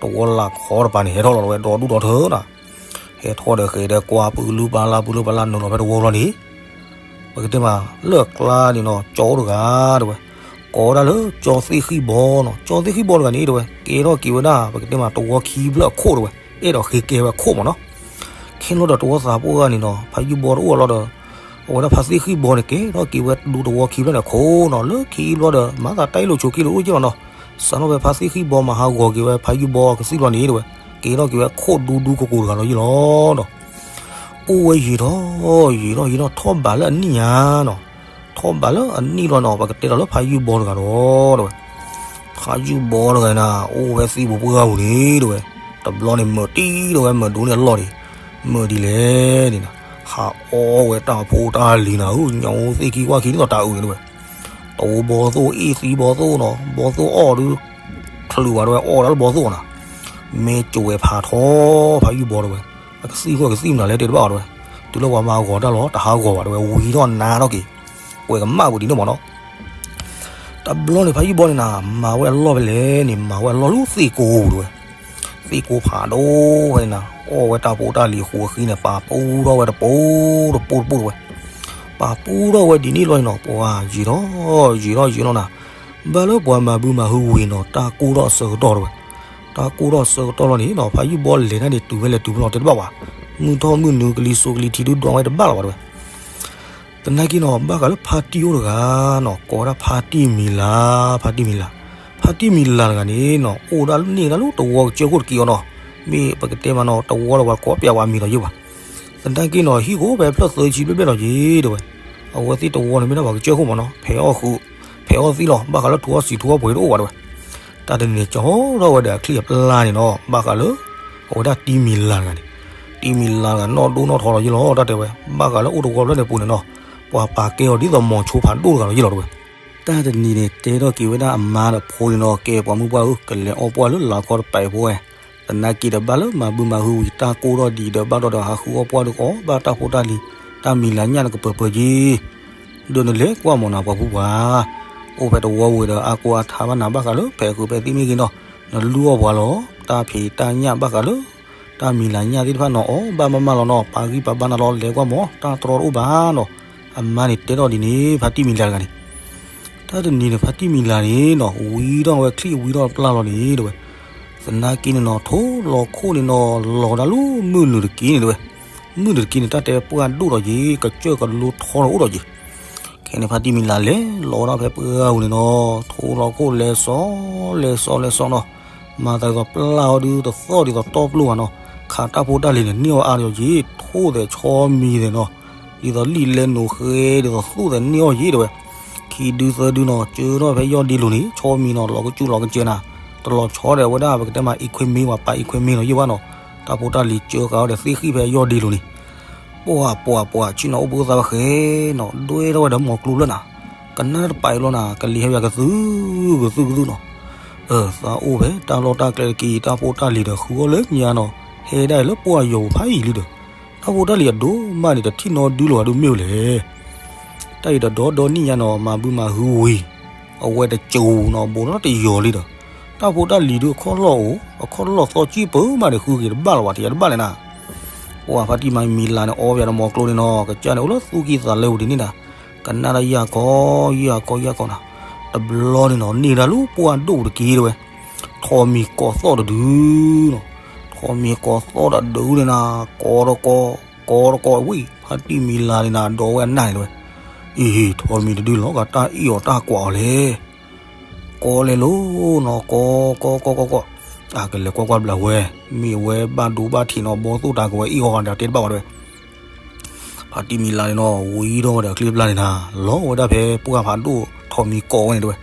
တဝီလၢခီတပၤန့ၣ် ဟဲထီၣ်လီၤတဲဝဲ ဒီဒူၣ်ဒီထၢနၤ ဟဲထီၣ်ဒီးဃဲၤဒီးကွၢ် ပူၤလူပူၤလၢ် ပူၤလူပူၤလၢ် နုာ်လီၤဖဲတဝီလီၤန့ၣ်, ပကတဲမး လၢအကျါန့ၣ်နီၤ ကၠီအိၣ်တဂၤတဲဝဲ, ကိးဝဲဒၣ်လၢကၠီသ့ၣ်ဃံၣ်ဘီနီၤ, ကၠီသ့ၣ်ဃံၣ်ဘီတဂၤန့ၣ်တဲဝဲ ကဲထီၣ်က့ၤဝဲဒၣ် ပကတဲမး တဝီခံဖျၢၣ်အခိၣ်တဲဝဲ, အဲၣ်ဒိးဃ့ကဲဝဲအခိၣ်မ့ၢ်နီၤ. ခဲလီၤဒီးတဝီသးပှၢ်န့ၣ်နီၤ ဖးယုၢ်ဘီတအိၣ်လီၤဒီး အဝဲဒၣ်ဖါသ့ၣ်ဃံၣ်ဘီန့ၣ် ကဲထီၣ်က့ၤဝဲဒူတဝီခံဖျၢၣ်န့ၣ်အခိၣ်နီၤ, လၢခံဘျီဒီး မၤသးတၢ်အ့ၣ်လိာ်ဆိးက့လိာ်အိၣ်က့ၢ်လီၤနီၤ, စးထီၣ်ဖဲဖါသ့ၣ်ဃံၣ်ဘီမၤဟးဂီၤက့ၤဝဲဖးယုၢ်ဘီကသံၣ်ဘျီန့ၣ်တဲဝဲ, ကဲထီၣ်က့ၤဝဲခိၣ်ဒူဒူကိးကိးတဂၤလီၤယံၤလီၤနီၤ. အိၣ်ဝဲယံာ်ထီၣ်ယံာ်ထီၣ်ယံာ်ထီၣ်ထီၣ်ဘးလၢအနံၣ်ညါနီၤ, ထီၣ်ဘးလၢအနံၣ်လီၤနီၤ ပကတဲဒီးလၢဖးယုၢ်ဘီတဂၤဒီးတဲဝဲ, ဖးယုၢ်ဘီတဂၤနၤ အိၣ်ဝဲသံၣ်ပူၤပှၢ်ပူၤန့ၣ်တဲဝဲ, တဘျီန့ၣ်မၢတံၢ်ဒီးဝဲမၢဒိန့ၢ်အလီၢ်န့ၣ်, မုၢ်ဒ်လဲၣ်န့ၣ်နီၤ, ဟးအီဝဲတၢ်ဖိတၢ်လံၤနၤဧၢ, ညၣ်ဧိၤသ့ၣ်ခံကွၢ်ခံဒ်သိးတၢ်အုးန့ၣ်တဝဲ, တအိၣ်ဘီသိၣ်အ့ၣ်သံဘီသိၣ်နီၤ, ဘီသိၣ်အီၣ်ဒုး ချုးဘၣ်တဝဲ အီၣ်ဒၣ်လၢဘီသိၣ်နီၤ, မ့ၢ်ကၠိဝဲဖးထီ ဖးယုၢ်ဘီတဝဲ, အကသံၣ်ဃိကသံၣ်မနုၤလဲၣ်တဲတဘၣ်အီၤတဝဲ, တုၤလၢပှၤမၤဂီၤတၢ်လီၤ တဟးဂီၤဘၣ်တဝဲ ဝံၤထီၣ်နါထီၣ်က့ၤ, ကွဲးကမၣ်ပူၤဒ်န့ၣ်မ့ၢ်နီၤ. တဘျီန့ၣ် ဖးယုၢ်ဘီန့ၣ်နၤ မၤဝဲအလီၢ်ဖဲလဲၣ်န့ၣ် မၤဝဲအလီၢ်လၢသ့ၣ်ကိတဝဲ, သ့ၣ်ကိဖးဒိၣ်ဖဲန့ၣ်နၤ အီၣ်ဝဲတၢ်ဖိတၢ်လံၤအဃိအဃံန့ၣ် ပာ်ပူထီၣ်ဝဲတပိတပိတပိတပိတဝဲ, ပာ်ပူထီၣ်ဝဲဒ်န့ၣ်လီၤန့ၣ်နီၤ ပှၤယံာ်ထီၣ်ယံာ်ထီၣ်ယံာ်ထီၣ်နၤ, ဘၣ်လၢပှၤမၤဘုမၤဟုဝံၤနီၤ တၢ်ကိၢ်ထီၣ်အဆၢကတီၢ်တဝဲ, တၢ်ကိၢ်ထီၣ်အဆၢကတီၢ်လီၤန့ၣ်နီၤ ဖးယုၢ်ဘီလဲၤတၢ်န့ၣ် တုၤဖဲလဲၣ်တုၤဖဲလဲၣ်တဲတဘၣ်ဘၣ်, မုၢ်ထီၣ်မုၢ်နုာ်ကလံၤစိးကလံၤထံးဒုးဒွးဝဲတဘၣ်လီၤဘၣ်တဝဲ သနာ်က့နီၤ ဘၣ်ဃးလၢဖါတံၢ်အိၣ်တဂၤနီၤ ကိးဝဲဒၣ်ဖါတံၢ်မံၤလၤ, ဖါတံၢ်မံၤလၤ, ဖါတံၢ်မံၤလၤတဂၤန့ၣ်နီၤ အိၣ်ဒၣ်န့ၢ်ဒၣ်လၢတဝီကစၢၢ်ခိၣ်တက့ၢ်အီၤနီၤ, မ့ၢ်ပကတဲမးနီၤ တဝီဒီးပှၤကိးပျးဝဲအမံၤဒီးယ့ၢ်ဘၣ်, သနာ်က့နီၤ ဟံၣ်ကအိၣ်ဖဲဖျၢၣ်သၢဆံဘျဲၣ်ဘျဲၣ်ဒီးယ့ၢ်တဝဲ, အဝဲသ့ၣ်တဝီန့ၣ်မ့ၢ်ဒၣ်ပှၤကစၢၢ်ခိၣ်မးနီၤ ဖဲးအီၣ်ဃုာ်, ဖဲးအီၣ်သံလီၤ ဘၣ်ဃးလၢထူအီၣ်စံးထူအီၣ်ပှဲၤတအိၣ်ဘၣ်တဝဲ တၢ်တနံၤန့ၣ် ကၠီထီၣ်ဝဲဒီးအချံအပျၢ်န့ၣ်နီၤ ဘၣ်ဃးလၢ အဝဲဒၣ်တံၢ်မံၤလၤတဂၤန့ၣ်, တံၢ်မံၤလၤတဂၤနီၢ်ဒိၣ်နီၢ်ထီလီၤယ့ၢ်လီၤ တၢ်တဲဝဲ, ဘၣ်ဃးလၢအိၣ်တဝီဖျၢၣ်န့ၣ်ပူၤန့ၣ်နီၤ, ပှၤပာ်ကဲအီၤဒ်သိးမိၤဆိဖးဒိၣ်တဂၤလီၤယ့ၢ်လီၤတဝဲ, တၢ်တနံၤန့ၣ် တဲထီၣ်က့ၤဝဲဒၣ်အမါဒီးဖိန့ၣ်နီၤ ကဲပှၤမုၣ်ပှၢ်ဧၢ ကလဲၤအီၣ်ပှၢ်လၢလၤခီတပာ်အံၤဖိဝဲ, သနာ်က့ဒီးဘၣ်လၢမၤဘုမၤဟုဝံၤ တၢ်ကိၢ်ထီၣ်ဒံးဒီးဘၣ်ဒီးဟးဃုအီၣ်ပှၢ်ဒုးကီး ဘၣ်တၢ်ဖိတၢ်လံၤ တၢ်မံၤလၤညၣ်န့ၣ်ကပၢၤပၢၤက့ၤ ဒိးနလဲၤကွၢ်မးနၤပှၤဖုပှၢ်, အိၣ်ဖဲတဝီဝံၤဒီးအါကိၢ်အါထါဘၣ်နၤ ဘၣ်ဃးလၢဖဲးဃုာ်ဖဲးသံမ့ၢ်ဂ့ၤနီၤ, နလူအီၣ်ပှၤလီၤ, တၢ်ဖံးတၢ်ညၣ်ဘၣ်ဃးလၢ တၢ်မံၤလၤညၣ်သ့ၣ်တဖၣ်နီၤ အီၣ်ဘၣ်မးမးလီၤနီၤ ပာ်ဂံၢ်ပာ်ဘါနၤလီၤ လဲၤကွၢ်မး တၢ်တြီတအိၣ်ဘၣ်နီၤ, အမါန့ၣ်တဲထီၣ်ဒ်န့ၣ် ဖါတံၢ်မံၤလၤတဂၤန့ၣ် တၢ်တနံၤန့ၣ် ဖါတံၢ်မံၤလၤန့ၣ်နီၤ ဝံထီၣ်ဝဲချံၣ်ဝံထီၣ်ပျၢ်လီၤန့ၣ်တဝဲ, သနာ်က့န့ၣ်နီၤ ထိလီၤခိၣ်န့ၣ်နီၤ လီၤဒၣ်လၢမုၢ်နုာ်တက့ၢ်န့ၣ်တဝဲ, မုၢ်နုာ်တက့ၢ်န့ၣ် တၢ်တဲပှၢ်ဒိၣ်ဒီးယ့ၢ် ကစၢၢ်ကလိထီဒီးအိၣ်ဒီးယ့ၢ်, ခဲန့ၣ် ဖါတံၢ်မံၤလၤလဲၤလီၤဝဲဒၣ်ဖဲပှၢ်ပူၤန့ၣ်နီၤ ထိလီၤခိၣ်လဲၤစီ လဲၤစီလဲၤစီနီၤ, မၤသးဒ်သိးပျၢ်အီၤဒုးတသီၣ်ဒ်သိးတီပျိၢ်ဘၣ်နီၤ, ခးတၢ်ဖိတၢ်လံၤန့ၣ် န့ၢ်အီၤအါဒီးယ့ၢ် ထိၣ်သဲးဆီမံၤသဲးနီၤ, ဒ်သိးလံာ်လဲနိၤဃဲ ဒ်သိးသူၣ်သဲးန့ၢ်အီၤယ့ၢ်တဝဲ, ခံဒုသၢဒုနီၤ ကၢထီၣ်ဖဲယီၢ်ဒ့လိၤန့ၣ် ဆီမံၤနီၤ လီၤကစူၣ်လီၤကစဲးနၤ, တလီၤဆီဒီးဝဲဒၣ် ပကတဲမး equipment ဘၣ် ပာ် equipment နီၤယ့ၢ်ဘၣ်နီၤ, တၢ်ဖိတၢ်လံၤကၢဃာ်အီၤဒီးသ့ၣ်ဃံၣ်ဖဲယီၢ်ဒ့လိၤန့ၣ် ပှၢ်ပှၢ်ပှၢ် ဆ့ၣ်နီၤအိၣ်ဘှံးသးဝဲဃဲနီၤ ဒွဲထီၣ်ဝဲဒီးမိၤကျိဖျၢၣ်နၤ, ကနၣ်တပာ်အံၤလီၤနၤ ကလံၤဟဲပၠးကသုကသုကသုနီၤ, သးအိၣ်ဖဲတၢ်လီၢ်တၢ်ကျဲတက့ၢ် တၢ်ဖိတၢ်လံၤဒီးဃုအီၣ်လၢညါနီၤ, ဟဲဒၣ်အံၤလၢပှၢ်ယီၤပူၤဖးယံာ်လံဒီး, တၢ်ဖိတၢ်လံၤအဒိၣ်မးန့ၣ် တထံၣ်နီဒုလီၤဂာ်ဒုမ့ၢ်ဝဲလဲၣ် တၢ်အံၤဒီးဒီနံၣ်ညါနီၤ မၤဘုမၤဟုဝံၤ, အဝဲတကၠိၤနီၤ ဘူးထီၣ်တယီၤလံဒီး, တၢ်ဖိတၢ်လံၤဒုးအခီၣ်လီၢ်အိၣ် အခီၣ်လီၢ်သီကံၢ်ပၢမးန့ၣ် ဃုက့ၤတဘၣ်လၢၤဘၣ် တယၤတဘၣ်လဲၣ်နၤ, ပှၢ်ဖါတံၢ်မံၤလၤန့ၣ် အီပၠးဒီးမိၤကျိန့ၣ်နီၤ ကစၢ်န့ၣ်အိၣ်လၢသူၣ်ကံၢ်သးလဲပူၤဒ်န့ၣ်နၤ, ကနၣ်တၢ်ယၢ်ခီ ယၢ်ခီ ယၢ်ခီနၤ, တဘျီန့ၣ်နီၤ န့ၢ်ဒၣ်လၢပှၢ်ဒိၣ်တက့ၢ်တဝဲ ထိးမံၤကိးသီၣ်တဒုနီၤ, ထိးမံၤကိးသီၣ်တဒုန့ၣ်နၤ, ကိးတကိး, ကိးတကိးဝံၤ ဖါတံၢ်မံၤလၤန့ၣ်နၤ ဒီးဝဲအနၢ်န့ၣ်တဝဲ, အ့ ထိးမံၤတဒုလီၤဂာ်တၢ်အ့ၣ်အီၤတၢ်ကွၢ်အီၤလဲၣ်, ကိးလဲၤလိၤနီၤ ကိး ကိး ကိး ကိး ကိး, အကလဲၤကွၢ်ကွၢ်ဘျးဝဲ, မ့ၢ်ဝဲဘၣ်ဒိဘၣ်ထံးနီၤ ဘီသိၣ်တၢ်ကဝဲအ့ၣ်အီၤဂၤဒီးတဲတဘၣ်ဘၣ်တဝဲ ဖါတံၢ်မံၤလၤန့ၣ်နီၤ ဝံထီၣ်ဝဲဒီးအချံအပျၢ်န့ၣ်နၤ လီၤဝဲဒၣ်ဖဲပှၢ်ဖးဒိၣ်ထိးမံၤကိးဝဲန့ၣ်တဝဲ,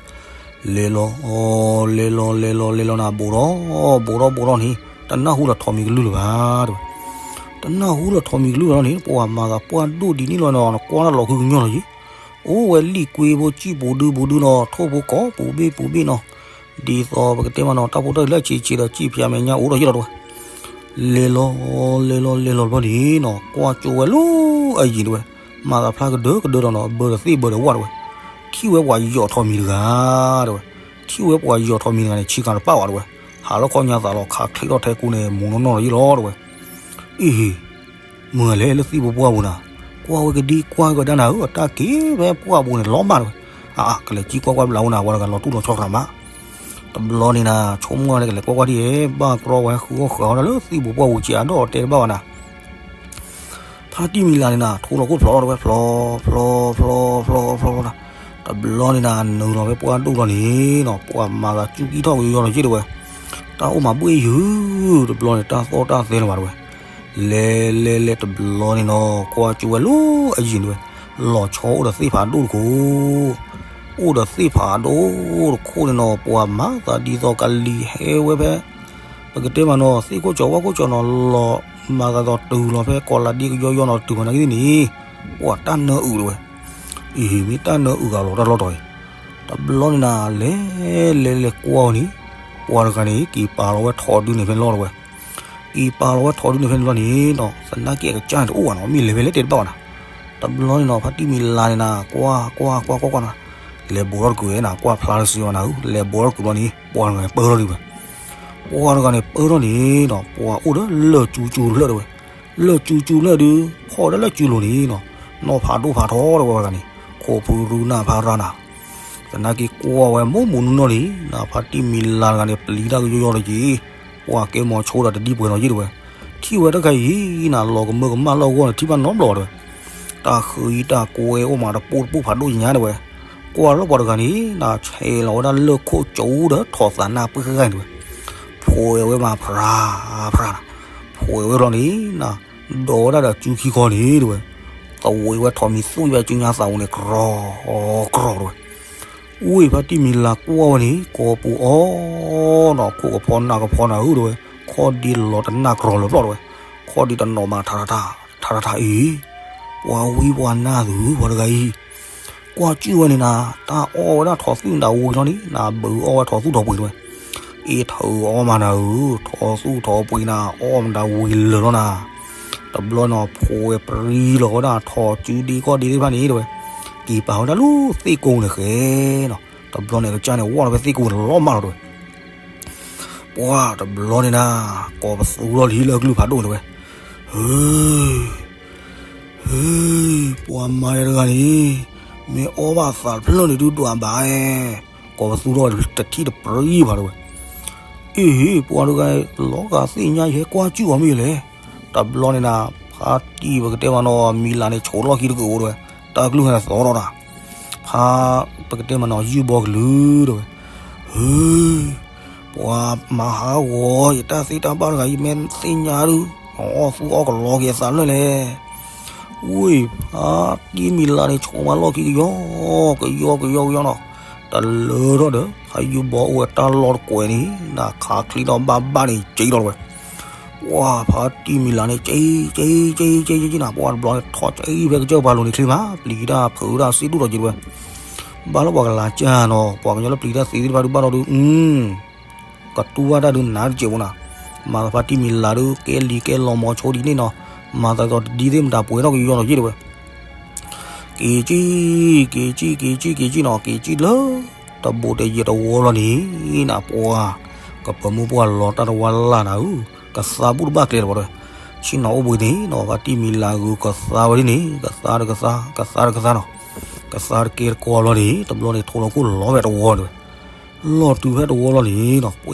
လဲၤလီၤ လဲၤလီၤ လဲၤလီၤ လဲၤလီၤနၤ ဘူးထီၣ် ဘူးထီၣ် ဘူးထီၣ်န့ၣ် တနၢ်ဟူလီၤထိးမံၤကလုၢ်လၢၤဘၣ်တဝဲ, တနၢ်ဟူလီၤထိးမံၤကလုၢ်လီၤန့ၣ် ပှၤမၤသးပှၢ်ဒိၣ်ဒ်န့ၣ်လီၤနီၤ နကွၢ်တၢ်လီၤဃုကညီလီၤယံၤ, အိၣ်ဝဲလံာ်ကွ့ဖိ ကံၣ်ပူၤဒုပူၤဒုနီၤ ထိၣ်ဖိကိးပူၤဘ့ၣ်ပူၤဘ့ၣ်နီၤ, ဒ်သိးပကတဲမးနီၤ တၢ်ဖိတၢ်လံၤလၢအဆံးဆံးဒီး ကံၣ်ဖၠးမဲာ်ညါအိၣ်ဒီးယံၤလီၤတဝဲ, လဲၤလီၤ လဲၤလီၤ လဲၤလီၤတဘျီန့ၣ်နီၤ ကွၢ်ကၠိဝဲလၢအယံၤတဝဲ, မၤသးဖျါကဒၢကဒၢဒီးနီၤ ဘၢဒီးသ့ၣ်ဘၢဒီးဝၣ်တဝဲ, ထံၣ်ဝဲပှၤယီၤထိးမံၤတဂၤတဝဲ, ထံၣ်ဝဲပှၤယီၤထိးမံၤတဂၤန့ၣ် ဆံးကၤတပၣ်ဝဲတဝဲ, ဟးလီၤခီညါသးလီၤခးချ့ထီၣ်ထဲကူန့ၣ် မူၤနီၢ်နီၢ်လီၤယံၤလီၤတဝဲ, အ့ၣ် မုၢ်လဲၣ်လၢသံၣ်ဖိပှၢ်ပူၤနၤ, ကွၢ်ဝဲကဒံကွၢ်ကဒါနၤဧၢ တၢ်က့ၤဖဲပှၢ်ပူၤန့ၣ်လီၤမၢ်တဝဲ, အါ ကလဲၤကံၣ်ကွၢ်ကွၢ်ဘျးဝဲနၤ ပှၤတဂၤလီၤတူၢ်လီၤဆီသးမး, တဘျီန့ၣ်နၤ ဆိကမိၣ်န့ၣ် ကလဲၤကွၢ်ကွၢ်ဒ်အံၤ ဘၣ်ကြီဝဲဃုအီၣ်ဃုအီဒီးလၢသံၣ်ဖိပှၢ်ပူၤက့ၤအါဒီးတဲတဘၣ်ဝဲနၤ ဖါတံၢ်မံၤလၤန့ၣ်နၤ ထိလီၤခိၣ်ဖျီထီၣ်တဝဲ ဖျီ ဖျီ ဖျီ ဖျီ ဖျီ ဖျီနၤ, တဘျီန့ၣ်နၤ နုာ်လီၤဖဲပှၢ်ဒိၣ်လီၤန့ၣ်နီၤ ပှၤမၤသးစူၢ်ကံၢ်ထီၣ်ကယီလီၤယ့ၣ်တဝဲ, တၢ်အိၣ်မၤဘှ့ၣ်ယုၢ် တဘျီန့ၣ် တၢ်သီၣ်တၢ်သဲလၢၤဘၣ်တဝဲ, လဲၤလဲၤလဲၤတဘျီန့ၣ်နီၤ ကွၢ်ကၠိဝဲလၢအယံၤတဝဲ, လီၤဆီအိၣ်ဒီးသ့ၣ်ဖးဒိၣ်တခိၣ်, အိၣ်ဒီးသ့ၣ်ဖးဒိၣ်တခိၣ်န့ၣ်နီၤ ပှၤမၤသးဒ်သိးကလံၤဟဲဝဲဖဲ ပကတဲမးနီၤ သ့ၣ်ခိၣ်ကၠီၤဝၣ်ခိၣ်ကၠီၤနီၤ လီၤ မၤသးဒ်သိးတုၤလီၤဖဲကီၢ်လၤဒ့ကယီယီနီၤ တတုၤမၤနၤကသ့ၣ်န့ၣ်, ပှၤတၢ်နၢအုၣ်တဝဲ, အံၤ မ့ၢ်တၢ်နၢအုၣ်ဂၤလီၤတၢ်လီၤတီၤအံၤ, တဘျီန့ၣ်နၤ လဲၤ လဲၤလဲၤကွၢ်ဝဲန့ၣ်, ပှၤတဂၤန့ၣ် က့ၤပာ်လီၤဝဲထိးဒုန့ၣ်ဖဲန့ၣ်လီၤတဝဲ, က့ၤပာ်လီၤဝဲထိးဒုန့ၣ်ဖဲန့ၣ်လီၤန့ၣ်နီၤ သနာ်က့အကစၢ်န့ၣ်တအိၣ်ဘၣ်နီၤ မ့ၢ်လဲၤဖဲလဲၣ်တဲတဘၣ်ဘၣ်နၤ, တဘျီန့ၣ်နီၤ ဖါတံၢ်မံၤလၤန့ၣ်နၤ ကွၢ်ကွၢ်ကွၢ်ကွၢ်ကွၢ်နၤ, လဲၤဘိးထီၣ်တကုာ်ဝဲနၤ ကွၢ်ဖျါတစုဘၣ်နၤဧၢ လဲၤဘိးထီၣ်တကုာ်ဘျီန့ၣ် ပှၤတဂၤန့ၣ်ပၢထီၣ်ဒံးဝဲ, ပှၤတဂၤန့ၣ်ပၢထီၣ်န့ၣ်နီၤ ပှၤအိၣ်ဒီးလၢၢ်ကၠူကၠူဖျၢၣ်တဝဲ, လၢၢ်ကၠူကၠူဖျၢၣ်ဒုး ဖီၣ်ဝဲဒၣ်လၢၢ်ကၠူလိၤန့ၣ်နီၤ, နီၢ်ဖးဒိၣ်ဖးထီတဝဲတဂၤန့ၣ် ခိၣ်ဖုရူနၢ်ဖးရၢနၤ, သနာ်က့ကွၢ်ဝဲမိၢ်မိၢ်နီၢ်နီၢ်န့ၣ် နၤဖါတံၢ်မံၤလၤတဂၤန့ၣ် ပျံၤတၢ်ကယီယီလီၤက့ၤ, ပှၤကဲမီၤဆိဒီးတဒံပှဲၤနီၤယ့ၣ်တဝဲ, ထံၣ်ဝဲတၢ်ခါအံၤ နၤလီၤကမၢကမၣ်လၢအဂီၢ်န့ၣ် ထံၣ်ဘၣ်နီတဘျီဘၣ်တဝဲ, တၢ်ဃုအံၤတၢ်ကွဲအိၣ်မးတပိၢ်တပိၢ်ဖးဒိၣ်ညါတဝဲ, ကွၢ်လၢပှၤတဂၤန့ၣ် နၤဆဲးလီၤဝဲဒၣ်လၢၢ်ခိၣ်ကၠူဒီးထိးသးနၢ်ပှဲၤဃဲဃဲန့ၣ်တဝဲ, ဖှဲးဝဲမးဖျါဖျါနၤ, ဖှဲးဝဲဘျီန့ၣ် နၤ ဒိးဝဲဒၣ်ဒီးကၠူခံခီန့ၣ်တဝဲ, သဝံးဝဲထိးမံၤသွံၣ်ဝဲကၠူညါသးဝံၤန့ၣ် ကြီကြီတဝဲ, ဝ့ၢ်ဖါတံၢ်မံၤလၤကွၢ်ဝဲန့ၣ် ကိးပူၤအီၤနီၤ ခိၣ်ကဖီနၢ်ကဖီနၤဧၢတဝဲ, ခီၣ်ဒ့လီၤတနၢ်ကြီလၢၤပျီၢ်တဝဲ, ခီၣ်ဒ့တနီၤမးထးထးထးထးထးအံၤ, ပှၤဝံပှၤနါသု ပှၤတဂၤအံၤ ကွၢ်ကၠုၢ်ဝဲန့ၣ်နၤ, တၢ်အီၣ်ဝဲဒၣ်ထိးသူၣ်မတၤဝံၤလီၤန့ၣ် နၤဘုးအီၣ်ဝဲထိးသူၣ်ထိးပှ့ၤတဝဲ, အ့ၣ်ထုးအီၣ်မးနၤဧၢ, ထိးသူၣ်ထိးပှ့ၤနၤ အီၣ်မတၤဝံၤလၢာ်လီၤနၤ, တဘျီနီၤ ဖှဲးပြံလီၤဝဲဒၣ်ထိးကၠူဒ့ကီၢ်ဒ့သ့ၣ်တဖၣ်န့ၣ်တဝဲ, က့ၤပာ်ဝဲဒၣ်လၢသ့ၣ်ကိးန့ၣ်ဃဲနီၤ, တဘျီန့ၣ်အကစၢ်န့ၣ် ဝံၤလီၤဖဲသ့ၣ်ကိးန့ၣ်လီၤမးလီၤတဝဲ, ပှၤတဘျီန့ၣ်နၤ, ကိးပသူထီၣ်လံလၢအကလုၢ်ဖးဒိၣ်တဝဲ, ဟ့ ဟ့ ပှၤမၤတဂၤန့ၣ် မ့ၢ်အီၣ်ဘၣ်သးတဖျၢၣ်န့ၣ်ဒုးဒွးဘၣ်, ကိးပသူထီၣ်တထံၣ်တပြံဘၣ်တဝဲ, အ့ၣ် ပှၤတဂၤ လီၤဂာ်သ့ၣ်ညါယဟဲကွၢ်ကၠုၢ်အီၤမ့ၢ်လဲၣ်, တဘျီန့ၣ်နၤ ဖါတံၢ်ပကတဲမးနီၤ မံၤလၤန့ၣ် ဆိးလီၢ်ခံတကုာ်အိၣ်တဝဲ, တၢ်ကလုၢ်ဟဲသီထီၣ်တၢ်, ဖါ ပကတဲမးနီၤ ယုၢ်ဘီကလုာ်တဝဲ, ဟ့ ပှၤမၤဟးဂီၤ ယတၢ်သ့တၢ်ဘၣ်တဂၤ ယမ့ၢ်သ့ၣ်ညါဒုး အီၣ်သူအီၣ်ကလီက့ၤအသးလၢာ်လဲၣ်, ဝ့ၢ် ဖါတံၢ်မံၤလၤန့ၣ် ဆိးမးလီၢ်ခံကယီ ကယီကယီကယီနီၤ, တလၢထီၣ်ဒီး ဖါယုၢ်ဘီအိၣ်ဝဲတၢ်လီၢ်တကွဲးန့ၣ် နၤခးချံထီၣ်ဘၣ်ဘၣ်န့ၣ် က့ထီၣ်တဝဲ, ပှၤဖါတံၢ်မံၤလၤန့ၣ် က့က့က့က့က့နၤ ပှၤတဘျီန့ၣ် ထီၣ်က့ဖဲကစၢၢ်ပှၤလိၤန့ၣ်ချ့မး ပျံၤတၢ်ဖုးတၢ်စံးဒူၣ်ထီၣ်က့တဝဲ, ဘၣ်လၢပှၤကလၤကၢ်နီၤ ပှၤကညီလၢပျံၤတၢ်သ့သ့ၣ်တဖၣ်ဒုးဘၣ်ထီၣ်ဒုး ကတူၢ်ဘၣ်တၢ်ဒုးနၤတစဲးဖိနၤ, မၤသးဖါတံၢ်မံၤလၤဒုး ကဲလံၤကဲလီၤမီၤဆိဒ်န့ၣ်နီၤ, မၤသးဒ်သိးတဒ်သ့ၣ်မတၤပှဲၤထီၣ်ကယီယီနီၤယ့ၣ်တဝဲ, က့ၤကံၣ် က့ၤကံၣ် က့ၤကံၣ် က့ၤကံၣ်နီၤ က့ၤကံၣ်လၢ တဘိးတယဲၢ်တဝီလီၤန့ၣ် နၤပှၤ ကပၢၤမုၢ်ပှၢ်လီၤတၢ်တဝါလၢ်နၤဧၢ, ကသါဘူၣ်တဘၣ်ကျဲလၢၤဘၣ်တဝဲ, ဆ့ၣ်နီၤအိၣ်ဘှံးန့ၣ်နီၤ ဖါတံၢ်မံၤလၤဂုာ်ကသါဝဲဒ်န့ၣ် ကသါတကသါ ကသါတကသါနီၤ, ကသါတကဲတကီလီၤန့ၣ် တဘျီန့ၣ် ထိးလီၤခိၣ်လီၤဖဲတဝီတဝဲ လီၤတုၤဖဲတဝီလီၤ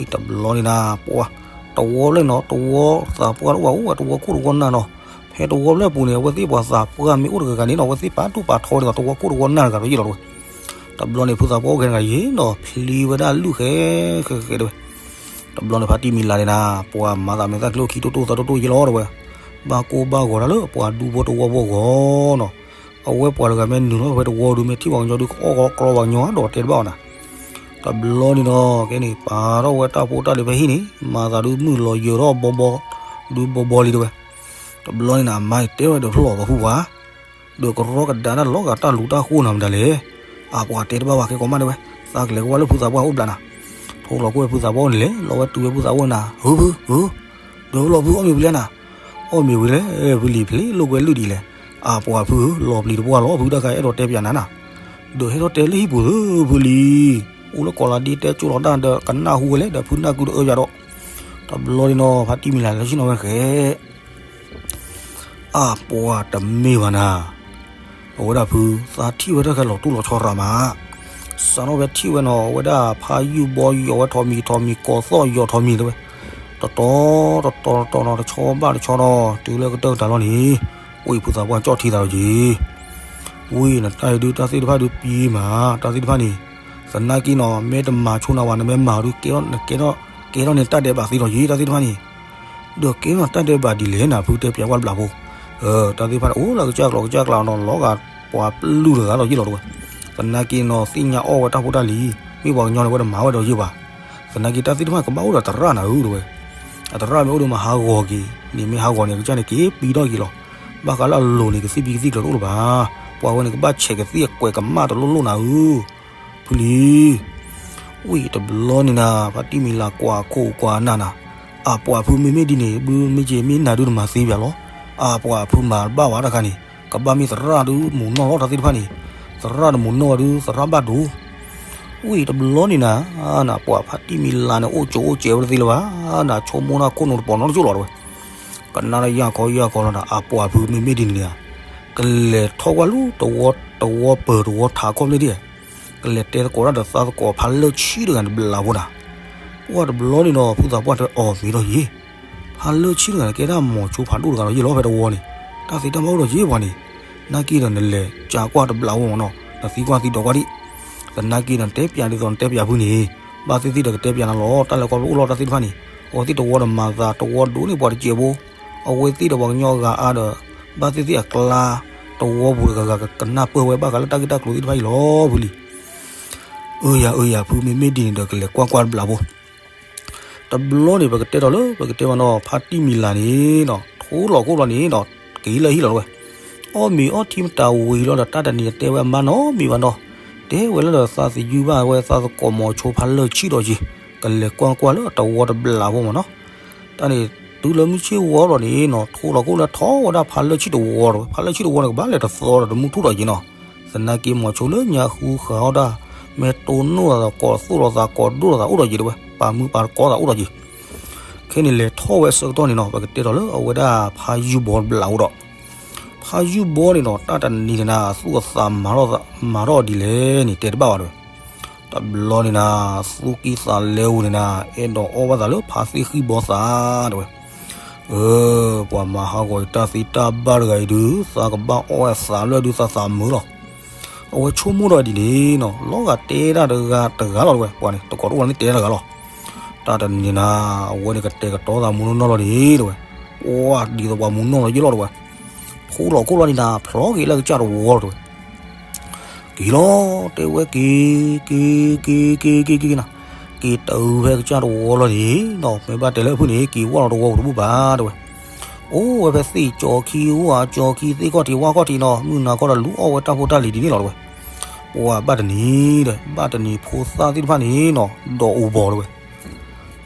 န့ၣ်နီၤ ပှၤတဘျီန့ၣ်နၤ ပှၤ တဝီဖျၢၣ်နီၤ တဝီသးပှၢ်တအိၣ်ဘၣ်အိၣ်ဝဲတဝီခိၣ်တဝီနၢ်နီၤ, ဖဲတဝီဖျၢၣ်ပူၤန့ၣ် အဝဲသ့ၣ်ပှၤသးပှၢ်မ့ၢ်အိၣ်တဂၤဂၤန့ၣ်နီၤ အဝဲသ့ၣ်ပာ်ဒိၣ်ပာ်ထီဝဲဒ်သိးတဝီခိၣ်တဝီနၢ်တဂၤဒီးယ့ၣ်လီၤတဝဲ, တဘျီန့ၣ် ဖုသးပှၢ်အိၣ်ခဲတဂၤယ့ၣ်နီၤ ဖျံဝဲဒၣ်လုၢ်ဃဲဃဲဃဲတဝဲ, တဘျီန့ၣ် ဖါတံၢ်မံၤလၤန့ၣ်နၤ ပှၤမၤသးမဲာ်သၣ်ချံအိၣ်ခံတိၢ်တိၢ်သးတိၢ်တိၢ်ယ့ၣ်လီၤတဝဲ, ဘၣ်ကိၢ်ဘၣ်ဂီၤတၢ်လၢပှၤဒူဖိတဝီဖိဂီၢ်နီၤ, အဝဲပှၤတဂၤမ့ၢ်နုာ်လီၤဖဲတဝီဒုး မ့ၢ်ထံၣ်ပှၤကညီဒုး ကအီၣ်ကီကျီပှၤကညီဒီးတဲတဘၣ်အီၤနၤ, တဘျီန့ၣ်နီၤ ကဲန့ၣ် ပာ်ထီၣ်ဝဲတၢ်ဖိတၢ်လံၤဖဲဟံၣ်န့ၣ် မၤသးဒုးမုၢ်လီၤယၢၤထီၣ်ဘီဘီ ဒုးဘီဘီလံတဝဲ, တဘျီန့ၣ်နၤ အမါန့ၣ်တဲထီၣ်ဒီးဖျီၣ်ပၤဖုပှၤ ဒီးကရီကဒါတၢ်လီၤဂာ်တၢ်လူၤတၢ်ဃိနၤမတၤလဲၣ်, အပှၤတဲတဘၣ်ဘၣ်ခဲကိးမးတဝဲ, သးကလဲၤကွၢ်လၢဖုသးပှၢ်အိၣ်ဘျးနၤ, ထိးလီၤခိၣ်ဝဲဖုသးပှၢ်အိၣ်န့ၣ်လဲၣ် လီၤဝဲတုၤဝဲဖုသးပှၢ်အိၣ်နၤ ဟုဖု ဟု, ဒီးဖျီၣ်ဖုအီၣ်မ့ၤဝံၤလဲၣ်နၤ, အီၣ်မ့ၤဝံၤလဲၣ် ဖုလံၤဖျ့လိာ်ကွဲလုၢ်ဒံးလဲၣ်, အပှၤဖုဧၢ လီၤပျံၤတပှၢ်လီၤ ဖုတၢ်ခါအဲၣ်ဒိးတဲပၠးနၤနၤ, ဒီးဟဲထီၣ်တဲလၢဟံၣ်ပူၤသု ဖုလံၤ, အိၣ်လၢကီၢ်လါဒ့တဲကၠိလီၤတၢ်ဒီးကနၣ်ဟူဝဲလဲၣ် ဒီးဖုနၢ်ကုတအၢယၤဒီး, တဘျီန့ၣ်နီၤ ဖါတံၢ်မံၤလၤလၢဆ့ၣ်နီၤဝဲဃဲ အပှၤတမ့ၢ်ဘၣ်နၤ, အဝဲဒၣ်ဖု သးထံၣ်ဝဲတၢ်ခဲလီၤတူၢ်လီၤဆီရၤမး, စးထီၣ်ဖဲထံၣ်ဝဲနီၤ အဝဲဒၣ်ဖါယုၢ်ဘီယီၤဝဲထိးမံၤထိးမံၤ ကိးသီၣ်ယီၤထိးမံၤတဝဲ, တတီၤတတီၤတတီၤနီၤ တဆီဘၣ်တဆီနီၤ တုၤလၢကတၢၢ်ကတၢၢ်လီၤန့ၣ်, ဝံၢ်ဖုသးပှၢ်ကၠီၣ်ထံသးလီၤက့ၤ ဝံၢ်နတၢ်အံၤဒုး တၢ်သ့ၣ်တဖၣ်ဒုးပံမး တၢ်သ့ၣ်တဖၣ်န့ၣ်, သနာ်က့နီၤ မ့ၢ်တမၤဆိနၤဝဲ နမ့ၢ်မၤဒုး ကဲထီၣ်န့ၣ်တၢ်ဒဲးဘးသ့လီၤက့ၤ တၢ်သ့ၣ်တဖၣ်န့ၣ်, ဒီးကဲထီၣ်တၢ်ဒဲးဘးဒ်လဲၣ်နၤ ဖုတဲပၠးကွၢ်တဘျးဖိ, တၢ်သ့ၣ်တဖၣ်န့ၣ် အိၣ်လၢကစၢ်ကျိၤကစၢ်ကျါနီၤ လီၤဂာ်ပျုၢ်တဂၤလီၤယ့ၣ်လီၤတဝဲ, သနာ်က့နီၤ သ့ၣ်ညါအီၣ်ဝဲတၢ်ဖိတၢ်လံၤ မ့ၢ်ပှၤကညီန့ၣ် ဝဲတမၤဝဲဒီးယ့ၣ်ဘၣ်, သနာ်က့တၢ်သ့ၣ်တဖၣ်ကဘၣ်အိၣ်ဒီးသရၣ်နၤဧၢတဝဲ, အသရၣ်မ့ၢ်အိၣ်ဒီးမၤဟးဂီၤက့ၤ န့ၣ်မ့ၢ်ဟးဂီၤန့ၣ် အကစၢ်န့ၣ်က့ၤပံထီၣ်က့ၤလီၤ. ဘၣ်ဃးလၢအလိၤန့ၣ် ကသံၣ်ဘံကသံၣ်ကျိၤတအိၣ်လၢၤဘၣ်. ပှၤဝဲန့ၣ်ကဘၣ်ဆဲးကသံၣ်အကွဲးကမၣ်တလိၣ်လိၣ်နၤဧၢ ဖုလံ. ဝံၤတဘျီန့ၣ်နၤ ဖါတံၢ်မံၤလၤကွၢ်ခိၣ်ကွၢ်နၢ်နၤ, အပှၤဖုမ့မ့ၢ်ဒ်န့ၣ် ဘုမ့ၢ်က့ၤမ့ၢ်နၤဒုးနမၤသ့ဘၣ်လီၤ. အပှၤဖုမၤတဘၣ်ဝဲတခါန့ၣ် ကဘၣ်မ့ၢ်သရၣ်ဒုးမူးနီၢ်လီၤတၢ်သ့ၣ်တဖၣ်န့ၣ်, သရၣ်တမူးနီၢ်ဝဲဒုး သရၣ်ဘၣ်ဒိ ဝံၤတဘျီန့ၣ်နၤ, နပှၤဖါတံၢ်မံၤလၤန့ၣ် အိၣ်ကၠိအိၣ်ကဲးဝဲတသ့လၢၤဘၣ်, နဆိကမိၣ်တၢ်ခိၣ်နူာ်တပိာ်နီတကၠိၢ်လီၤတဲဝဲ. ကနၣ်တၢ်ယၢ်ခီယၢ်ခီလီၤနၤ, အပှၤဖုမ့မ့ၢ်ဒ်န့ၣ်န့ၣ်ဧါ, ကလဲၤထီၣ်ကွၢ်လၢတဝီ တဝီပၢၤတဝီထးခီၣ်ဖျၢၣ်ဒံး, ကလဲၤတဲသကိးတၢ်ဒီးသးသကိးဖါလၢၢ်ဆံတဂၤန့ၣ်တဘျးဖိနၤ. ပှၢ်တဘျီန့ၣ်ဒီး ဖုသးပှၢ်တဲအီၤမ့ၢ်ထီၣ်ယ့ၣ်, ဖါလၢၢ်ဆံတဂၤန့ၣ် ကဲဒၣ်မိၤဆိဖးဒိၣ်တဂၤလီၤယ့ၣ်လီၤ ဖဲတဝီန့ၣ်, တၢ်သ့တၢ်ဘၣ်အိၣ်ဒီးယ့ၣ်ပှၤန့ၣ်, နာ်က့ဒီးနလဲၤကၢ်ကွၢ်တဘျးဖိမ့ၢ်နီၤ, နသံကွၢ်သံဒိးကွၢ်ဒံး, သနာ်က့ဒီးနတဲပျးဒ်သိးနတဲပျးဖုန့ၣ်, ဘၣ်သ့ၣ်သ့ၣ်ဒီးကတဲပျးနၤလီၤ, တၢ်လဲၤခီဖျိအိၣ်လီၤတၢ်သ့ၣ်တဖၣ်န့ၣ်, အဝဲသ့ၣ်တဝီဒီးမၤသးတဝီဒိၣ်န့ၢ်ပှၤတစဲးဖိ, အဝဲသ့ၣ်ဒီးပှၤကညီဂၤအါဒီး, ဘၣ်သ့ၣ်သ့ၣ်အကျါ, တဝီပူၤတဂၤဂၤကနၢ်ပၢၢ်ဝဲဘၣ်ဃးလၢတၢ်ဂ့ၢ်တၢ်ကျိၤသ့ၣ်တဖၣ်အံၤလီၤ ဖုလံ. အၢယၤအၢယၤ ဖုမ့မ့ၢ်ဒ်န့ၣ်ဒီးကလဲၤကွၢ်ကွၢ်တဘျးဖိ တဘျီန့ၣ် ပကတဲထီၣ်လၢ ပကတဲမနီၤ ဖါတံၢ်မံၤလၤန့ၣ်နီၤ ထိလီၤခိၣ်လီၤန့ၣ်နီၤ က့ၤလၢဟံၣ်လီၤတဝဲ, အီၣ်မ့ၤအီထံမတၤဝံၤလီၤဒီး တၢ်တနံၤတဲဝဲအမါနီတမံၤဘၣ်နီၤ, တဲဝဲလၢဒီးသးသယုၢ်ဘၣ်ဝဲသးသကိးမိၤဆိဖါလၢၢ်ဆံးဒီးက့ၤ, ကလဲၤကွၢ်ကွၢ်လၢတဝီတဘျးဖိမနီၤ, တၢ်န့ၣ် တုၤလၢမုၢ်ဆ့ၣ်ဝီလီၤန့ၣ်နီၤ ထိလီၤခိၣ်လၢထီဝဲဒၣ်ဖါလၢၢ်ဆံးတဝီတဝဲ, ဖါလၢၢ်ဆံးတဝီန့ၣ် ကဘၣ်လဲၤတသီဒီးတမုၢ်ထူၣ်ဒီးက့ၤနီၤ, သနာ်က့မိၤဆိလၢညါဃုဃာ်အီၣ်ဒၣ်, မ့ၢ်တိၢ်နီၣ်သးသကိးသိၣ်လိာ်သးကိးဒိၣ်လိာ်သးအိၣ်ဒီးက့ၤတဝဲ, ပာ်မုာ်ပာ်ကီသးအိၣ်ဒီးက့ၤ, ခဲန့ၣ်လဲၤထီၣ်ဝဲအဆၢကတီၢ်န့ၣ်နီၤ ပကတဲထီၣ်လၢအဝဲဒၣ်ဖါယုၢ်ဘီတဘျးဖိဒီး, ဖါယုၢ်ဘီန့ၣ်နီၤ တၢ်တနံၤန့ၣ်နၤ အသူၣ်အသးမၤထီၣ်ဒ်လဲၣ်န့ၣ် တဲတဘၣ်ဘၣ်တဝဲ တဘျီန့ၣ်နၤ, သူၣ်ကံၢ်သးလဲအိၣ်န့ၣ်နၤ, အဲၣ်ဒိးအီၣ်ဘၣ်သးလၢဖါသ့ၣ်ဃံၢ်ဘီသးတဝဲ, အၢ, ပှၤမၤဟးဂီၤအံၤတၢ်သ့တၢ်ဘၣ်တဂၤအံၤဒုး သးကဘၣ်အီၣ်ဝဲသးလၢဒုးသးသးမုာ်လီၤ, အဝဲဆိကမိၣ်ဒီးဒ်န့ၣ်နီၤ လီၤဂာ်တဲဒၣ်တဂၤတဂၤလီၤတဝဲ, ပှၤန့ၣ် တကိးတအိၣ်လၢန့ၣ်တဲတဂၤလီၤ, တၢ်တနံၤန့ၣ်နၤ, အဝဲန့ၣ်ကတဲာ်ကတီၤသးမူနီၢ်နီၢ်လီၤန့ၣ်တဝဲ, ပှၤဒ်သိးပှၤမူနီၢ်လီၤယ့ၣ်လီၤတဝဲ, ဖိလီၤခိၣ်လီၤန့ၣ်နၤ ဖျီက့ၤလၢကစၢ်တဝီတဝဲ က့ၤလီၤ, တဲဝဲက့ၤ, က့ၤ, က့ၤ, က့ၤ, က့ၤ, က့ၤ, က့ၤနၤ, က့ၤတုၤဖဲကစၢ်တဝီလီၤန့ၣ်နီၤ မ့ၢ်ဘၣ်တဲလၢဖုန့ၣ် က့ၤဝၢ်လီၤတဝီပူၤတဘူၣ်ဘၣ်တဝဲ, အိၣ်ဝဲဖဲသ့ၣ်ကၠီခံ ဝၣ်ကၠီခံ သ့ၣ်ခီၣ်ထံး ဝၣ်ခီၣ်ထံးနီၤ မုၢ်နၤခီဒီးလူၤအီၣ်ဝဲတၢ်ဖိတၢ်လံၤဒ်န့ၣ်လီၤတဝဲ, ပှၤဘၣ်တနံၤဒီး ဘၣ်တနံၤဖိသၣ်သ့ၣ်တဖၣ်န့ၣ်နီၤ ဒိးအိၣ်ဘီၣ်တဝဲ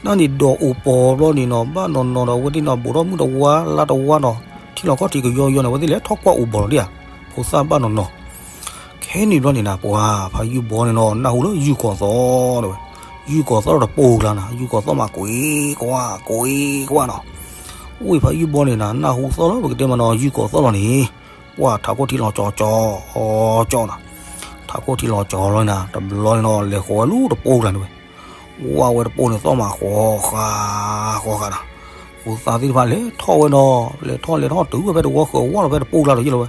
တၢ်န့ၣ်ဒိးအိၣ်ဘီၣ်ဘျီန့ၣ်နီၤ ဘၣ်နီၢ်နီၢ်ဒီး အဝဲသ့ၣ်နီၤ ဘူးထီၣ်မုၢ်တဝါ လါတဝါနီၤ ထံလီၤခီၣ်ထံးကယီယီန့ၣ် အဝဲသ့ၣ်လဲၤထီၣ်ကွၢ်အိၣ်ဘီၣ်လီၤဒံးဧါ, ဖိသၣ်ဘၣ်နီၢ်နီၢ်, ခဲန့ၣ်ဘျီန့ၣ်နၤ ပှၤဖါယုၢ်ဘီန့ၣ်နီၤ နၢ်ဟူလၢယုၢ်ကီၤသီတဝဲ, ယုၢ်ကီၤသီဒီးတပိၢ်ကျါနၤ ယုၢ်ကီၤသီမးကွ့ကွၢ် ကွ့ကွၢ်နီၤ, ဝံၤဖါယုၢ်ဘီန့ၣ်နၤ နၢ်ဟူသီၣ်လၢပကတဲမနီၤ ယုၢ်ကီၤသီလီၤန့ၣ်, ပှၤထးခိၣ်ထံလီၤကၠီကၠီ, ကၠီနၤ, ထးခိၣ်ထံလီၤကၠီလီၤနၤ တဘျီန့ၣ်နီၤ လဲၤဃီၤဝဲလၢတပိၢ်ကျါန့ၣ်ဝဲ ဝါဝဲတပိၢ်န့ၣ်သီၣ်မးဃီဃာ်, ဃီဃာ်နၤ, ဖိသၣ်သ့ၣ်တဖၣ်လဲၤထီၣ်ဝဲနီၤ လဲၤထီၣ်လဲၤထီၣ်တုၤဝဲဖဲတဝီဃၢၤဝါလီၤဖဲတပိၢ်ကျါလီၤယ့ၣ်လီၤဝဲ,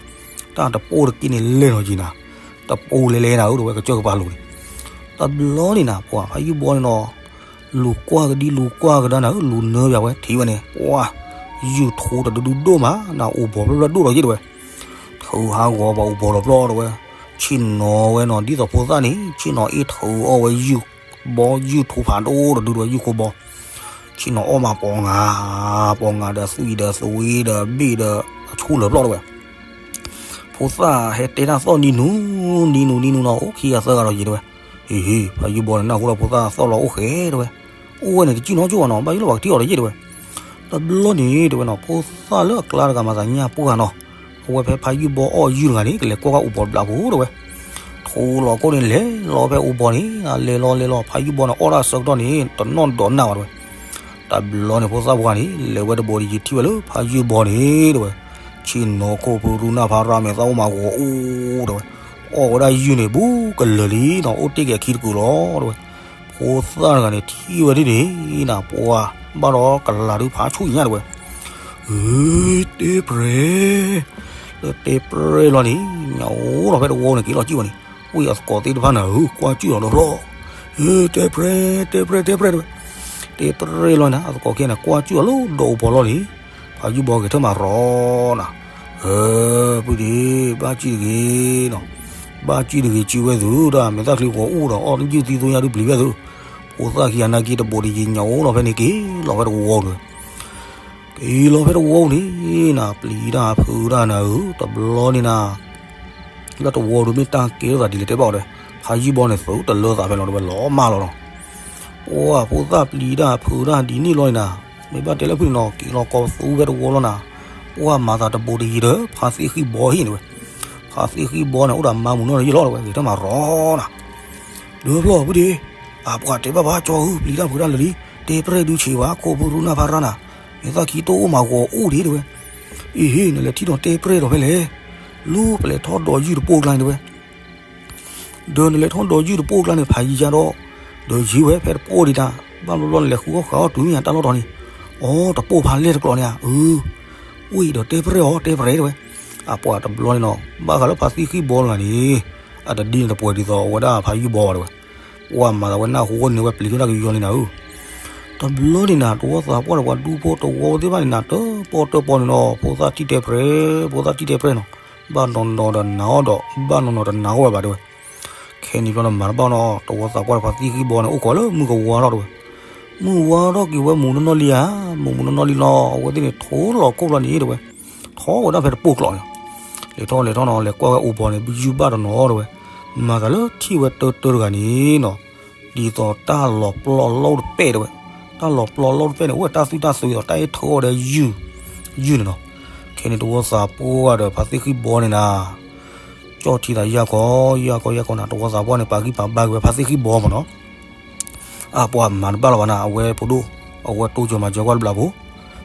တၢ်တပိၢ်တက့ၢ်န့ၣ်လဲၤနီၤက့ၤနၤ, တပိၢ်လဲၤလဲၤနၤဧၢ တဝဲကစၢၢ်ကပၤလိၤန့ၣ်, တဘျီန့ၣ်နၤ ပှၤဖါယုၢ်ဘီန့ၣ်နီၤ လူၤကွၢ်ကဒံလူၤကွၢ်ကဒါနၤဧၢ လူၤနၢပၠးဝဲထံၣ်ဝဲန့ၣ် ပှၤ, ယုၢ်ထူတဒုဒုဒိၣ်မး နအိၣ်ဘီၣ်ဖျၢၣ်ဖျၢၣ်ဒိၣ်လီၤယ့ၣ်တဝဲ, ထုးဟးဂီၤပှၤအိၣ်ဘီၣ်လီၤဖျီတဝဲ, ဆ့ၣ်နီၤဝဲနီၤ ဒ်သိးဖိသၣ်န့ၣ် ဆ့ၣ်နီၤအ့ၣ်ထုးအီၣ်ဝဲယုၢ်ဘီ ယုၢ်ထူဖးဒိၣ်တဒုတဝဲ ယုၢ်ခိဘီ ဆ့ၣ်နီၤအီၣ်မးပီၤငါ, ပီၤငါဒီးသွံၣ်ဒီးသွံၣ်ဒီးဘ့ၣ်ဒီး အဆူၣ်လၢာ်ဖျီတဝဲ, ဖိသၣ်ဟဲတဲတၢ်သီၣ်နံၤနူၤ, နံၤနူၤနံၤနူၤနီၤ အိၣ်ခံဂၤသၢဂၤဒီးယ့ၣ်တဝဲ, ဟ့ၣ်ဟ့ၣ် ဖါယုၢ်ဘီန့ၣ် နၢ်ဟူလၢဖိသၣ်သီၣ်လီၤအိၣ်ဃဲတဝဲ, အိၣ်ဝဲန့ၣ်တစံၣ်နီကၠိၣ်ဘၣ်နီၤ ဘၣ်ယိၣ်လီၤပှၤကထံၣ်အီၤဒီးယ့ၣ်တဝဲ, တဘျီန့ၣ်တဝဲနီၤ ဖိသၣ်လၢအကျါတဂၤမၤသးညၣ်ပှၢ်နီၤ, အဝဲဖဲဖါယုၢ်ဘီအီၣ်ယုၢ်တဂၤန့ၣ် ကလဲၤကွၢ်ကွၢ်အိၣ်ဘီၣ်တဘျးဖိတဝဲ, ထူလီၤခိၣ်န့ၣ်လဲၤလီၤဖဲအိၣ်ဘီၣ်န့ၣ် လဲၤလီၤလဲၤလီၤ ဖါယုၢ်ဘီန့ၣ် အီၣ်တၢ်အဆၢကတီၢ်န့ၣ် တနီၣ်ဒီးနၢ်ဘၣ်တဝဲ, တဘျီန့ၣ်ဖိသၣ်ပှၢ်န့ၣ် လဲၤဝဲတဘိးတယံၤထံၣ်ဝဲလၢဖါယုၢ်ဘီန့ၣ်တဝဲ, ဆ့ၣ်နီၤခိၣ်ဖုရူနၢ်ဖးရၣ်မဲာ်သၣ်အိၣ်မးဂီၤအိၣ်, တဝဲ, အီၣ်ဝဲဒၣ်ယုၢ်န့ၣ် ဘူးကလၢာ်လံနီၤ အိၣ်တ့ၢ်က့ၤအခံတကုာ်လီၤတဝဲ, ဖိသၣ်တဂၤန့ၣ် ထံၣ်ဝဲဒ်န့ၣ်နၤ ပှၤဘၣ်ဒီးကလၤဒုးဖးဆူၣ်ညါတဝဲ, ဧၢ, တဲပြဲၢ်, လၢတဲပြဲၢ်လီၤန့ၣ် ညၣ်အိၣ်လီၤဖဲတဝီန့ၣ်က့ၤလီၤကံၣ်ဝဲန့ၣ်, ဝံၤအသကိးသ့ၣ်တဖၣ်န့ၣ် ကွၢ်ကၠုၣ်လီၤဒီးဖျီ, ဧၢ, တဲပြဲၢ်, တဲပြဲၢ်, တဲပြဲၢ်တဝဲ, တဲပြဲၢ်လီၤနၤ အသကိးခဲန့ၣ် ကွၢ်ကၠုၣ်အီၤလၢဒီးအိၣ်ဘီၣ်လီၤန့ၣ်, ဖါယုၢ်ဘီဂဲၤထၢၣ်မးရီနၤ, ဧၢ, ပုၢ်ဒ့, ဘၣ်ကံၣ်တဂ့ၤနီၤ, ဘၣ်ကံၣ်တဂ့ၤ ကံၣ်ဝဲသုဒၣ် မဲာ်သၣ်ချံဂီၤအိၣ်ဒီး အီၣ်ယုၢ်သံသိညါဒုးပျံၤဝဲသု, ဖိသၣ်ခံဂၤနာ်က့တဘိးတယံၤညၣ်အိၣ်လီၤဖဲန့ၣ်က့ၤလီၤဖဲတဝီန့ၣ်, အ့ၣ်လီၤဖဲတဝီန့ၣ်နၤ ပျံၤတၢ်ဖုးတၢ်နၤဧၢ တဘျီန့ၣ်နၤ လၢတဝီဒုးမ့ၢ်တၢ်ကဲထီၣ်သးဒ်လဲၣ်တဲဘၣ်အီၤဒီး ဖးယုၢ်ဘီန့ၣ် သုးတလၢသးဖဲလီၤတဲဝဲလီၤမၢ်လီၤနီၤ. ပှၢ်ဖိသၣ်ပျံၤတၢ်ဖုးတၢ်ဒ်န့ၣ်လီၤန့ၣ်နၤ မ့ၢ်ဘၣ်တဲလၢဖုၣ်န့ၣ်နီၤ က့ၤလီၤကီးသူဖဲတဝီလီၤနၤ. ပှၢ်မၤသးတဘူးတယံၤဒီး ဖါသ့ၣ်ဃံဘီဟ့ၣ်န့ၣ်ဝဲ ဖါသ့ၣ်ဃံဘီန့ၣ် အိၣ်ဒီးမါမုၢ်နီၢ်တယံၤလီၤတဲဝဲ ဂဲၤထၢၣ်မၤရီနၤ ဒုးဖျီၣ်ဖုၣ်ဒ့ အပှၤတဲဘၣ်ဘၣ်ကၠီဧၢ ပျံၤတၢ်ဖုးတၢ်လၢာ်လံ တဲပြဲၢ်ဒုးဆံးဘၣ် ခိၣ်ဖုရူနၢ်ဖါရၣ်နၤ မ့ၢ်သးခံတအိၣ်မၤဂီၤအိၣ်ဒ့တဲဝဲ အ့ၣ် နလဲၤထံၣ်ဒီးတဲပြဲၢ်ဒီးဖဲလဲၣ် လၢပလဲၤထီၣ်ဒီးယုၢ်တပိၢ်ကျါန့ၣ်တဲဝဲ ဒီးနလဲၤထီၣ်ဒီးယုၢ်တပိၢ်ကျါန့ၣ် ဖးယံၤယါဒီး ဒီးယံၤဝဲဖဲတပိၢ်ဒံးတၢ် ဘၣ်ဘျီဘျီန့ၣ် လဲၤဃုအီၣ်ဃုအီၣ်တုၤမ့ၢ်ညါတၢ်လီၢ်တီၤန့ၣ် အိ တပိၢ်ဖးလဲၢ်တကျိးန့ၣ်ဧါ အၢ အိၣ်အံၤဒီးတဲပြဲၢ်အီၤ တဲပြဲၢ်တဲဝဲ အပှၤတဘျီန့ၣ်နီၤ ဘၣ်ဃးလၢဖါသ့ၣ်ဃံဘီတဂၤန့ၣ် အတဒ်န့ၣ်တပှဲၤဒ်သိးအဝဲဒၣ်ဖးယုၢ်ဘီဘၣ်တဲဝဲ ပှၢ်မၤသးဝဲနၢ်ဟူန့ၣ်ဝဲပျံၤထီၣ်တၢ်ကယီန့ၣ်နၤဧၢ တဘျီန့ၣ်နၤ တဝီသးပှၢ်ဒီးပှၤဒူဖိတဝီ ဝဲသ့ၣ်တဖၣ်န့ၣ်နၤ တပီၢ်တပီၢ်န့ၣ်နီၤ ဖိသၣ်ထံၣ်တဲပြဲၢ် ဖိသၣ်ထံၣ်တဲပြဲၢ်နီၤ ဘၣ်နီၢ်နီၢ်ဒီးနာ်အီၤဒီး ဘၣ်နီၢ်နီၢ်တနာ်အီၤဝဲဘၣ်တဲဝဲ ခဲန့ၣ်ဘျီန့ၣ်မၤတဘၣ်နီၤ တဝီသးပှၢ်ဒီးဖါသ့ၣ်ဃံဘီန့ၣ် အိၣ်ခိးလၢမုၢ်ကဝါထီၣ်တဲဝဲ မုၢ်ဝါထီၣ်က့ၤဝဲမုၢ်နီၢ်နီၢ်လံဧါ မုၢ်မုၢ်နီၢ်နီၢ်လံလီၤ အဝဲသ့ၣ်န့ၣ် ထိလီၤခိၣ်ဘျီန့ၣ်တဲဝဲ ထီဝဲဒၣ်ဖဲတပိၢ်ကျိးန့ၣ် လဲၤထီၣ်လဲၤထီၣ်နီၤ လဲၤကွၢ်ဝဲအိၣ်ဘီန့ၣ် ယုၢ်ဘၣ်တနီၤတဲဝဲ မၤသးလၢထံၣ်ဝဲတၢတၢတဂၤန့ၣ်နီၤ ဒ်သိးတၢ်လီၤပျီလီၢ်တပဲၢ်တဲဝဲ တၢ်လီၤပျီလီၢ်တပဲၢ်န့ၣ် အိၣ်ဝဲတၢ်သွံၣ်တၢ်သွံၣ်ဒီး တၢ်အ့ၣ်ထၢအီၤဒီးယုၢ် ယုၢ်န့ၣ်နီၤ ခဲန့ၣ်တဝီသးပှၢ်ဒီးဖါသ့ၣ်ဃံဘီန့ၣ်နၤ ကၠီၣ်ထံသးယၢ်ကီယၢ်ကီယၢ်ကီနၤ တဝီသးပှၢ်န့ၣ် ပာ်ဂံၢ်ပာ်ဘါက့ၤဝဲဖါသ့ၣ်ဃံဘီမ့ၢ်နီၤ အပှၤမၤတဘၣ်လီၤဘၣ်နၤ အဝဲဖိဒိၣ် အဝဲတိစၢၤမၤစၢၤကွၢ်တဘျီဖိ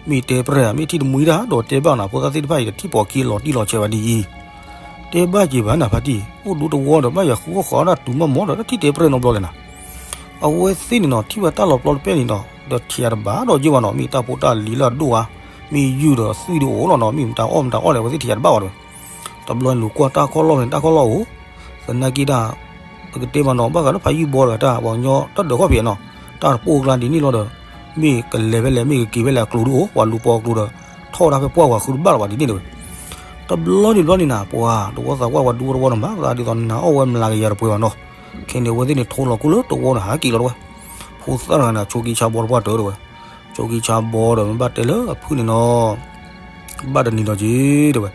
မ့ၢ်တဲပြဲၢ် မ့ၢ်ထံၣ်တမှံတၢ်ဒီးတဲဘၣ်နၤ ဖိသၣ်သ့ၣ်တဖၣ်အံၤ တထံၣ်ပိာ်ခံလီၤတံၢ်လီၤဆဲးဘၣ်ဒ်အံၤ တဲဘၣ်က့ၤဘၣ်နၤဖါတံၢ် အိၣ်ဒူတဝီဒီး ဘၣ်ယၤဃုအီၣ်ဃုအီၣ်ဒၣ်တုၤမးမးဒီး တထံၣ်တဲပြဲၢ်နီတဘျီလဲၣ်နၤ အဝဲသ့ၣ်န့ၣ်နီၤ ထံၣ်ဝဲတၢ်လီၤပျီတပဲၢ်န့ၣ်ဒီး ဒီးထံၣ်ယၤတဘၣ်ဒီးယုၢ်ဘၣ်နီၤ မ့ၢ်တၢ်ဖိတၢ်လံၤလၢအဒိၣ်ဧါ မ့ၢ်ယုၢ်ဒီးသွံၣ်ဒိၣ်အိၣ်လီၤနီၤ မ့ၢ်မတၤအီၣ်မတၤအီၣ်လဲၣ် အဝဲသ့ၣ်ထံၣ်ယၤတဘၣ်ဘၣ်တဲဝဲ တဘျီန့ၣ်လူၤကွၢ်တၢ်ခီၣ်လီၢ်န့ၣ် တၢ်ခီၣ်လီၢ်အိၣ် သနာ်က့ဒၣ် ပကတဲမးနီၤ ဘၣ်ဃးလၢဖးယုၢ်ဘီတဂၤတၢ် ပှၤကညီတၢ်ဒၢးခီၣ်ဖံးနီၤ တၢ်တပိၢ်ကျါဒ်န့ၣ်လီၤဒီး မ့ၢ်ကလဲၤဖဲလဲၣ် မ့ၢ်ကက့ၤဖဲလဲၣ် အကျိၤဒုးအိၣ် ပှၤလူၤပိာ်အကျိၤဒီး ထီၣ်ဝဲဒၣ်ဖဲပှၢ်ပှၤဃုတဘၣ်လီၤဘၣ်ဒ်န့ၣ်တဲဝဲ တဘျီန့ၣ်ဘျီန့ၣ်နၤ ပှၤတဝီသးပှၢ်ပှၤဒူဖိတဝီန့ၣ် မၤသးဒ်သိးနာ်အီၣ်ဝဲမျးကယၤတပှဲၤဘၣ်နီၤ ခဲန့ၣ်အဝဲသ့ၣ်န့ၣ် ထိလီၤခိၣ်လၢတဝီန့ၣ် ဟးက့ၤလီၤတဲဝဲ ဖိသၣ်တဂၤန့ၣ် ဆိးက့ဆါဘီတပှၢ်တၢၢ်တဲဝဲ ဆိးက့ဆါဘီဒီးမ့ၢ်ဘၣ်တဲလၢအဖုၣ်န့ၣ်နီၤ ဘၣ်တနံၤဒီးက့ၤတဲဝဲ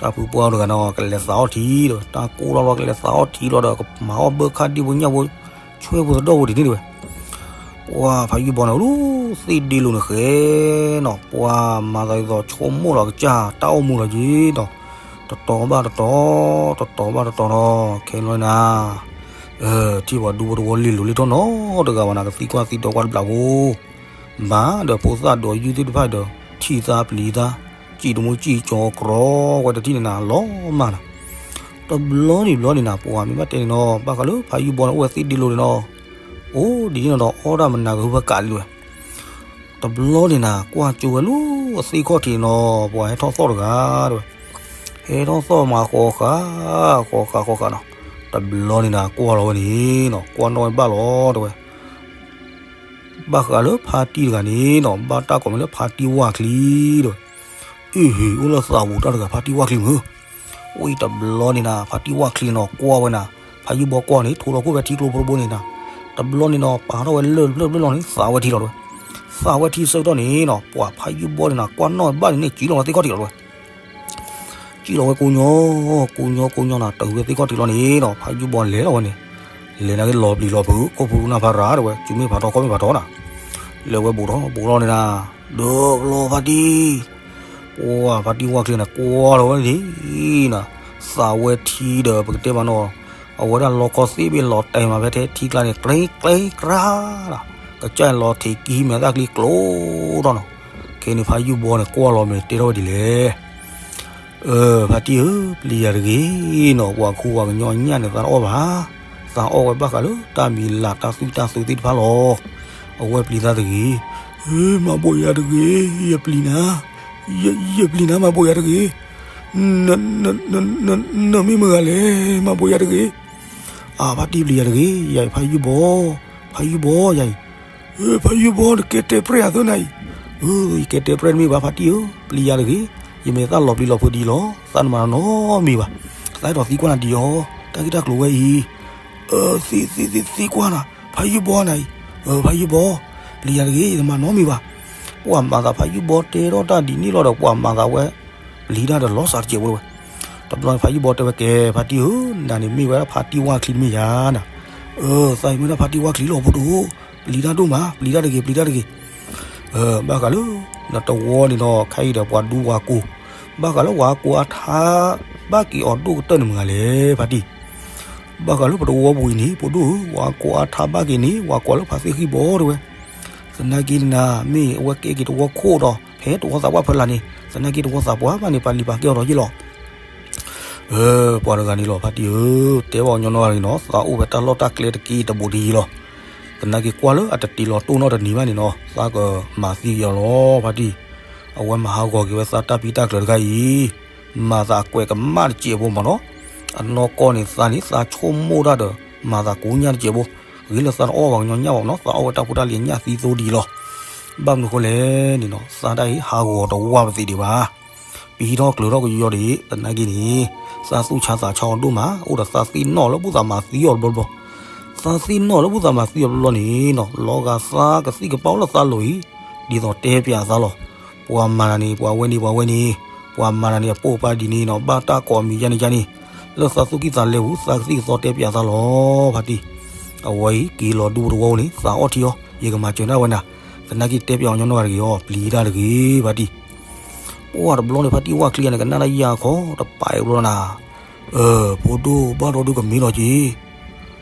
တၢ်ဖုပှၢ်တဂၤနီၤ ကလဲၤသးအီၣ်ထံတဲဝဲ တၢ်ကိၢ်လီၤလီၤ ကလဲၤသးအီၣ်ထံလီၤဒီး ကမၤအီၣ်ဘၢခါဒံဖိညၣ်ဖိ ဆွဲဖိသဒိၣ်ဖိဒ်န့ၣ်တဲဝဲ ပှၢ်ဖးယုၢ်ဘီန့ၣ် အိၣ်လၢသ့ၣ်ဒ့လိၤန့ၣ်ဃဲနီၤ ပှၢ်မၤသးဒ်သိးဆိကမိၣ်လီၤကစၢ် တၢ်အိၣ်မူလီၤက့ၤဒီး တတီၤဘၣ်တတီၤ တတီၤဘၣ်တတီၤနီၤ ခဲလီၤနၤ ထံၣ်ပှၤဒူဖိတဝီလ့ၤလိၤလ့ၤထီၣ်နီတဂၤဘၣ်နၤ ကသံကွၢ်သံဒိးကွၢ်တဘျီဖိ မၤဒီးဖိသၣ်ဒိးယုၢ်သ့ၣ်တဖၣ်ဒီး ထံၣ်သးပျံၤသး စံၣ်တမူစံၣ်ကၠီၤကြီဝဲတထံၣ်န့ၣ်နၤ လီၤမၢ်နၤ တဘျီန့ၣ်ဘျီန့ၣ်နၤ ပှၤမ့ၢ်ဘၣ်တဲန့ၣ်နီၤ ဘၣ်ဃးလၢဖးယုၢ်ဘီန့ၣ် အိၣ်ဝဲသ့ၣ်ဒ့လိၤန့ၣ်နီၤ အိၣ်ဒ်န့ၣ်နီၤဒီး အီၣ်တၢ်မနၤကဟုဖးကးလံဝဲ တဘျီန့ၣ်နၤ ကွၢ်ကၠိဝဲလၢအသ့ၣ်ခီၣ်ထံးန့ၣ်နီၤ ပှၤဟဲထီၣ်သီၣ်တဂၤတဲဝဲ ဟဲထီၣ်သီၣ်မၤဃီဃာ် ဃီဃာ်ဃီဃာ်နီၤ တဘျီန့ၣ်နၤ ကွၢ်လီၤဝဲန့ၣ်နီၤ ကွၢ်နီၣ်ဝဲဘၣ်လီၤတဲဝဲ ဘၣ်ဃးလၢဖါတံၢ်တဂၤန့ၣ်နီၤ ဘၣ်တၢ်ကိးမံၤလၢဖါတံၢ်ဝၣ်ချံတဲဝဲ အ့ၣ်ဟ့ၣ် အိၣ်လၢသးပူၤတၢ်တဂၤ ဖါတံၢ်ဝၣ်ချံမုၢ် အိၣ်အံၤတဘျီန့ၣ်နၤ ဖါတံၢ်ဝၣ်ချံနီၤ ကွၢ်ဝဲနၤ ဖးယုၢ်ဘီကွၢ်န့ၣ် ထိလီၤခိၣ်ဖဲထံကျိဖိတဘိန့ၣ်နၤ တဘျီန့ၣ်နီၤ ပာ်ထီၣ်ဝဲလၢၢ်တဖျၢၣ်တဖျၢၣ်လီၤန့ၣ် သးဝဲထံလီၤတဲဝဲ သးဝဲထံဆၢကတီၢ်န့ၣ်နီၤ ပှၤဖးယုၢ်ဘီန့ၣ်နၤ ကွၢ်နီၣ်ဘၣ်န့ၣ် စံၣ်လီၤဝဲသ့ၣ်ခီၣ်ထံးလီၤတဲဝဲ စံၣ်လီၤဝဲကိညိ ကိညိ ကိညိနၤ တုၤဝဲသ့ၣ်ခီၣ်ထံးလီၤန့ၣ်နီၤ ဖးယုၢ်ဘီလဲၤလီၤဝဲန့ၣ် လဲၤနာ်က့လီၤပျံၤလီၤဖုး ခိၣ်ဖုနၢ်ဖးရၤတဲဝဲ စုမ့ၢ်ဖးထီခီၣ်မ့ၢ်ဖးထီနၤ လဲၤဝဲဘူးထီၣ်ဘူးထီၣ်န့ၣ်နၤ ဒၢးလီၤဖါတံၢ် ပှၤဖါတံၢ်ဝၣ်ချံန့ၣ် ကွၢ်လီၤဝဲန့ၣ်နၤ သးဝဲထံဒီး ပကတဲမးနီၤ အဝဲဒၣ်လီခီသ့ၣ်ဘ့ၣ်လီၤတဲာ်မးဖဲထဲထံကျါန့ၣ် ကျ့ကျ့ကျါဒီး ကစၢ်လီၤထံးကံၢ်မဲာ်သၣ်ကျံကျိထီၣ်နီၤ ခဲန့ၣ်ဖးယုၢ်ဘီန့ၣ် ကွၢ်လီၤမဲာ်တဲထီၣ်ဝဲဒ်လဲၣ် အၢ ဖါတံၢ်ဧၢ ပျံၤယၤတဂ့ၤနီၤ ပှၤခူပှၤကညီအညၣ်န့ၣ် သးတအီၣ်ဘၣ် သးအီၣ်ဝဲဘၣ်ဃးလၢတၢ်မံၤလၢ်တၢ်သွံၣ်တၢ်သုးသ့ၣ်တဖၣ်လီၤ အဝဲပျံၤသးတဂ့ၤ မၤဘိးယၤတဂ့ၤ ယပျံၤနၤ ယပျံၤနၤ မၤဘိးယၤတဂ့ၤ နမ့ၢ်မတၤလဲၣ် မၤဘိးယၤတဂ့ၤ အၢ ဖါတံၢ်ပျံၤယၤတဂ့ၤ ယၤအံၤဖးယုၢ်ဘီ ဖးယုၢ်ဘီ ယၤအံၤ ဖးယုၢ်ဘီ နကဲတဲပြဲၢ်အသၢနၤအံၤ ယကဲတဲပြဲၢ်တမ့ၢ်ဘၣ် ဖါတံၢ်ဧၢ ပျံၤယၤတဂ့ၤ ယမ့ၢ်သၣ်လီၤပျံၤလီၤဖုးဒ်အံၤလီၤ သးနမၤနီတမံၤဘၣ် သးအဲၣ်ဒိးသံကွၢ်နၤဒ်အံၤ တၢ်ဂ့ၢ်တၢ်ကျိၤဝဲအံၤ သံ သံ သံကွၢ်နၤ ဖးယုၢ်ဘီနၤအံၤ ဖးယုၢ်ဘီ ပျံၤယၤတဂ့ၤ ယတမၤနီတမံၤဘၣ် ပှၤမၤသးဖါယုၢ်ဘီတဲထီၣ်တၢ်ဒ်န့ၣ်လီၤဒီး ပှၤမၤသးဝဲ ပျံၤတၢ်ဒီးလီၤစးတစဲးဖိဝဲ. တဘျီန့ၣ်ဖါယုၢ်ဘီတဲဝဲကဲ ဖါတံၢ်ဧၢ, နၤန့ၣ်မ့ၢ်ဝဲဒၣ်ဖါတံၢ်ဝၣ်ချံတမ့ၢ်ယၤနၤ. အၢ သးအံၤမ့ၢ်ဒၣ်ဖါတံၢ်ဝၣ်ချံလီၤဖိဒိၣ်, ပျံၤတၢ်ဒိၣ်မး, ပျံၤတၢ်တဂ့ၤ, ပျံၤတၢ်တဂ့ၤ. ဘၣ်ဃးလၢ နတဝီန့ၣ်ဒီး ခဲအံၤဒီးပှၤဒူပှၤကိၢ်, ဘၣ်ဃးလၢဝၤကိးအါထါ ဘၣ်က့ၤအီၤဒိၣ်ကတၢၢ်န့ၣ်မ့ၢ်ဂ့ၤလဲၣ် ဖါတံၢ်. ဘၣ်ဃးလၢပတဝီပူၤအံၤန့ၣ် ဖိဒိၣ်ဧၢ, ဝၤကိးအါထါဘၣ်က့ၤန့ၣ် ဝၤကိးလၢဖါသ့ၣ်ဃံၣ်ဘီတဲဝဲ. သနာ်က့န့ၣ်နၤ မ့ၢ်အဝဲကဲက့ၤတဝီခိၣ်ဒီး ဖဲတဝီသးပှၢ်ဖီလာ်န့ၣ် သနာ်က့တဝီသးပှၢ်ဘၣ်န့ၣ် ပာ်လံာ်ပာ်ကဲအီၤဒီးယ့ၣ်လီၤ. ပှၤတဂၤန့ၣ်လီၤ ဖါတံၢ်ဧၢ, တဲဘၣ်ညီနီၢ်ဂၤတဂ့ၤနီၤ, သးအိၣ်ဖဲတၢ်လီၢ်တၢ်ကျဲတက့ၢ်တဘူးတယံၤလီၤ. သနာ်က့ကွၢ်လၢအတတ့ၤလီၤတိၢ်နီၣ်တနံၤဘၣ်န့ၣ်နီၤ သးကမၤသံက့ၤအီၤလီၤ ဖါတံၢ်. အဝဲမၤဟးဂီၤက့ၤဝဲသးတၢ်ပံတၢ်ကျၢၤတခါအံၤ, မၤသးအကွဲးကမၣ်တစဲးဖိမ့ၢ်နီၤ. အနီၢ်ကီၢ်န့ၣ်သးန့ၣ် သးဆိကမိၣ်တၢ်ဒီး မၤသးကူညၣ်တစဲးဖိ, ဂ့ၤလၢသးတအီၣ်ပှၤကညီညၣ်ဘၣ်မ့ၢ်နီၤ, သးအီၣ်ဝဲတၢ်ဖိတၢ်လံၤညၣ်သံသိဒ်အံၤလီၤ. ဘၣ်မနုၤဃိလဲၣ်န့ၣ်နီၤ သးတၢ်အံၤဟးဂီၤတဝါပသံးဒံးဘၣ်. ပံထီၣ်ကျၢၤထီၣ်ကယီဒံး သနာ်က့န့ၣ် သးသူၣ်ဆါသးဆါအီၤဒိၣ်မး အိၣ်ဒီးသးသ့ၣ်နီၣ်လၢဘူၣ်သးမၤသံအီၤတဘျီဘျီ, သးသ့ၣ်နီၣ်လၢဘူၣ်သးမၤသံအီၤတဘျီဘျီန့ၣ်နီၤ လီၤဂာ်သးကသံၣ်ကပာ်အိၣ်လၢသးလိၤအံၤ, ဒ်သိးတဲပၠးသးလီၤ. ပှၤမၤနၤန့ၣ် ပှၤဝဲန့ၣ် ပှၤဝဲန့ၣ်, ပှၤမၤနၤန့ၣ်အပိာ်ပၢ်ဒ်န့ၣ်နီၤ ဘၣ်တၢ်ကိးမံၤယါန့ၣ်ယါန့ၣ်, လၢသးသူၣ်ကံၢ်သးလဲပူၤ သးကသံၣ်ကသီတဲပၠးသးလီၤ ဖါတံၢ်. အဝဲအံၤက့ၤလီၤဒူပတဝီန့ၣ် သးအီၣ်ထံအီၤ ယကမၤစၢၤဒၣ်ဝဲနၤ, သနာ်က့တဲပၠးအီၤညီနီၢ်ဂၤတဂ့ၤအီၤ ပျံၤတၢ်တဂ့ၤ ဖါတံၢ်. ပှၤတဘျီန့ၣ် ဖါတံၢ်ဝၣ်ချံဂၤန့ၣ် ကနၣ်တၢ်ယၢ်ခီတပာ်အံၤဘျီနၤ, အၢ ဖိဒိၣ်ဘၣ်ဒီဒုကမ့ၢ်လီၤက့ၤ,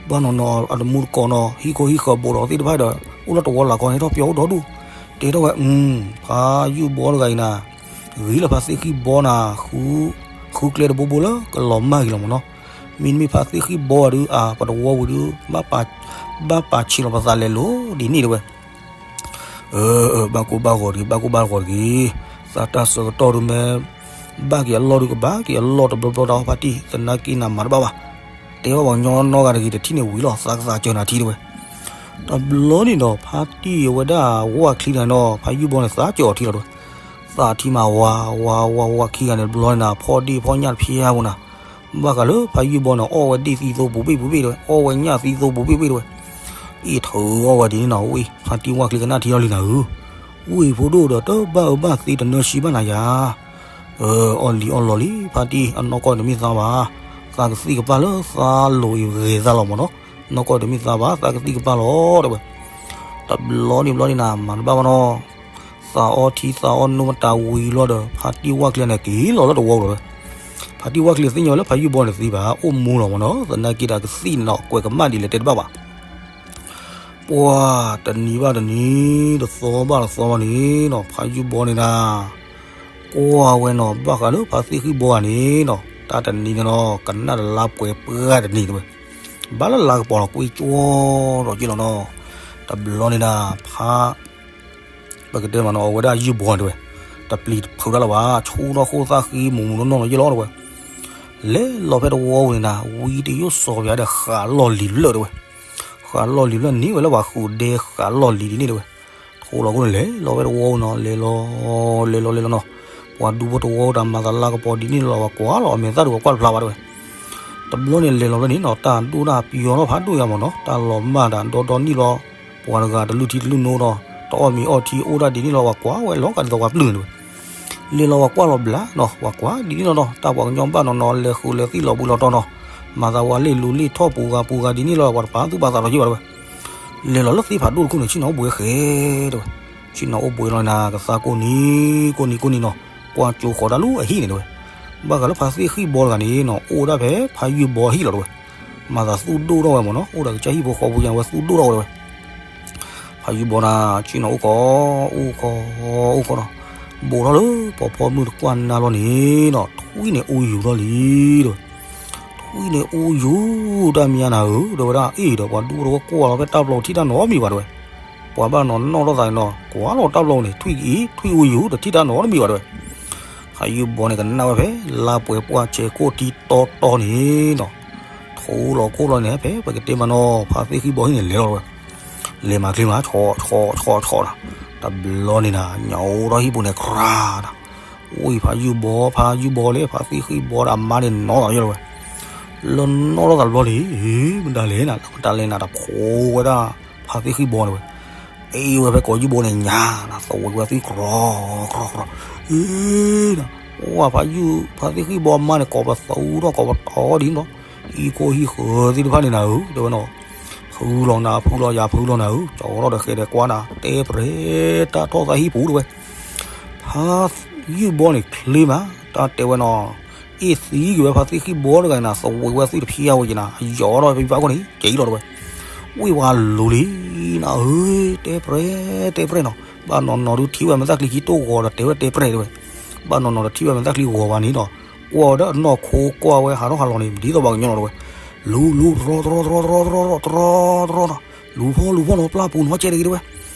ဘၣ်နီၤနီၤအတမူတကိးနီၤ ဟံၣ်ခိၣ်ဟံၣ်ဃၢၤဘူးဒီးသ့ၣ်တဖၣ်ဒီး အိၣ်လၢတဝီလၢ်ကီန့ၣ်ထီၣ်ပျီအိၣ်ဒီဒူၣ်, တဲထီၣ်ဝဲ ဖါယုၢ်ဘီတဂၤအံၤနၤ, ဂ့ၤလၢဖါသ့ၣ်ဃံၣ်ဘီနၤ, ဃုကျဲတဘိဘိလၢကလီၤမၢ်ဂ့ၤလီၤမ့ၢ်နီၤ, မ့တမ့ၢ်ဖါသ့ၣ်ဃံၣ်ဘီဒုး အပတဝီဝံၤဒုး ဘၣ်ပာ်ဆံးလီၤပသးလဲၤလိၤဒ်န့ၣ်တဲဝဲ. အၢ ဘၣ်ကိၢ်ဘၣ်ဂီၤတဂ့ၤ ဘၣ်ကိၢ်ဘၣ်ဂီၤတဂ့ၤ, သးတၢ်ဆၢကတီၢ်ဒုးမ့ၢ် ဘၣ်က့ၤအလီၢ်ဒုးကဘၣ်က့ၤအလီၢ်တဘျီဘျီတၢ်အီၣ်ဖါတံၢ် သနာ်က့နၤမၤတဘၣ်ဘၣ်, တဲဘၣ်ပှၤညီနီၢ်ဂၤတဂ့ၤ တထံၣ်န့ၣ်ဝံၤလီၤ သးကသးစၢၤနၤထံတဲဝဲ. တဘျီန့ၣ်ဒီး ဖါတံၢ်အဝဲဒၣ်ဝၣ်ချံတဂၤန့ၣ်ဒီး ဖါယုၢ်ဘီန့ၣ် သးစၢၤအီၤထံလီၤတဲဝဲ, သးထံမၤဝါ ဝါ ဝါ ဝါခံဂၤန့ၣ်တဘျီန့ၣ်နၤ ဖီၣ်ဒ့ၣ်ဖီၣ်ညၣ်တဖျဲးဖိနၤ, ဘၣ်ဃးလၢဖါယုၢ်ဘီန့ၣ် အီၣ်ဝဲဒ့ၣ်သံသိပူၤဘ့ၣ်ပူၤဘ့ၣ်တဲဝဲ အီၣ်ဝဲညၣ်သံသိပူၤဘ့ၣ်ပူၤဘ့ၣ်တဲဝဲ, အ့ၣ်ထုးအီၣ်ဝဲဒ်န့ၣ်နီၤ ဝံၢ် ဖါတံၢ်ဝၣ်ချံကနၣ်ထံလီၤလံနၤဧၢ, ဝံၢ်ဖိဒိၣ်ဒီးတဘၣ်အၢဘၣ်သီတနၢၤဆံဘၣ်နၤယၤ အီၣ်လံအီၣ်လီၤလံ ဖါတံၢ် အနီၢ်ကီၢ်တမ့ၢ်သးဘၣ်, သးကသံၣ်ကပာ်လၢသးလိၤအံၤဂ့ၤသးလီၤမ့ၢ်နီၤ, နီၢ်ကီၢ်တမ့ၢ်သးဘၣ် သးကသံၣ်ကပာ်လီၤတဲဝဲ. တဘျီန့ၣ်ဘျီန့ၣ်နၤ မၤတဘၣ်ဘၣ်နီၤ, သးအီထံသးအီနိမတၤဝံၤလီၤဒီး ဖါတံၢ်ဝၣ်ချံန့ၣ်က့ၤလီၤလၢတဝီလီၤဝဲ, ဖါတံၢ်ဝၣ်ချံသ့ၣ်ညါဝဲလၢဖါယုၢ်ဘီန့ၣ်သံဘၣ် အိၣ်မူလီၤမ့ၢ်နီၤ, သနာ်က့ဒီးကသံၣ်န့ၣ်နီၤ ကွဲးကမၣ်ဒ်လဲၣ်တဲတဘၣ်ဘၣ် ပှၤတနံၤဘၣ်တနံၤ တသီဘၣ်တသီဘၣ်န့ၣ်နီၤ ဖါယုၢ်ဘီန့ၣ်နၤ ကွၢ်ဝဲနီၤ ဘၣ်ဃးလၢဖါသ့ၣ်ဃံၣ်ဘီဂၤန့ၣ်နီၤ တၢ်တနံၤန့ၣ်နီၤ ကနၣ်လၢလါပှဲၤပှၢ်တနံၤတဲဝဲ, ဘၣ်လၢလါကပီၤလီၤကွံကၠီဒီးက့လီၤနီၤ, တဘျီန့ၣ်နၤ ဖါ ပကတဲမးနီၤ အဝဲဒၣ်ယုၢ်ဘီတဲဝဲ, တပျံၤတဖုးတၢ်လၢၤဘၣ် ဆိထီၣ်ခိၣ်သၣ်ဃံမူးမူးနီၢ်နီၢ်လီၤယ့ၣ်လီၤတဲဝဲ, လဲၤလီၤဖဲတဝီဝံၤန့ၣ်နၤ ဝံတယိၣ်စီၤပၤဒီးဃးလီၢ်လံၤဖျၢၣ်တဲဝဲ, ဃးလီၢ်လံၤဖျၢၣ်န့ၢ်ဝဲလၢပှၤဃုာ်ဒဲဃးလီၢ်လံၤဒ်န့ၣ်တဲဝဲ, ထိလီၤခိၣ်န့ၣ်လဲၤလီၤဖဲတဝီဝံၤနီၤ လဲၤလီၤ လဲၤလီၤလဲၤလီၤနီၤ, ပှၤဒူဖိတဝီတၢ်မၤသးလါကပီၤဒ်န့ၣ်လီၤ ပှၤကွၢ်လီၤအမဲာ်သၣ်ဒုးပှၤကွၢ်တဖျါဘၣ်တဲဝဲ တဘျီန့ၣ်လဲၤလီၤဖဲန့ၣ်နီၤ တၢ်ဒိၣ်တၢ်ပယီၤထီၣ်ဖးဒိၣ်ယါမ့ၢ်နီၤ တၢ်လီၤမၢ်တၢ်ဒီဒီနံၣ်လီၤ, ပှၤတဂၤတလုၢ်ထံတလုၢ်နိဒီး တအီၣ်မ့ၤအီထံအိၣ်ဒၣ်ဒ်န့ၣ်လီၤ ပှၤကွၢ်ဝဲလီၤကဒ်သိးပှၤပျုၢ်န့ၣ်ဝဲ, လဲၤလီၤပှၤကွၢ်လီၤဘျါနီၤ ပှၤကွၢ်ဒ်န့ၣ်လီၤနီၤ တၢ်ပှၤကညီဘၣ်နီၤနီၤ လဲၤဃုာ်လဲၤသံလီၤဘှံးလီၤတီၤနီၤ, မၤသးဝဲလ့ၣ်လူၤလ့ၣ်ထီၣ်ပူၤဂၤပူၤဂၤဒ်န့ၣ်လီၤ ပှၤတပာ်သူၣ်ပာ်သးလီၤယ့ၣ်ဘၣ်တဲဝဲ လဲၤလီၤလၢသ့ၣ်ဖးဒိၣ်တခိၣ်န့ၣ် ဆ့ၣ်နီၤအိၣ်ဘှံးဃဲတဲဝဲ, ဆ့ၣ်နီၤအိၣ်ဘှံးလီၤနၤ ကသါကိးနံၤ ကိးနံၤကိးနံၤနီၤ, ကွၢ်ကၠိဃီၤတၢ်လၢအဟံၣ်န့ၣ်တဲဝဲ, ဘၣ်ဃးလၢဖါသ့ၣ်ဃံၣ်ဘီတဂၤန့ၣ်နီၤ အိၣ်ဝဲဒၣ်ဖဲဖါယုၢ်ဘီဟံၣ်လီၤတဲဝဲ, မၤသးသူၣ်ဒိၣ်ထီၣ်ဝဲမ့ၢ်နီၤ အိၣ်ဒီးကစၢ်ဟံၣ်ဖိဃီဖိယါဝဲသူၣ်ဒိၣ်ထီၣ်ဝဲတဲဝဲ, ဖါယုၢ်ဘီနၤ ဆ့ၣ်နီၤအိၣ်ကီး အိၣ်ကီး အိၣ်ကီးနီၤ, ဘူးထီၣ်လၢပီၤဖီမုၢ်တကွၢ်နါလီၤန့ၣ်နီၤ ထွံၣ်န့ၣ်အူယူၤထီၣ်လံတဲဝဲ ထွံၣ်န့ၣ်အူယူၤတၢ်မံၤနၤဧၢ တဲဝဲဒၣ်အ့ၣ်ဒီး ပှၤဒူဖိတဝီကွၢ်လီၤဖဲတၢ်ပျီထံၣ်တၢ်နီတမံၤဘၣ်တဲဝဲ, ပှၤဘၣ်နီၤနီၣ်ထီၣ်သးန့ၣ်နီၤ ကွၢ်လီၤတၢ်ပျီန့ၣ် ထွံၣ်အံၤ ထွံၣ်အူယူၤ တထံၣ်တၢ်နီတမံၤဘၣ်တဲဝဲ, ဖါယုၢ်ဘီန့ၣ်ကနၣ်ဝဲဖဲ လါပှဲၤပှၢ်ဆဲးခိၣ်ထံတီတီန့ၣ်နီၤ, ထိလီၤခိၣ်လီၤန့ၣ် ဖဲပကတဲမးနီၤ ဖါသ့ၣ်ဃံၣ်ဘီဟံၣ်န့ၣ်လဲၤလီၤတဲဝဲ, လဲၤမၤချ့မး ဆီဆီဆီဆီနီၤ, တဘျီန့ၣ်နၤ ညၣ်အိၣ်ထီၣ်ဟံၣ်ပူၤန့ၣ် ကြၤနၤ ဝံၢ်ဖါယုၢ်ဘီ ဖါယုၢ်ဘီလၢ ဖါသ့ၣ်ဃံၣ်ဘီဒီးအမါန့ၣ်နီၤသးယိၣ်လီၤဝဲ, လၢနီၣ်ထီၣ်သးတဘျီန့ၣ် မတၤလဲၣ်နၤ လၢမတၤလဲၣ်နၤ တဖိးဝဲဒၣ် ဖါသ့ၣ်ဃံၣ်ဘီတဲဝဲ, အ့ၣ်ဝဲဖဲကိးယုၢ်ဘိန့ၣ်ညါ, သဝံးဝဲသ့ၣ်ကြီကြီကြီ, အ့ၣ်, အိၣ်ဖးယုၢ်ဖါသ့ၣ်ဃံၣ်ဘီမါန့ၣ် ကိးပသူထီၣ်ကိးပတီၢ်ဒ်န့ၣ်ဒီး, ဟံၣ်ခိၣ်ဟံၣ်ဃၢၤသ့ၣ်တဖၣ်န့ၣ်နၤဧၢ တဲဝဲနီၤ, ဖုလီၤနၤ ဖုလီၤယၤ ဖုလီၤနၤဧၢ, ကၠီထီၣ်ဒီးဃဲဒီးကွၢ်နၤ တဲပြဲၤတၢ်ထီၣ်သးဟံၣ်ပူၤတဲဝဲ, ဖါယုၢ်ဘီန့ၣ်ချ့မး တၢ်တဲဝဲနီၤ, အ့ၣ်သံက့ၤဝဲဖါသ့ၣ်ဃံၣ်ဘီတဂၤန့ၣ်နၤ သဝံးဝဲသွံၣ်တဖျါဝဲက့ၤနၤ ယီၤထီၣ်ဖဲဖးခိၣ်န့ၣ် ကဲအံၤလီၤတဲဝဲ, ဝ့ၢ်ဝါလိၤလံနၤဧၢ, တဲပြဲၤ တဲပြဲၤနီၤ, ဘၣ်နီၤနီၤဒုးထံၣ်ဝဲမဲာ်သၣ်ချံခံတိၢ်ဂီၤဒီးတဲဝဲတဲပြဲၤတဲဝဲ, ဘၣ်နီၤနီၤဒီးထံၣ်ဝဲမဲာ်သၣ်ချံဂီၤဘၣ်န့ၣ်ဒီး, ကွၢ်ဝဲဒီးအနီၢ်ခိကွၢ်ဝဲဟးထီၣ်ဟးလီၤန့ၣ် ဒ်သိးပှၤကညီလီၤတဲဝဲ, လူၤလူၤတရီတရီတရီတရီတရီတရီတရီတရီနီၤ, လူၤဖီလူၤဖီနီၤ ပျၢ်ပူၤနီၤကဲတဂ့ၤတဲဝဲ,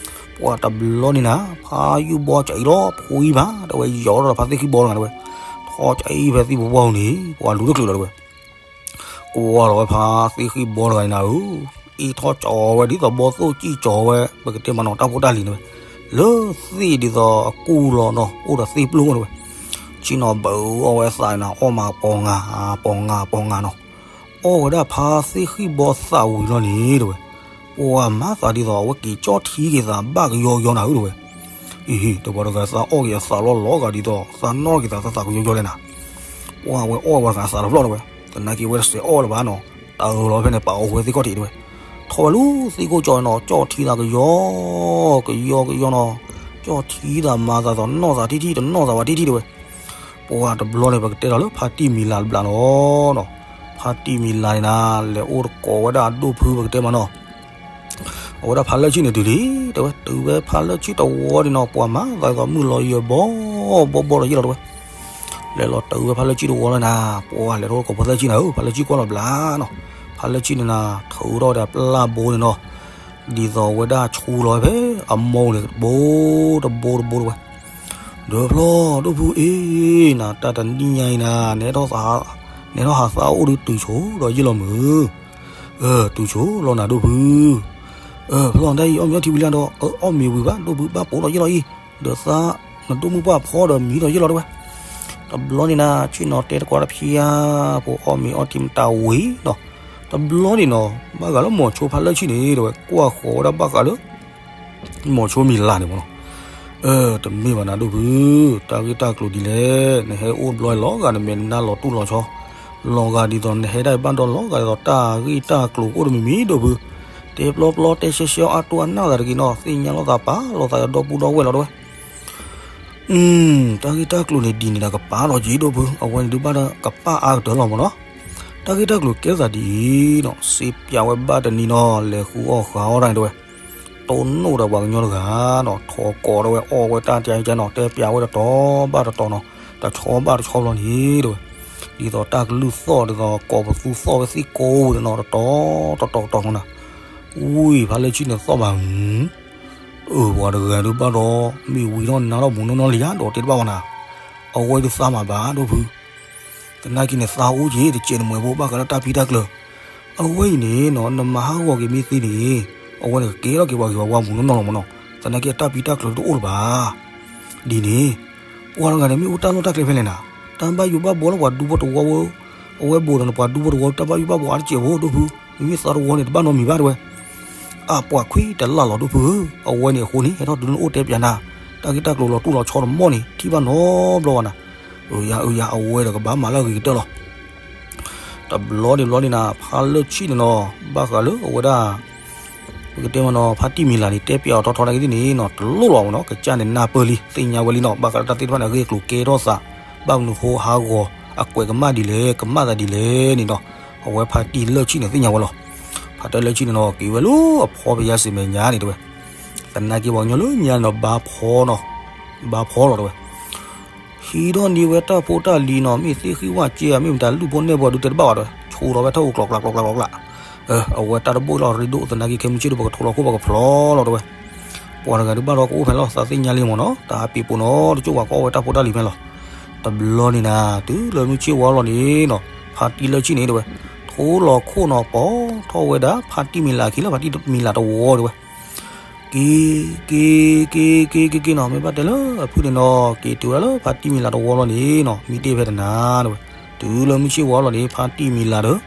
ပှၤတဘျီန့ၣ်နၤ ဖါယုၢ်ဘီကအံၤလီၤ ဖှံဘၣ် တဲဝဲယီၤဒီးဖါသ့ၣ်ဃံၣ်ဘီတဂၤတဲဝဲ, ထီၣ်ကအံၤဖဲသံၣ်ပူၤပှၢ်ပူၤန့ၣ် ပှၤလူၤတချုးလီၤတဲဝဲ ကွၢ်လီၤဝဲဖါသ့ၣ်ဃံၣ်ဘီတဂၤန့ၣ်နၤဧၢ, အ့ၣ်ထီၣ်ကၠီဝဲဒ်သိးဘီသိၣ်ကံၣ်ကၠီဝဲ ပကတဲမးနီၤ တၢ်ဖိတၢ်လံၤန့ၣ်ဝဲ, လၢသ့ၣ်ဒ်သိးအကူၣ်လီၤနီၤ အိၣ်ဒီးသ့ၣ်ပျိၢ်အိၣ်န့ၣ်ဝဲ, ဆ့ၣ်နီၤဘၢအီၣ်ဝဲသးန့ၣ် အီၣ်မးပီၤငါ ပီၤငါ ပီၤငါနီၤ, အီၣ်ဝဲဒၣ်ဖါသ့ၣ်ဃံၣ်ဘီသးဝံၤလီၤန့ၣ်တဲဝဲ, ပှၤမၤသးဒ်သိးအဝဲက့ၤကၠီၣ်ထံက့ၤသးဘၣ်ကယီကယီနၤဧၢတဲဝဲ, အံၤ တပှၤတဂၤသးအီၣ်က့ၤအသးလီၤလီၤဂာ်ဒ်သိး သးနီၣ်က့ၤသးသးသးကယီကယီလဲၣ်နၤ ပှၤဝဲအီၣ်ဝဲတဂၤသးတဖျီၣ်တဲဝဲ, သနာ်က့ဝဲတစဲးအီၣ်လၢၤဘၣ်နီၤ, တၢ်ဂၢၢ်လီၤဖဲန့ၣ် ပာ်အီၤဝဲသ့ၣ်ခီၣ်ထံးတဲဝဲ, ထီၣ်ဝဲလၢသ့ၣ်ခိၣ်ကၠီနီၤ ကၠီၣ်ထံသးကယီ ကယီကယီနီၤ, ကၠီၣ်ထံသးမၤသးသးနီၣ်သးထံထံ တနီၣ်သးဝဲထံထံတဲဝဲ, ပှၤတဘျီန့ၣ် ပကတဲဒီးလၢဖါတံၢ်မံၤလၤတဘျီနီၤ, ဖါတံၢ်မံၤလၤန့ၣ်နၤ လဲၤအိၣ်တကိးဝဲဒၣ်အဒိၣ်ဖုပကတဲမးနီၤ အဝဲဒၣ်ဖါလၢၢ်ဆံၣ်န့ၣ်တုၤလံ, တဲဝဲ တုၤဝဲဖါလၢၢ်ဆံၣ်တဝီန့ၣ်နီၤ ပှၤမၤသးဒ်သိးမုၢ်လီၤယဲၢ်ဘီ ဘီဘီလီၤယဲၢ်လီၤတဲဝဲ, လဲၤလီၤတုၤဝဲဖါလၢၢ်ဆံၣ်တဝီလၢနၤ, ပှၤလဲၤထီၣ်ကိးဖါလၢၢ်ဆံၣ်နၤဧၢ, ဖါလၢၢ်ဆံၣ်ကွၢ်လီၤဘျါနီၤ, ဖါလၢၢ်ဆံၣ်န့ၣ်နၤ ထုးထီၣ်ဝဲဒၣ်ပျၢ်ဘိန့ၣ်နီၤ, ဒ်သိးဝဲဒၣ်ဆူလီၤဝဲဖဲအမိၢ်န့ၣ် တဘိတဘိတဘိတဲဝဲ ဒီးဖျီၣ်ဒိၣ်ဖုအ့ၣ်နၤ တၢ်တနံၣ်ညါအံၤနၤ နဟဲထီၣ်ဟးသးအိၣ်ဒုး တုၤဆိဒီးယ့ၢ်လီၤမုၢ်, တုၤဆိလီၤနၤဒိၣ်ဖု, ဖျီၣ်တၢ်အံၤ အီၣ်မ့ၤအီထံဝံၤလၢဒီး အီၣ်မ့ၤဝံၤဘၣ် ဒိၣ်ဖုဘၣ်ပိာ်ဒီးယ့ၢ်လီၤအံၤ, ဒီးသးနဒိၣ်မုၢ်ပှၢ်ဖီဒီးမံဒီးယ့ၢ်လီၤတဲဝဲ တဘျီန့ၣ်နၤ ဆ့ၣ်နီၤတဲတကွၢ်တဖျါ ဖိအီၣ်မ့ၤအီထံမတၤဝံၤဒီး, တဘျီန့ၣ်နီၤ ဘၣ်ဃးလၢမိၤဆိဖါလၢၢ်ဆံၣ်န့ၣ်တဲဝဲ ကွၢ်ဃီၤဝဲဒၣ်ဘၣ်ဃးလၢ မိၤဆိမံၤလၤန့ၣ်မ့ၢ်နီၤ, တမ့ၢ်ဘၣ်နၤဒိၣ်ဖု, တၢ်ဂ့ၢ်တၢ်ကျိၤဒ်လဲၣ် နဟဲအိၣ်ဘျီလီၤဂာ်နမဲာ်နါလီၤတူၢ်လီၤဆီ, လီၤဂာ်ဒ်သိးနဟဲဒၣ်ဘၣ်ဒီးလီၤဂာ်ဒ်သိးတၢ်ဂ့ၢ်တၢ်ကျိၤအိၣ်တမံၤမံၤဒိၣ်ဖု, တဲပျီပျီတဲဆှဲဆှဲအါတူၢ်အနၢ်သးတဂ့ၤနီၤ သ့ၣ်ညါလိာ်သးပာ်လိာ်သးဒီပုၢ်ဒီဝဲၢ်လီၤတဲဝဲ တၢ်ဂ့ၢ်တၢ်ကျိၤန့ၣ်ဒ်န့ၣ်ဒီးကပာ်ဒီးက့ၤဒိၣ်ဖု အဝဲန့ၣ်ဒုးဘၣ်ဒီးကပာ်အါကတၢၢ်လီၤမ့ၢ်နီၤ, တၢ်ဂ့ၢ်တၢ်ကျိၤကဲထီၣ်သးဒ်အံၤနီၤ စ့ပၠးဝဲဘၣ်တနံၤနီၤ လဲၤဃုအီၣ်ဃုအီၣ်တၢ်န့ၣ်တဲဝဲ, တိၢ်နီၣ်ဒီးပှၤကညီတဂၤနီၤ ထိးကိးဒီးဝဲအီၣ်ဝဲတၢ်ကဲကဲနီၤ တဲပၠးဝဲတတီၤဘၣ်တတီၤနီၤ တဆီဘၣ်တဆီဘျီန့ၣ်တဲဝဲ, ဒ်သိးတၢ်ကလုၢ်သီၣ်ဒ်သိး ကိးပသူသီၣ်ဝဲသ့ၣ်ကိးဝဲနီၤ တတီၤတတီၤတတီၤနီၤနၤ, ဝံၤဖါလၢၢ်ဆံၣ်န့ၣ်သီၣ်ဘၣ် အၢ ပှၤတဂၤဒုးဘၣ်ဒီး မ့ၢ်ဝံၤထီၣ်နါထီၣ်မူနီၢ်နီၢ်လံဧါ ဒီးတဲတဘၣ်ဝဲနၤ, အဝဲဒုးသးမၤဘၣ်ဒိၣ်ဖု, သနာ်က့န့ၣ် သးအိၣ်က့ၤတစဲးနမှဲၤဖိဘၣ်ဃးလၢတၢ်ဖံးတၢ်ကျၢၤ, အဝဲအံၤန့ၣ်နီၤ နမၤဟးဂီၤက့ၤမ့ၢ်သ့န့ၣ်, အဝဲန့ၣ်ကကဲထီၣ်က့ၤပှၤဂ့ၤပှၤဝါမူနီၢ်နီၢ်လီၤမ့ၢ်နီၤ, သနာ်က့အတၢ်ဖံးတၢ်ကျၢၤတအိၣ်လၢၤဘၣ် ဒ်န့ၣ်, ပှၤတဂၤန့ၣ်မ့ၢ်အိၣ်တၢ်လီၢ်တၢ်ကျဲဖဲလဲၣ်နၤ, တၢ်ဘၣ်ယိၣ်ဘၣ်ဘှီလၢပှၤဒူဖိတဝီဧိၤ, အဝဲဘူးဒီးနပှၤဒူဖိတဝီ တၢ်ဘၣ်ယိၣ်ဘၣ်ဘှီအါတစဲးဖိဒိၣ်ဖု, မ့မ့ၢ်သးတဝီန့ၣ် တဘၣ်နီတမံၤဘၣ်တဲဝဲ, အပှၤခွံတလၢ်လီၤဒိၣ်ဖုဧၢ, အဝဲန့ၣ်အဃိန့ၣ် ဟဲထီၣ်တုၤလၢနအိၣ်တဲပၠးနၤ, တၢ်ဂ့ၢ်တၢ်ကျိၤလီၤတူၢ်လီၤဆီတမီၢ်န့ၣ် ထံၣ်ဘၣ်နီတဘျီဘၣ်နၤ, အၢ ယၤ အၢ ယၤ အဝဲဒီးကဘၣ်မၤလၢအဂ့ၤကတၢၢ်လီၤ တဘျီန့ၣ်ဘျီန့ၣ်နၤ ဖါလၢၢ်ဆံၣ်န့ၣ်နီၤ ဘၣ်ဃးလၢအဝဲဒၣ် ပကတဲမ့ၢ်နီၤ ဖါတံၢ်မံၤလၤန့ၣ် တဲပၠးအီၤထီထီနာ်က့သ့ၣ်န့ၣ်နီၤ တလိၣ်လီၤမ့ၢ်နီၤ ကစၢ်န့ၣ်နၢ်ပၢၢ်လံ သ့ၣ်ညါဝဲလံနီၤ ဘၣ်ဃးလၢတၢ်သ့ၣ်တဖၣ်န့ၣ် အဂ့ၢ်အကျိၤကဲထီၣ်သး ဘၣ်မနုၤဃိဟးဂီၤ အကွဲးကမၣ်ဒ်လဲၣ် ကမၣ်သးဒ်လဲၣ်န့ၣ်ဒီး အဝဲဖါတံၢ်လၢၢ်ဆံၣ်န့ၣ် သ့ၣ်ညါဝဲလီၤ. ဖါတံၢ်လၢၢ်ဆံၣ်န့ၣ်နီၤ က့ၤဝဲလၢအဖီပယါစံးမဲာ်ညါန့ၣ်တဲဝဲ သနာ်က့ပှၤကညီလၢညါန့ၣ်ဒီး ဘါဖီနီၤ ဘါဖီလီၤတဲဝဲ ဟံးထီၣ်န့ၢ်ဝဲတၢ်ဖိတၢ်လံၤနီၤ မ့ၢ်သ့ၣ်ဃံၣ်ဝၣ်က့ဧါ မ့ၢ်မတၤလုၢ်ဖိနဲၣ်ဖိဒုးတဲတဘၣ်ဘၣ်တဲဝဲ ဆိလီၤဝဲထီၣ်အိၣ်ကျီကျီကျီကျီကျီကျီ အဝဲတၢ်တဘိၣ်လီၤရ့ဒိၣ် သနာ်က့ခဲမုၢ်ဆ့ၣ်ဒီး ပကထိလီၤခိၣ်ပကဖျီလီၤတဲဝဲ ပှၤတဂၤဒုးဘၣ်ဒီးကအိၣ်ဖဲလီၤ သးသ့ၣ်ညါလံမ့ၢ်နီၤ တၢ်ပ့ၤပိာ်နီၤ တကၠိၣ်ဝါကအီၣ်ဝဲတၢ်ဖိတၢ်လံၤဖဲလီၤ တဘျီန့ၣ်နၤ တုၤလၢမုၢ်ဆ့ၣ်ဝါလီၤန့ၣ်နီၤ ဖါတံၢ်လၢၢ်ဆံၣ်န့ၣ်တဲဝဲ ထိလီၤခိၣ်နီၤ ပိာ်ထီၣ်ဝဲဒၣ် ဖါတံၢ်မံၤလၤအခံလၢ ဖါတံၢ်မံၤလၤတဝီတဲဝဲ က့ၤ က့ၤ က့ၤ က့ၤ က့ၤ က့ၤနီၤ မ့ၢ်ဘၣ်တဲလၢအဖုန့ၣ်နီၤ က့ၤတုၤဝဲဒၣ်လၢဖါတံၢ်မံၤလၤတဝီလီၤန့ၣ်နီၤ မံတ့ၢ်ဖဲတနၤတဲဝဲ တုၤလၢမုၢ်ဆ့ၣ်ဝါလီၤန့ၣ် ဖါတံၢ်မံၤလၤဒီး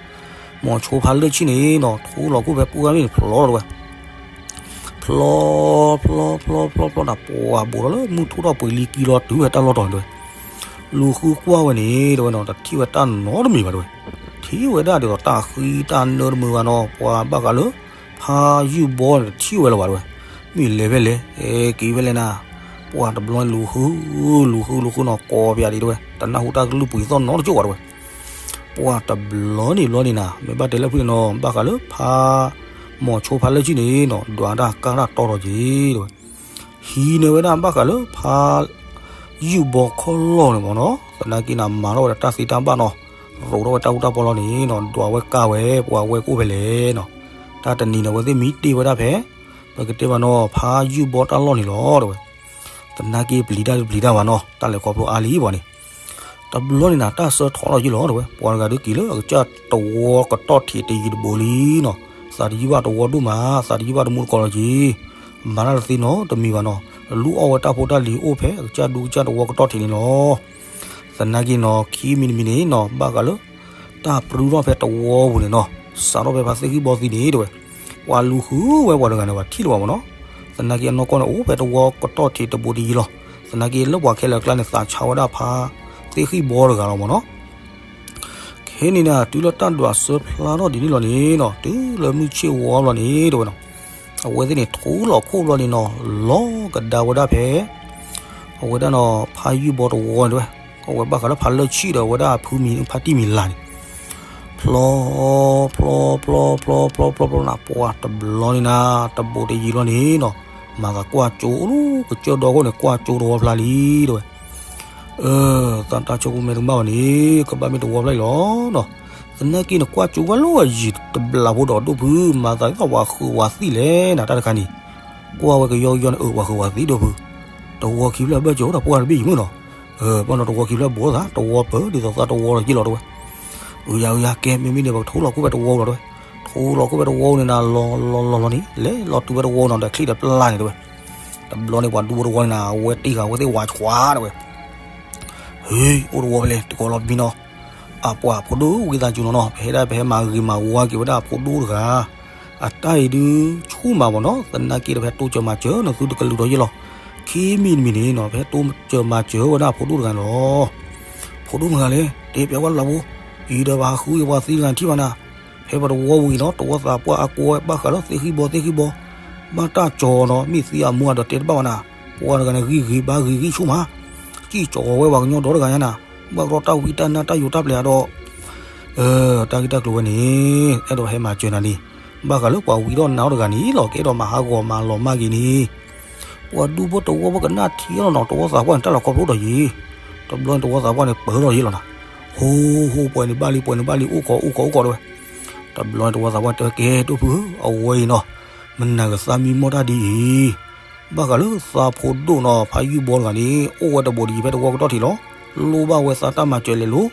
မိၤဆိဖါလၢၢ်ဆံၣ်န့ၣ်နီၤ ထိလီၤခိၣ်ဖဲပူၤဂၤမ့ၢ်န့ၣ်ဖျီလီၤတဲဝဲ ဖ ဖျီ ဖျီ ဖျီ ဖျီ ဖျီနၤ ပှၤဘူးထီၣ်လၢမုၢ်ထူၣ်ထီၣ်ပှဲၤလံကံလီၤတုၤဝဲတၢ်လီၢ်တီၤတဲဝဲ, လူၤဃုကွၢ်ဝဲန့ၣ် တဲဝဲနီၤ တထံၣ်ဝဲတၢ်နီတမံၤဘၣ်တဲဝဲ, ထံၣ်ဝဲဒၣ်ဒ်သိးတၢ်ဃံတၢ်နၢတမုာ်ဘၣ်နီၤ ပှၤဘၣ်ဃးလၢ ဖါယုၢ်ဘီန့ၣ်တထံၣ်ဝဲလၢၤဘၣ်တဲဝဲ, မ့ၢ်လဲၤဖဲလဲၣ် က့ၤဖဲလဲၣ်နၤ, ပှၤတဘျီန့ၣ်လူၤဃု လူၤဃု လူၤဃုနီၤ ကိးပယၤဒ်တဲဝဲ တနၢ်ဟူတၢ်ကလုၢ်ပှ့ၤသီၣ်နီတကၠိၣ်ဘၣ်တဲဝဲ ပှၤတဘျီန့ၣ်ဘျီန့ၣ်နၤ မ့ၢ်ဘၣ်တဲလၢဖုန့ၣ်နီၤ ဘၣ်ဃးလၢဖါ မိၤဆိဖါလၢၢ်ဆံၣ်န့ၣ်နီၤ ဒွးတၢ်ကါတၢ်တီထီၣ်က့ၤတဲဝဲ, ဟံးန့ၢ်ဝဲဒၣ်ဘၣ်ဃးလၢဖါ ယုၢ်ဘီခီၣ်လီၢ်န့ၣ်မ့ၢ်နီၤ သနာ်က့နၤ မၤထီၣ်ဝဲဒၣ်တၢ်သ့တၢ်ဘၣ်နီၤ ရိးထီၣ်ဝဲတၢ်အူတၢ်ပီလီၤန့ၣ်နီၤ ဒွးဝဲကါဝဲ ပှၤဝဲကအိၣ်ဖဲလဲၣ်နီၤ, တၢ်တနံၤန့ၣ် အဝဲသ့ၣ်မံတ့ၢ်ဝဲဒၣ်ဖဲ ပကတဲဘၣ်နီၤ ဖါယုၢ်ဘီတၢ်လီၢ်န့ၣ်လီၤတဲဝဲ သနာ်က့ပျံၤတၢ်တပျံၤတၢ်ဘၣ်နီၤ တၢ်လဲၤခီဖျိအါလံပှၤန့ၣ်, တဘျီန့ၣ်နၤ တၢ်ဆၢထီၣ်ထီၣ်ယ့ၣ်လီၤတဲဝဲ ပှၤတဂၤဒုးက့ၤလၢအကစၢ်တဝီကတီၢ်ထံးတယံၤတဘူးလံနီၤ, သးတယုၢ်ဘၣ်တဝီဒိၣ်မး သးတယုၢ်ဘၣ်တဝီဒိၣ်မး မၤတၢ်တသ့နီတမံၤဘၣ်နီၤ, လူၢ်အီၣ်ဝဲတၢ်ဖိတၢ်လံၤအိၣ်ဖဲအကစၢ်ဒူကစၢ်တဝီကတီၢ်ထံးန့ၣ်လီၤ သနာ်က့နီၤ ခံမံၤတမံၤန့ၣ်နီၤ ဘၣ်ဃးလၢ တၢ်ပြူထီၣ်ဖဲတဝီပူၤန့ၣ်နီၤ စးထီၣ်ဖဲဖါသ့ၣ်ဃံၣ်ဘီသံန့ၣ်တဲဝဲ, ပှၤလူၤဃုဝဲပှၤတဂၤန့ၣ် ပှၤထံၣ်လၢၤဘၣ်မ့ၢ်နီၤ, သနာ်က့အနီၢ်ကီၢ်န့ၣ် အိၣ်ဖဲတဝီကတီၢ်ထံးတဘူးတယံၤလီၤ, သနာ်က့လၢပှၤခဲလၢာ်အကျါန့ၣ် သးဆါဝဲဒၣ်ဖါသ့ၣ်ဃံၣ်ဘီတဂၤလီၤမ့ၢ်နီၤ ခဲန့ၣ်နၤ တုၤလၢတၢ်ဒွးစၢဖျါထီၣ်ဒ်န့ၣ်လီၤန့ၣ်နီၤ တုၤလၢမုၢ်ဆ့ၣ်ဝီဘျီန့ၣ်တဲဝဲနီၤ, အဝဲသ့ၣ်န့ၣ် ထိလီၤခိၣ်ဘျီန့ၣ်နီၤ လီၤကဒါဝဲဒၣ်ဖဲ အဝဲဒၣ်နီၤ ဖါယုၢ်ဘီတဝီန့ၣ်တဲဝဲ, အဝဲဘၣ်ဃးလၢဖါလၢၢ်ဆံၣ်ဒီးအဝဲဒၣ်ဖုမံၤဖါတံၢ်မံၤလၤန့ၣ် ဖျီ ဖျီ ဖျီ ဖျီ ဖျီ ဖျီ ဖျီနၤ ပှၤတဘျီန့ၣ်နၤ တဘူးတယံၤဘျီန့ၣ်နီၤ, မၤသးကွၢ်ကၠိအိၣ်လၢကစၢၢ်ဒီခိၣ်န့ၣ် ကွၢ်ကၠိတဝီဖျါလံတဲဝဲ, သးတၢ်ဆိကမိၣ်မ့ၢ်တကမၣ်ဘၣ်န့ၣ် ကဘၣ်မ့ၢ်တဝီဖျါလံလီၤနီၤ, သနာ်က့န့ၣ် ကွၢ်ကၠိဝဲလၢအယံၤတဘျီဖိဒီးဒိၣ်ဖု မၤသးဒ်သိးပှၤဃုာ်ဝဲသံလဲၣ်နၤ တၢ်တခါန့ၣ်, ကွၢ်ဝဲကယီကယီန့ၣ် အၢ ပှၤဃုာ်ဝဲသံဒိၣ်ဖု, တဝီခံဖျၢၣ်ဘၢၣ်စၢၤအိၣ်ဒီးပှၢ်တဘ့ၣ်ယံၤမုၢ်နီၤ, ဘၣ်နီၤတဝီခံဖျၢၣ်ဘူးသး တဝီပၢၤဒ်သိးသးတဝီလီၤယ့ၣ်လီၤတဲဝဲ, အုယၤအုယၤ ကဲမ့မ့ၢ်န့ၣ် ပကထိလီၤခိၣ်ဖဲတဝီလီၤတဲဝဲ, ထိလီၤခိၣ်ဖဲတဝီန့ၣ်နၤ လီၤလီၤလီၤလီၤန့ၣ် လဲၤလီၤတုၤဖဲတဝီနီၤ ဒီးချံၣ်ဒီးပျၢ်န့ၣ်တဲဝဲ, တဘျီန့ၣ် ပှၤဒူဖိတဝီန့ၣ်နၤ အဝဲတ့ၢ်ဃာ်ဝဲသ့ၣ်ဝးဆှးတဲဝဲ, ဟ့ၣ် အိၣ်တဝီဖဲလဲၣ် တကိးလီၤပမံနီၤ, အပှၤဖိဒိၣ်ဝံသးစူၤနီၤနီၤ ပဟဲဒၣ်ပဟဲမၤဂ့ၤမၤဝါက့ၤဝဲဒၣ်ဖိဒိၣ်တဂၤ, အတၢ်အံၤဒုးဆူၣ်မးမ့ၢ်နီၤ သနာ်က့ဒီး ပဟဲတိစၢၤမၤစၢၤနသုတကလုာ်ဒီးယ့ၣ်လီၤ, ခံမံၤတမံၤန့ၣ်နီၤ ပဟဲတိစၢၤမၤစၢၤဝဲဒၣ်ဖိဒိၣ်တဂၤန့ၣ်လီၤ, ဖိဒိၣ်မတၤဂၤလဲၣ် တဲပျးဝဲလၢလီၤဘိ, အံၤဒီးပှၤဟးဃုယပှၤသံတဂၤထံၣ်ဘၣ်နၤ, ဖဲပတဝီဝံၤနီၤ တဝီသးပှၢ်အါကိးဝဲဘၣ်ဃးလၢသ့ၣ်ဃံၣ်ဘီသ့ၣ်ဃံၣ်ဘီ, ဘၣ်တၢ်ကၠီၤနီၤ မ့ၢ်သံအမူအဒီးတဲတဘၣ်ဘၣ်နၤ, ပှၤတဂၤန့ၣ်ဂံၢ်ဂ့ၤဘါဂ့ၤဂံၢ်ဆူၣ်မး, စံၣ်ကၠီၤဝဲပှၤကညီဒီတဂၤညါနၤ, ဘၣ်ကရီတၢ်ဝံတၢ်နါတၢ်ယိးတၢ်ပျဲၤအါဒီး တၢ်ဂ့ၢ်တၢ်ကျိၤဝဲန့ၣ် အဲၣ်ဒိးဟဲမၤစၢၤနၤန့ၣ်, ဘၣ်ဃးလၢပှၤဝံထီၣ်နါထီၣ်တဂၤန့ၣ်လီၤ ကအဲၣ်ဒိးမၤဟးဂီၤမၤလီၤမၢ်က့ၤန့ၣ်, ပှၤဒူဖိတဝီဖိကနၣ်ထံအီၤလီၤနီၤ တဝီသးပှၢ်န့ၣ် တၢ်လီၤခီဖျိဒီးယံၤ, တဘျီန့ၣ် တဝီသးပှၢ်န့ၣ် ပၢၤထီၣ်ယံၤလီၤနၤ, ဟိဟိ ပှဲၤန့ၣ်ဘၣ်လံ ပှဲၤန့ၣ်ဘၣ်လံ အိၣ်ခိးအိၣ်ခိးအိၣ်ခိးတဲဝဲ, တဘျီန့ၣ် တဝီသးပှၢ်တဲဝဲ ကဲဒိၣ်ဖုဧၢ အဝဲအံၤနီၤ, မနၤကသးမံမီၢ်တၢ်ဒ်အံၤ ဘၣ်ဃးလၢသးဖိဒိၣ်နီၤ ဖါယုၢ်ဘီတဂၤန့ၣ် အိၣ်ဝဲတဘူးတယံၤဖဲတဝီကတီၢ်ထံးလီၤ, လိၣ်ဘၣ်ဝဲသးတၢ်မၤစၢၤလဲၤလိၤ,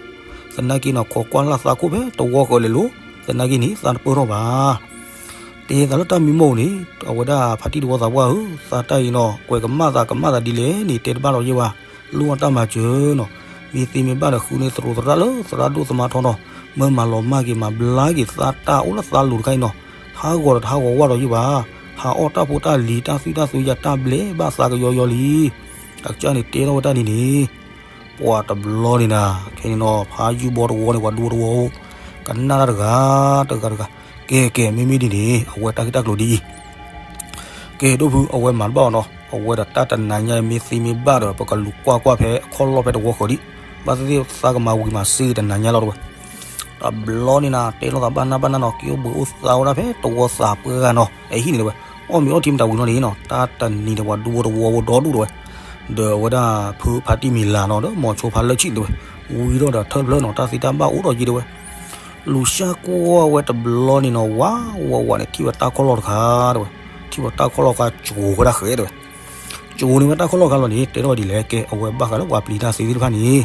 သနာ်က့နီၤ ခိးကွၢ်လၢ်သးခိၣ်ဖဲတဝီဃၢၤလဲၤလိၤ, သနာ်က့န့ၣ် သးတပၢၢ်ထီၣ်ဘၣ်. တဲသးလၢတၢ်မံမီၢ်န့ၣ် အဝဲဒၣ်ဖါတံၢ်တဝီသးပှၢ်ဧၢ, သးတၢ်အံၤနီၤ ကွဲးကမၣ်သးကမၣ်သးဒ်လဲၣ်န့ၣ် တဲတဘၣ်လီၤယဲၢ်ဘၣ်, လိၣ်ဘၣ်တၢ်မၤစၢၤနီၤ, မ့ၢ်သ့မ့ၢ်ဘၣ်ဒီးဃုန့ၢ်သရိးသရၣ်လၢသရၣ်ဒိၣ်သမါထီနီၤ, မၢမၤလီၤမၢ်က့ၤ မၤဘျါက့ၤသးတၢ်အိၣ်လၢသးလိၤတခါအံၤနီၤ, ဟးဂီၤဒီးတဟးဂီၤဝဲဒီးယဲၢ်ဘၣ်, ဟးအီၣ်တၢ်ဖိတၢ်လံၤတၢ်သွံၣ်တၢ်သွဲယၤတၢ်ဘျဲးဘၣ်သးကယီယီလံ. အကစၢ်န့ၣ်တဲထီၣ်ဝဲတၢ်ဒ်န့ၣ်, ပှၤတဘျီန့ၣ်နၤ ခဲန့ၣ်နီၤ ဖါယုၢ်ဘီတဝီန့ၣ် ပှၤဒူဖိတဝီ ကနၣ်တၢ်တဂၤ တဂၤတဂၤ, ကဲကဲ မ့မ့ၢ်ဒ်န့ၣ် အဝဲတၢ်ဂ့ၢ်တၢ်ကျိၤဒ်အံၤ ကဲဒိၣ်ဖု အဝဲမၤတဘၣ်အီၤနီၤ, အဝဲဒီးတၢ်တနၤညါအံၤ မ့ၢ်သ့မ့ၢ်ဘၣ်ဒီး ပကလူၤကွၢ်ကွၢ်ဖဲအခီၣ်လီၢ်ဖဲတဝီဃၢၤဒံး, ဘၣ်သ့ၣ်သ့ၣ်သးကမၤဝံၤမၤစ့ၢ်ကီးတနၤညါလီၤတဲဝဲ. တဘျီန့ၣ်နၤ တဲလိာ်သးဘၣ်နၢ်ဘၣ်နၢ်နီၤ က့ၤအိၣ်ဘှံးအိၣ်သါဝဲဒၣ်ဖဲတဝီသးပှၢ်ဂၤနီၤ အဟံၣ်န့ၣ်တဲဝဲ, အီၣ်မ့ၤအီထံမတၤဝံၤနီၤန့ၣ်နီၤ တၢ်တနံၤဒီးပှၤဒူဖိတဝီဖိဒီဒူၣ်တဲဝဲ, ဒီးအဝဲဒၣ်ဖုဖါတံၢ်မံၤလၤနီၤ ဒီးမိၤဆိဖါလၢၢ်ဆံၣ်တဲဝဲ, ဝံၤထီၣ်ဒီးထၢၣ်ဖျၢၣ်နီၤ တၢ်သ့တၢ်ဘၣ်အိၣ်ဒီးယံၤတဲဝဲ လူၤစၢ်ကွၢ်ဝဲတဘျီန့ၣ်နီၤ ဝးဝးဝးန့ၣ် ထံၣ်ဝဲတၢ်ခီၣ်လီၢ်တခါတဲဝဲ, ထံၣ်ဝဲတၢ်ခီၣ်လီၢ်တခါ ကၠိၤဝဲဒၣ်ဃဲတဲဝဲ, ကၠိၤန့ၢ်ဝဲတၢ်ခီၣ်လီၢ်တခါလီၤန့ၣ် တဲထီၣ်ဝဲဒ်လဲၣ် ကဲ အဝဲဘၣ်ဃးလၢပှၤပျံၤတၢ်သ့သ့ၣ်တဖၣ်န့ၣ်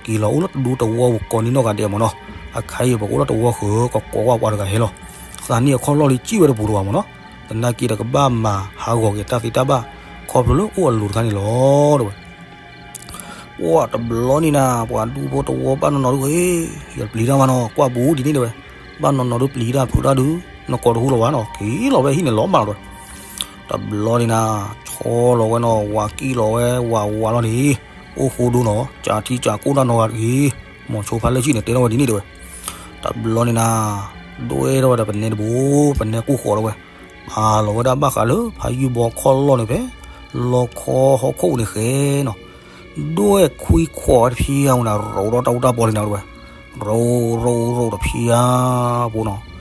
က့ၤလီၤအိၣ်လၢတဒူတဝီပူၤကိးနံၤနီၢ်ဂၤဒဲးမ့ၢ်နီၤ, အခါအံၤပကအိၣ်လၢတဝီဃၢၤ ကကိးကွၢ်ပှၤတဂၤဟဲလီၤ, သးနံၣ်အခီၣ်လီၢ်လံစံၣ်ဝဲတပူၤတဝီမ့ၢ်နီၤ, သနာ်က့ဒီးကဘၣ်မၤဟးဂီၤက့ၤတၢ်သ့တၢ်ဘၣ် ခီဖျိလၢအိၣ်အလိၤတခါန့ၣ်လီၤတဲဝဲ ပှၤတဘျီန့ၣ်နၤ ပှၤဒူဖိတဝီဘၣ်နီၢ်နီၢ်ဒုး ယပျံၤတၢ်မးနီၤ ကွၢ်ဘူးဒ်န့ၣ်တဲဝဲ, ဘၣ်နီၢ်နီၢ်ဒုးပျံၤတၢ်ဖုးတၢ်ဒုး နကိးတဟူလီၤဘၣ်နီၤ က့ၤလီၤဝဲဟံၣ်န့ၣ်လီၤမးလီၤတဲဝဲ, တ တဘျီန့ၣ်နၤ, ဆီလီၤဝဲနီၤ, ဝၤကံၣ်လီၤဝဲ, ဝၤဝၤလီၤန့ၣ်, အိၣ်ဃိဒိနီၤ, ကးထံကးကိၣ်တၢ်နီတဂ့ၤ, မိၤဆိဖါလၢၢ်ဆံၣ်န့ၣ် တဲထီၣ်ဝဲဒ်န့ၣ်တဲဝဲ. တဘျီန့ၣ်နၤ, ဒွဲၣ်ထီၣ်ဝဲဒီးပနဲတဘိ, ပနဲကိၢ်ဃီၤထီၣ်ဝဲ, ပာ်လီၤဝဲဒၣ်ဘၣ်ဃးလၢဖါယုၢ်ဘီခီၣ်လီၢ်န့ၣ်ဖဲ လီခီဟီၣ်ခိၣ်န့ၣ်ဃဲနီၤ, ဒွဲၣ်ခွံခွီးဝဲတဖံဧါမနၤ, ရိးထီၣ်တၢ်အူတၢ်ပီလံနၤတဲဝဲ, ရိးရိးရိးတဖံဧါဖိနီၤ,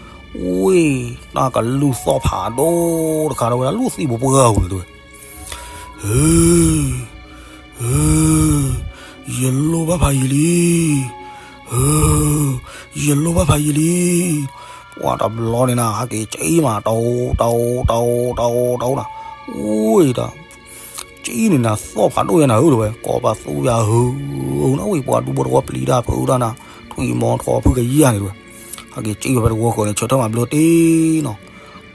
ဝ့ၢ်တၢ်ကလူၢ်သီၣ်ဖးဒိၣ်တခါထီၣ်ဝဲဒၣ်လူၢ်သံၣ်ပူၤပှၢ်ပူၤန့ၣ်တဲဝဲ, ဟ ယလိၣ်ဘၣ်ဖးယံာ်လံ, ယလိၣ်ဘၣ်ဖးယံာ်လံ, ပှၤတဘျီန့ၣ်နၤ ဟဲက့ၤကၠံမး တၢ်အိၣ်တၢ်အိၣ်တၢ်အိၣ်တၢ်အိၣ်တၢ်အိၣ်နၤ, အိၣ်ဒီး ကၠံန့ၣ်နၤသီၣ်ဖးဒိၣ်ယါနၤဧၢတဲဝဲ, ကိးပသူယါဧၢ, နဝံၤပှၤဒူဖိတဝီပျံၤတၢ်ဖုးတၢ်နၤ, ထွံၣ်မီၤထီၣ်ဖုၣ်ကယၢ်န့ၣ်တဲဝဲ, ဟဲက့ၤကၠံဝဲဖဲတဝီဃၢၤန့ၣ် ဆၢထၢၣ်မၤဘျၢတ့ၢ်နီၤ,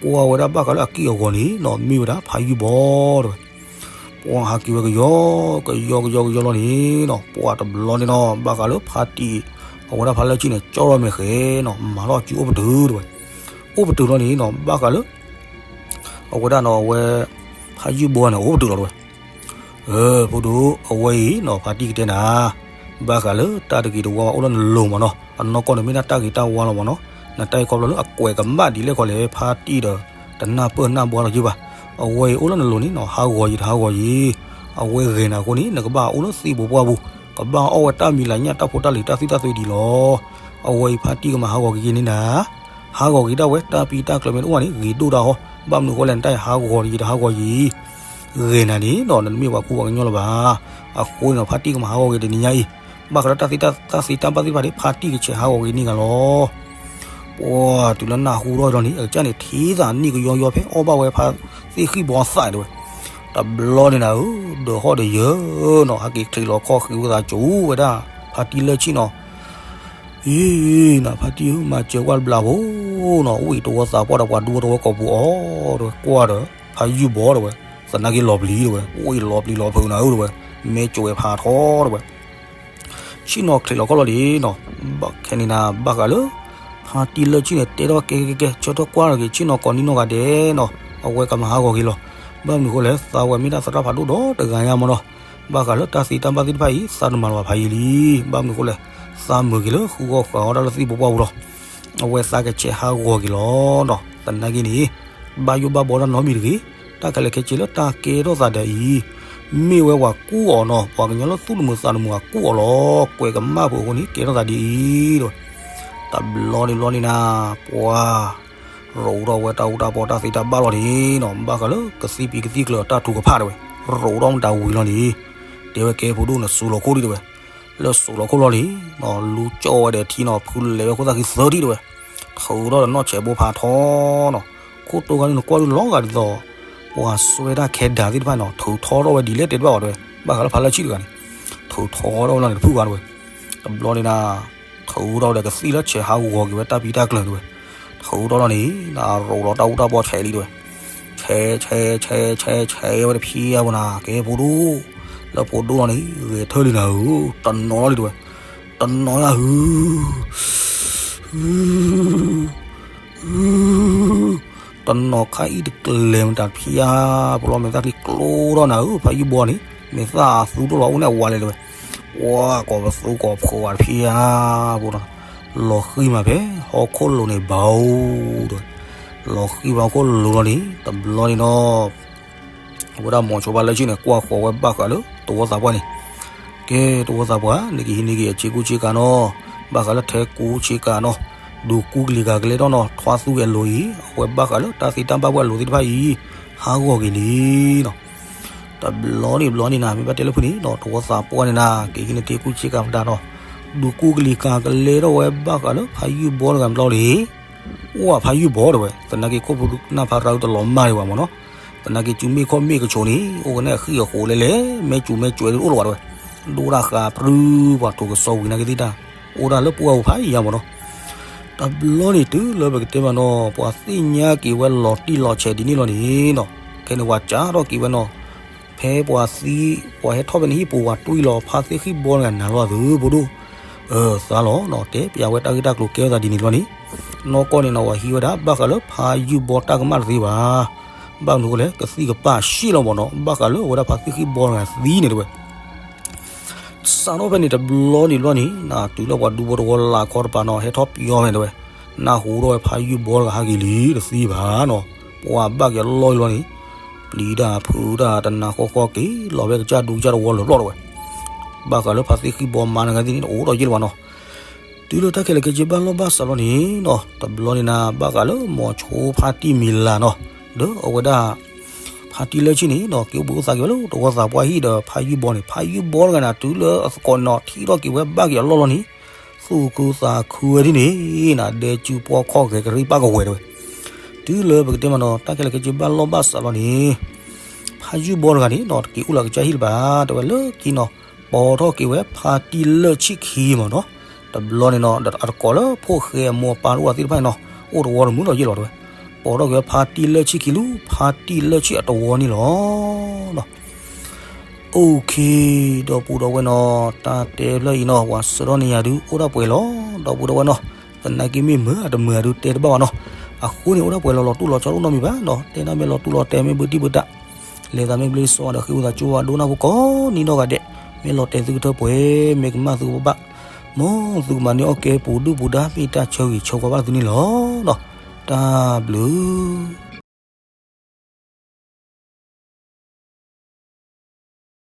ကွၢ်ဝဲဒၣ်ဘၣ်ဃးလၢအကံၢ်အဂီၤန့ၣ်နီၤ မ့ၢ်ဝဲဒၣ်ဖါယုၢ်ဘီတဲဝဲ ပှၤဟးက့ၤဝဲကယီကယီကယီကယီလီၤန့ၣ်နီၤ, ပှၤတဘျီန့ၣ်နီၤ ဘၣ်ဃးလၢဖါတံၢ် အဝဲဒၣ်ဖါလၢၢ်ဆံၣ်န့ၣ် ကၠီထီၣ်မဲာ်ဃဲနီၤ မၤထီၣ်စုအိၣ်ပတုာ်တဲဝဲ, အိၣ်ပတုာ်လီၤန့ၣ်နီၤ ဘၣ်ဃးလၢ အဝဲဒၣ်နီၤ အဝဲ ဖါယုၢ်ဘီန့ၣ် အိၣ်ပတုာ်လီၤတဲဝဲ, ဖိဒိၣ် အဝဲအံၤနီၤ ဖါတံၢ်ကတဲနၤ ဘၣ်ဃးလၢတၢ်တဂ့ၤတဝါဘၣ်အိၣ်လၢနလိၤမးနီၤ, အနီၢ်ကီၢ်န့ၣ်မ့ၢ်ဒၣ်တၢ်ဂ့ၤတၢ်ဝါလီၤမးနီၤ, နတၢ်အံၤခီဖျိလၢအကွဲးကမၣ်ဒ်လဲၣ်ခီလဲၣ် ဖါတံၢ်ဒီး တနၢ်ပၢၢ်နၢ်ဘှါလီၤက့ၤဘၣ်, အဝဲအံၤအိၣ်လၢနလိၤန့ၣ်နီၤ ဟးဂီၤယံၤတဟးဂီၤယံၤ, အဝဲဂဲၤနၤအဃိန့ၣ် နကဘၣ်အိၣ်လၢသ့ၣ်ပူၤပှၢ်ပူၤ, ကဘၣ်အီၣ်ဝဲတၢ်မံၤလၤညၣ်တၢ်ဖိတၢ်လံၤတၢ်သွံၣ်တၢ်သွဲဒံးလီၤ, အဝဲအံၤဖါတံၢ်ကမၤဟးဂီၤက့ၤက့ၤန့ၣ်နၤ ဟးဂီၤက့ၤဒၣ်ဝဲတၢ်ပံတၢ်ကျၢၤမ့ၢ်တအိၣ်ဘၣ်န့ၣ် ဂ့ၤဒိၣ်ဒၣ်ဟီ, ဘၣ်မနုၤအဃိလဲၣ် နတၢ်အံၤဟးဂီၤယံၤတဟးဂီၤယံၤ, ဂဲၤနၤန့ၣ်နီၤ နတမ့ၢ်ပှၤကူပှၤကညီလၢၤဘၣ်, အဃိန့ၣ်နီၤ ဖါတံၢ်ကမၤဟးဂီၤက့ၤတနံၤညါအံၤ, ဘၣ်ဃးလၢတၢ်သ့တၢ်ဘၣ်သ့ၣ်တဖၣ်န့ၣ် ဖါတံၢ်ကဆဲးဟးဂီၤက့ၤန့ၢ်ဂၤလီၤ. ပှၤတုၤလၢနၢ်ဟူထီၣ်ဒီးန့ၣ် အကစၢ်န့ၣ် ထံသးနံၣ်ကယီယီဖဲအီၣ်ဘၣ်ဝဲဖါသ့ၣ်ဃံၣ်ဘီသးတဲဝဲ, တဘျီန့ၣ်နၤဧၢ, ဒီးဟီၣ်ဒီးယၢၤနီၤ ဟဲက့ၤချံးလီၤခီၣ်ဃံးဝဲသးကၠိဝဲဒၣ် ဖါတံၢ်လၢၢ်ဆံၣ်နီၤ အ့ နၤဖါတံၢ်ဧၢ မၤစၢၤကွၢ်တဘျီဖိနီၤ, အိၣ်အံၤတဝီသးပှၢ်ဒီးပှၤဒူဖိတဝီကိးပူၤအီၤတဲဝဲ, ကွၢ်ဒီး ဖါယုၢ်ဘီတဲဝဲ, သနာ်က့လီၤပျံၤတဲဝဲ, အိၣ်အံၤလီၤပျံၤလီၤဖုးနၤဧၢတဲဝဲ, မဲာ်ကိးဝဲဖးထီတဲဝဲ ဆ့ၣ်နီၤချံးလီၤခီၣ်လီၤလံနီၤ, ခဲန့ၣ်နၤ ဘၣ်ဃးလၢ ဖါတံၢ်လၢၢ်ဆံၣ်န့ၣ် တဲထီၣ်ကဲကဲကဲ ဆၢထၢၣ်ကွၢ်လီၤက့ၤ ဆ့ၣ်နီၤကိးနံၣ်နီၢ်ဂၤဒဲးနီၤ, အဝဲကမၤဟးဂီၤက့ၤလီၤ. ဘၣ်မနုၤအဃိလဲၣ် သးဝဲမ့ၢ်ဒၣ်သရၣ်ဖးဒိၣ်ဒီးတဂၤညါမးနီၤ, ဘၣ်ဃးလၢတၢ်သ့တၢ်ဘၣ်သ့ၣ်တဖၣ်အံၤ သးတမၤလီၤဘၣ်ဖးယံာ်လံ, ဘၣ်မနုၤအဃိလဲၣ် သးမုာ်က့ၤလၢဃုဂီၢ်ဃာ်အီၣ်တၢ်လၢသ့ၣ်ပူၤပှၢ်ပူၤလီၤ. အဝဲသးကဆဲးဟးဂီၤက့ၤလီၤနီၤ, သနာ်က့န့ၣ် ဘၣ်ယိၣ်ဘၣ်ဘီတၢ်နီတမံၤတဂ့ၤ, တၢ်ခဲလၢာ်ခဲဆ့လၢတၢ်ကဲထီၣ်သးဒ်အံၤ, မ့ၢ်ဝဲပှၤကူၣ်အီၤနီၤ, ပှၤကညီလၢသူၣ်တမုာ်သးတမုာ်အကူၣ်အီၤလီၤ, ကွဲးကမၣ်ဖုးအဃိန့ၣ် ကဲထီၣ်သးဒ်အံၤဒီး, တဘျီန့ၣ်ဘျီန့ၣ်နၤ, ပှၤ ရိးထီၣ်ဝဲတၢ်အူတၢ်ပီတၢ်သ့တၢ်ဘၣ်လီၤန့ၣ်နီၤ, ဘၣ်ဃးလၢကသံၣ်ပံၤကသံၣ်ကျၢၤတၢ်ထုကဖၣ်တဲဝဲ, ရိးထီၣ်မတၤဝံၤလီၤန့ၣ်, တဲဝဲကဲဖိဒိၣ်န့ၣ် စူးလီၤခိၣ်ဒံးတဲဝဲ, လၢစူးလီၤခိၣ်လီၤန့ၣ်, လူၤကၠီၣ်ဝဲဒီးထံနီၤ ဖုလဲၤဝဲခိၣ်သၣ်ခံသၢထံၣ်တဲဝဲ, ထုးထီၣ်ဒီးနီၢ်ဆဲးဘိဖးထီနီၤ, ခိၣ်တိဂၤန့ၣ်နကွၢ်ဒုးလီၤဂာ်ဒ်သိး ပှၤစွဲတၢ်ခဲဒါသ့ၣ်တဖၣ်နီၤ, ထုးထီထီၣ်ဝဲဒ်လဲၣ်တဲတဘၣ်ဘၣ်တဲဝဲ, ဘၣ်ဃးလၢဖါလၢၢ်ဆံၣ်တဂၤန့ၣ်, ထုးထီထီၣ်ဝဲလီၤန့ၣ်တဖုၣ်ဂၤတဲဝဲ, တဘျီန့ၣ်နၤ ထုးထီၣ်ဒီးကသံၣ်လၢဆဲးဟးဂီၤက့ၤဝဲတၢ်ပံတၢ်ကျၢၤတဲဝဲ, ထုးထီၣ်လီၤန့ၣ် နရိးလီၤတၢ်အူတၢ်ပီဆဲးလံတဲဝဲ, ဆဲး ဆဲး ဆဲး ဆဲး ဆဲးဝဲတဖံးအါဘၣ်နၤ ကဲဖိဒိၣ်, လၢဖိဒိၣ်လီၤန့ၣ် ဂဲၤထၢၣ်လံနၤဧၢ, တနီၤလီၤလံတဲဝဲ, တနီၤယါဧၢ တနီၤခါအံၤတကျဲၤမတၤတဖံးဧါ, ပလီၢ်မဲာ်သၣ်ချံကျိထီၣ်နၤဧၢ, ဖါယုၢ်ဘီန့ၣ် မဲာ်သၣ်အသူဒိၣ်လီၤအိၣ်န့ၣ်အဝါလဲၣ်တဲဝဲ, ပှၤကိးပသူကိးဖိဝဲတဖံးဧါ, ဖိဒိၣ်, လီၤဃံၤမးဖဲဟီၣ်ခိၣ်လိၤန့ၣ်ဘၣ်ဧိၤတဲဝဲ, လီၤဃံၤဖဲဟီၣ်ခိၣ်လိၤလီၤန့ၣ် တဘျီန့ၣ်နီၤ အဝဲဒၣ်မိၤဆိဖါလၢၢ်ဆံၣ်န့ၣ် ကွၢ်ဃီၤဝဲဘၣ်ဃးလၢတဝီသးပှၢ်န့ၣ်, ကဲတဝီသးပှၢ် နကဟံးန့ၢ်က့ၤအဆ့ကူဆ့ကၤနီၤ, ဘၣ်ဃးလၢထဲကူဆ့ကၤနီၤ, ဒုးကူကလံၤကၤကလဲၤထီၣ်နီၤ, ထွါသူဝဲအလိၤအံၤ အဝဲဘၣ်ဃးလၢတၢ်သ့တၢ်ဘၣ်ပှၢ်အလိၤသ့ၣ်တဖၣ်အံၤ ဟးဂီၤက့ၤလံနီၤ. တဘျီန့ၣ်ဘျီန့ၣ်နၤ မ့ၢ်ဘၣ်တဲလၢဖုန့ၣ်နီၤ တဝီသးပှၢ်န့ၣ်နၤ ကဟံးန့ၢ်ထဲကူဆ့ကၤမတၤနီၤ, ဒုးကူကလံၤကၤကလဲၤထီၣ်ဝဲဘၣ်ဃးလၢဖါယုၢ်ဘီတဂၤဘျီလံ အိၣ်ဖါယုၢ်ဘီတဲဝဲ, သနာ်က့ခိၣ်ဖိနၢ်ဖးရၢတလီၤမၢ်ဒံးဘၣ်မးနီၤ, သနာ်က့စုမ့ၣ်ခီၣ်မ့ၣ်ကဆိးန့ၣ် အိၣ်ကနဲၣ်အဃံအဃိးလဲၣ်လဲၣ် မဲာ်စူၤမဲာ်စူၤတအိၣ်လၢၤဘၣ်တဲဝဲ, ဒိၣ်တၢ်ဃးပြူၤပှၤထိးကစီဝံၤနာ်က့သ့ၣ်တၢ်, အိၣ်ဒၣ်လၢပှၢ်ပူၤဖးယံၤမးနီၤ. တဘျီန့ၣ်တုၤလၢပကတဲမးနီၤ ပှၤသ့ၣ်ညါက့ၤဝဲလီၤတံၢ်လီၤဆဲးဒ်န့ၣ်လီၤန့ၣ်နီၤ, ခဲန့ၣ်ပှၤစးထီၣ်က့ၤဝဲနီၤ ဖဲပှၤသံ ပှၤဟဲထီၣ်ဖဲန့ၣ်ဟံၣ်ပူၤ ပှၤတွံၢ်လီၤဖါသ့ၣ်ဃံၣ်ဘီတဂၤနၤလီၤသုဖိဒိၣ်, သးလီၤနီၤ တဲပျးဝဲတၢ်ဂ့ၢ်တၢ်ကျိၤကဲထီၣ်သးဒ်န့ၣ်လီၤန့ၣ်, နီၢ်ကီၢ်န့ၣ်နီၤ ပှၤဟံးဝဲဒၣ်ဘၣ်ဃးလၢဖါယုၢ်ဘီတၢ်ကမၣ်တသ့ဘၣ်. ဘၣ်မနုၤအဃိလဲၣ် ကသံၣ်ကပၢ်ရှံၣ်လီၤမးနီၤ ဘၣ်ဃးလၢအဝဲဒၣ်ဖါသ့ၣ်ဃံၣ်ဘီတဂၤသံန့ၣ်တဲဝဲ စးထီၣ်ဖဲန့ၣ်တဘျီန့ၣ်ဘျီန့ၣ် တုၤလၢပှၤဒူဖိတဝီလၢခီတပၤနီၤ ဟဲထီၣ်ပၠီဖဲန့ၣ်တဲဝဲ နၢ်ဟူထီၣ်ဝဲဖါယုၢ်ဘီတဂၤဟဲက့ၤလံ တသံဘၣ်နီၤ ပှၤဘၣ်က့ၤအလီၢ်လံလီၤန့ၣ် ပျံၤတၢ်ဖုးတၢ်တနၤဃီဃီက့ၤ လီၤဝဲကစၢ်ဒူကစၢ်တဝီလၢာ်ပျီၢ်တဲဝဲ ဘၣ်ဃးလၢဖါသ့ၣ်ဃံၣ်ဘီမါတဂၤသံန့ၣ် တအိၣ်ဒီးယ့ၢ်လၢၤဘၣ်နီၤ တုၤလၢတၢ်ခဲလၢာ်ခဲဆ့ဘၣ်လီၢ်ဘၣ်စးလီၤန့ၣ်နီၤ တဘျီန့ၣ်နၤ ဘၣ်ဃးလၢမိၤဆိဖါတံၢ်မံၤလၤနီၤ ဒီးအဝဲဒၣ် ဖါတံၢ်လၢၢ်ဆံၣ်န့ၣ်နီၤ က့ၤအိၣ်ဘှံးအိၣ်သါက့ၤဝဲလၢတဝီသးပှၢ်ဟံၣ်ဒီးဖါယုၢ်ဘီန့ၣ် ဖါယုၢ်ဘီတဂၤန့ၣ် တုၤလၢအသကိးနီၤ ထံၣ်ထီၣ်က့ၤဝဲဘၣ်က့ၤအလီၢ်လီၤန့ၣ် သူၣ်ခုသးခုဝဲဒ်န့ၣ်နၤ ဒဲကၠူပှီၢ်ခီၣ်ဂဲၤကရံၣ်ပၣ်ကဝဲၤတဲဝဲ တုၤလၢပကတဲမးနီၤ တၢ်ခဲလၢာ်ခဲဆ့ဘၣ်လီၢ်ဘၣ်စးလီၤန့ၣ် ဖါယုၢ်ဘီတဂၤန့ၣ်နီၤ တက့ၤအိၣ်လၢကစၢ်ဟံၣ်လၢၤဘၣ် တဲဝဲလၢခံနီၤ ပိာ်ထီၣ်က့ၤဝဲဖါတံၢ်လၢၢ်ဆံၣ်ခံမးနီၤ တဘျီန့ၣ်နီၤ ဒီးအသကိးလၢဖိၣ်ဃဲအမိၢ်အပၢ်တအိၣ်သ့ၣ်တဖၣ်န့ၣ်နီၤ အိၣ်တဝီတမုာ်လီၤယ့ၢ်လီၤတဲဝဲ ပိာ်ထီၣ်က့ၤဝဲဖါတံၢ်လၢၢ်ဆံၣ်ခံလၢ ဖါတံၢ်လၢၢ်ဆံၣ်အတဝီန့ၣ်လီၤ OK ဒီပုၢ်ဒီဝဲၢ်နီၤ တၢ်တဲဖျၢၣ်အံၤနီၤ ပှၤဆှၢထီၣ်န့ၢ်ယၤဒုး အိၣ်ဒၣ်ပှဲၤလီၤ ဒီပုၢ်ဒီဝဲၢ်နီၤ သနာ်က့မ့ၢ်မုာ်အတမုာ်အဒုးတဲတဘၣ်ဘၣ်နီၤ အဃိန့ၣ် အိၣ်ဒၣ်ပှဲၤလီၤ လီၤတူၢ်လီၤဆီတအိၣ်နီတမံၤဘၣ်နီၤ တဲဒၣ်မ့ၢ်လီၤတူၢ်လီၤတဲာ်မ့ၢ်ဘုတံၢ်ဘုတၢ် လဲၤသးမ့ၢ်ဘျ့စီဒီးဃ့ဝံသးစူၤဝဲဒိၣ်နၢ်ဖိကိးနံၤနီၢ်ဂၤဒဲး မ့ၢ်လီၤတဲာ်သုကထၢပှဲၤ မ့ၢ်ကမၣ်သုကဘၣ် မ်သုကမၤန့ၢ်အီၣ်ကဲပူၤဒုၣ်ပူၤဒါ မ့ၢ်တၢ်ဆၢဂ့ၤဆၢဝါဘၣ်သုန့ၣ်လီၤနီၤ တၢ်ဘျုး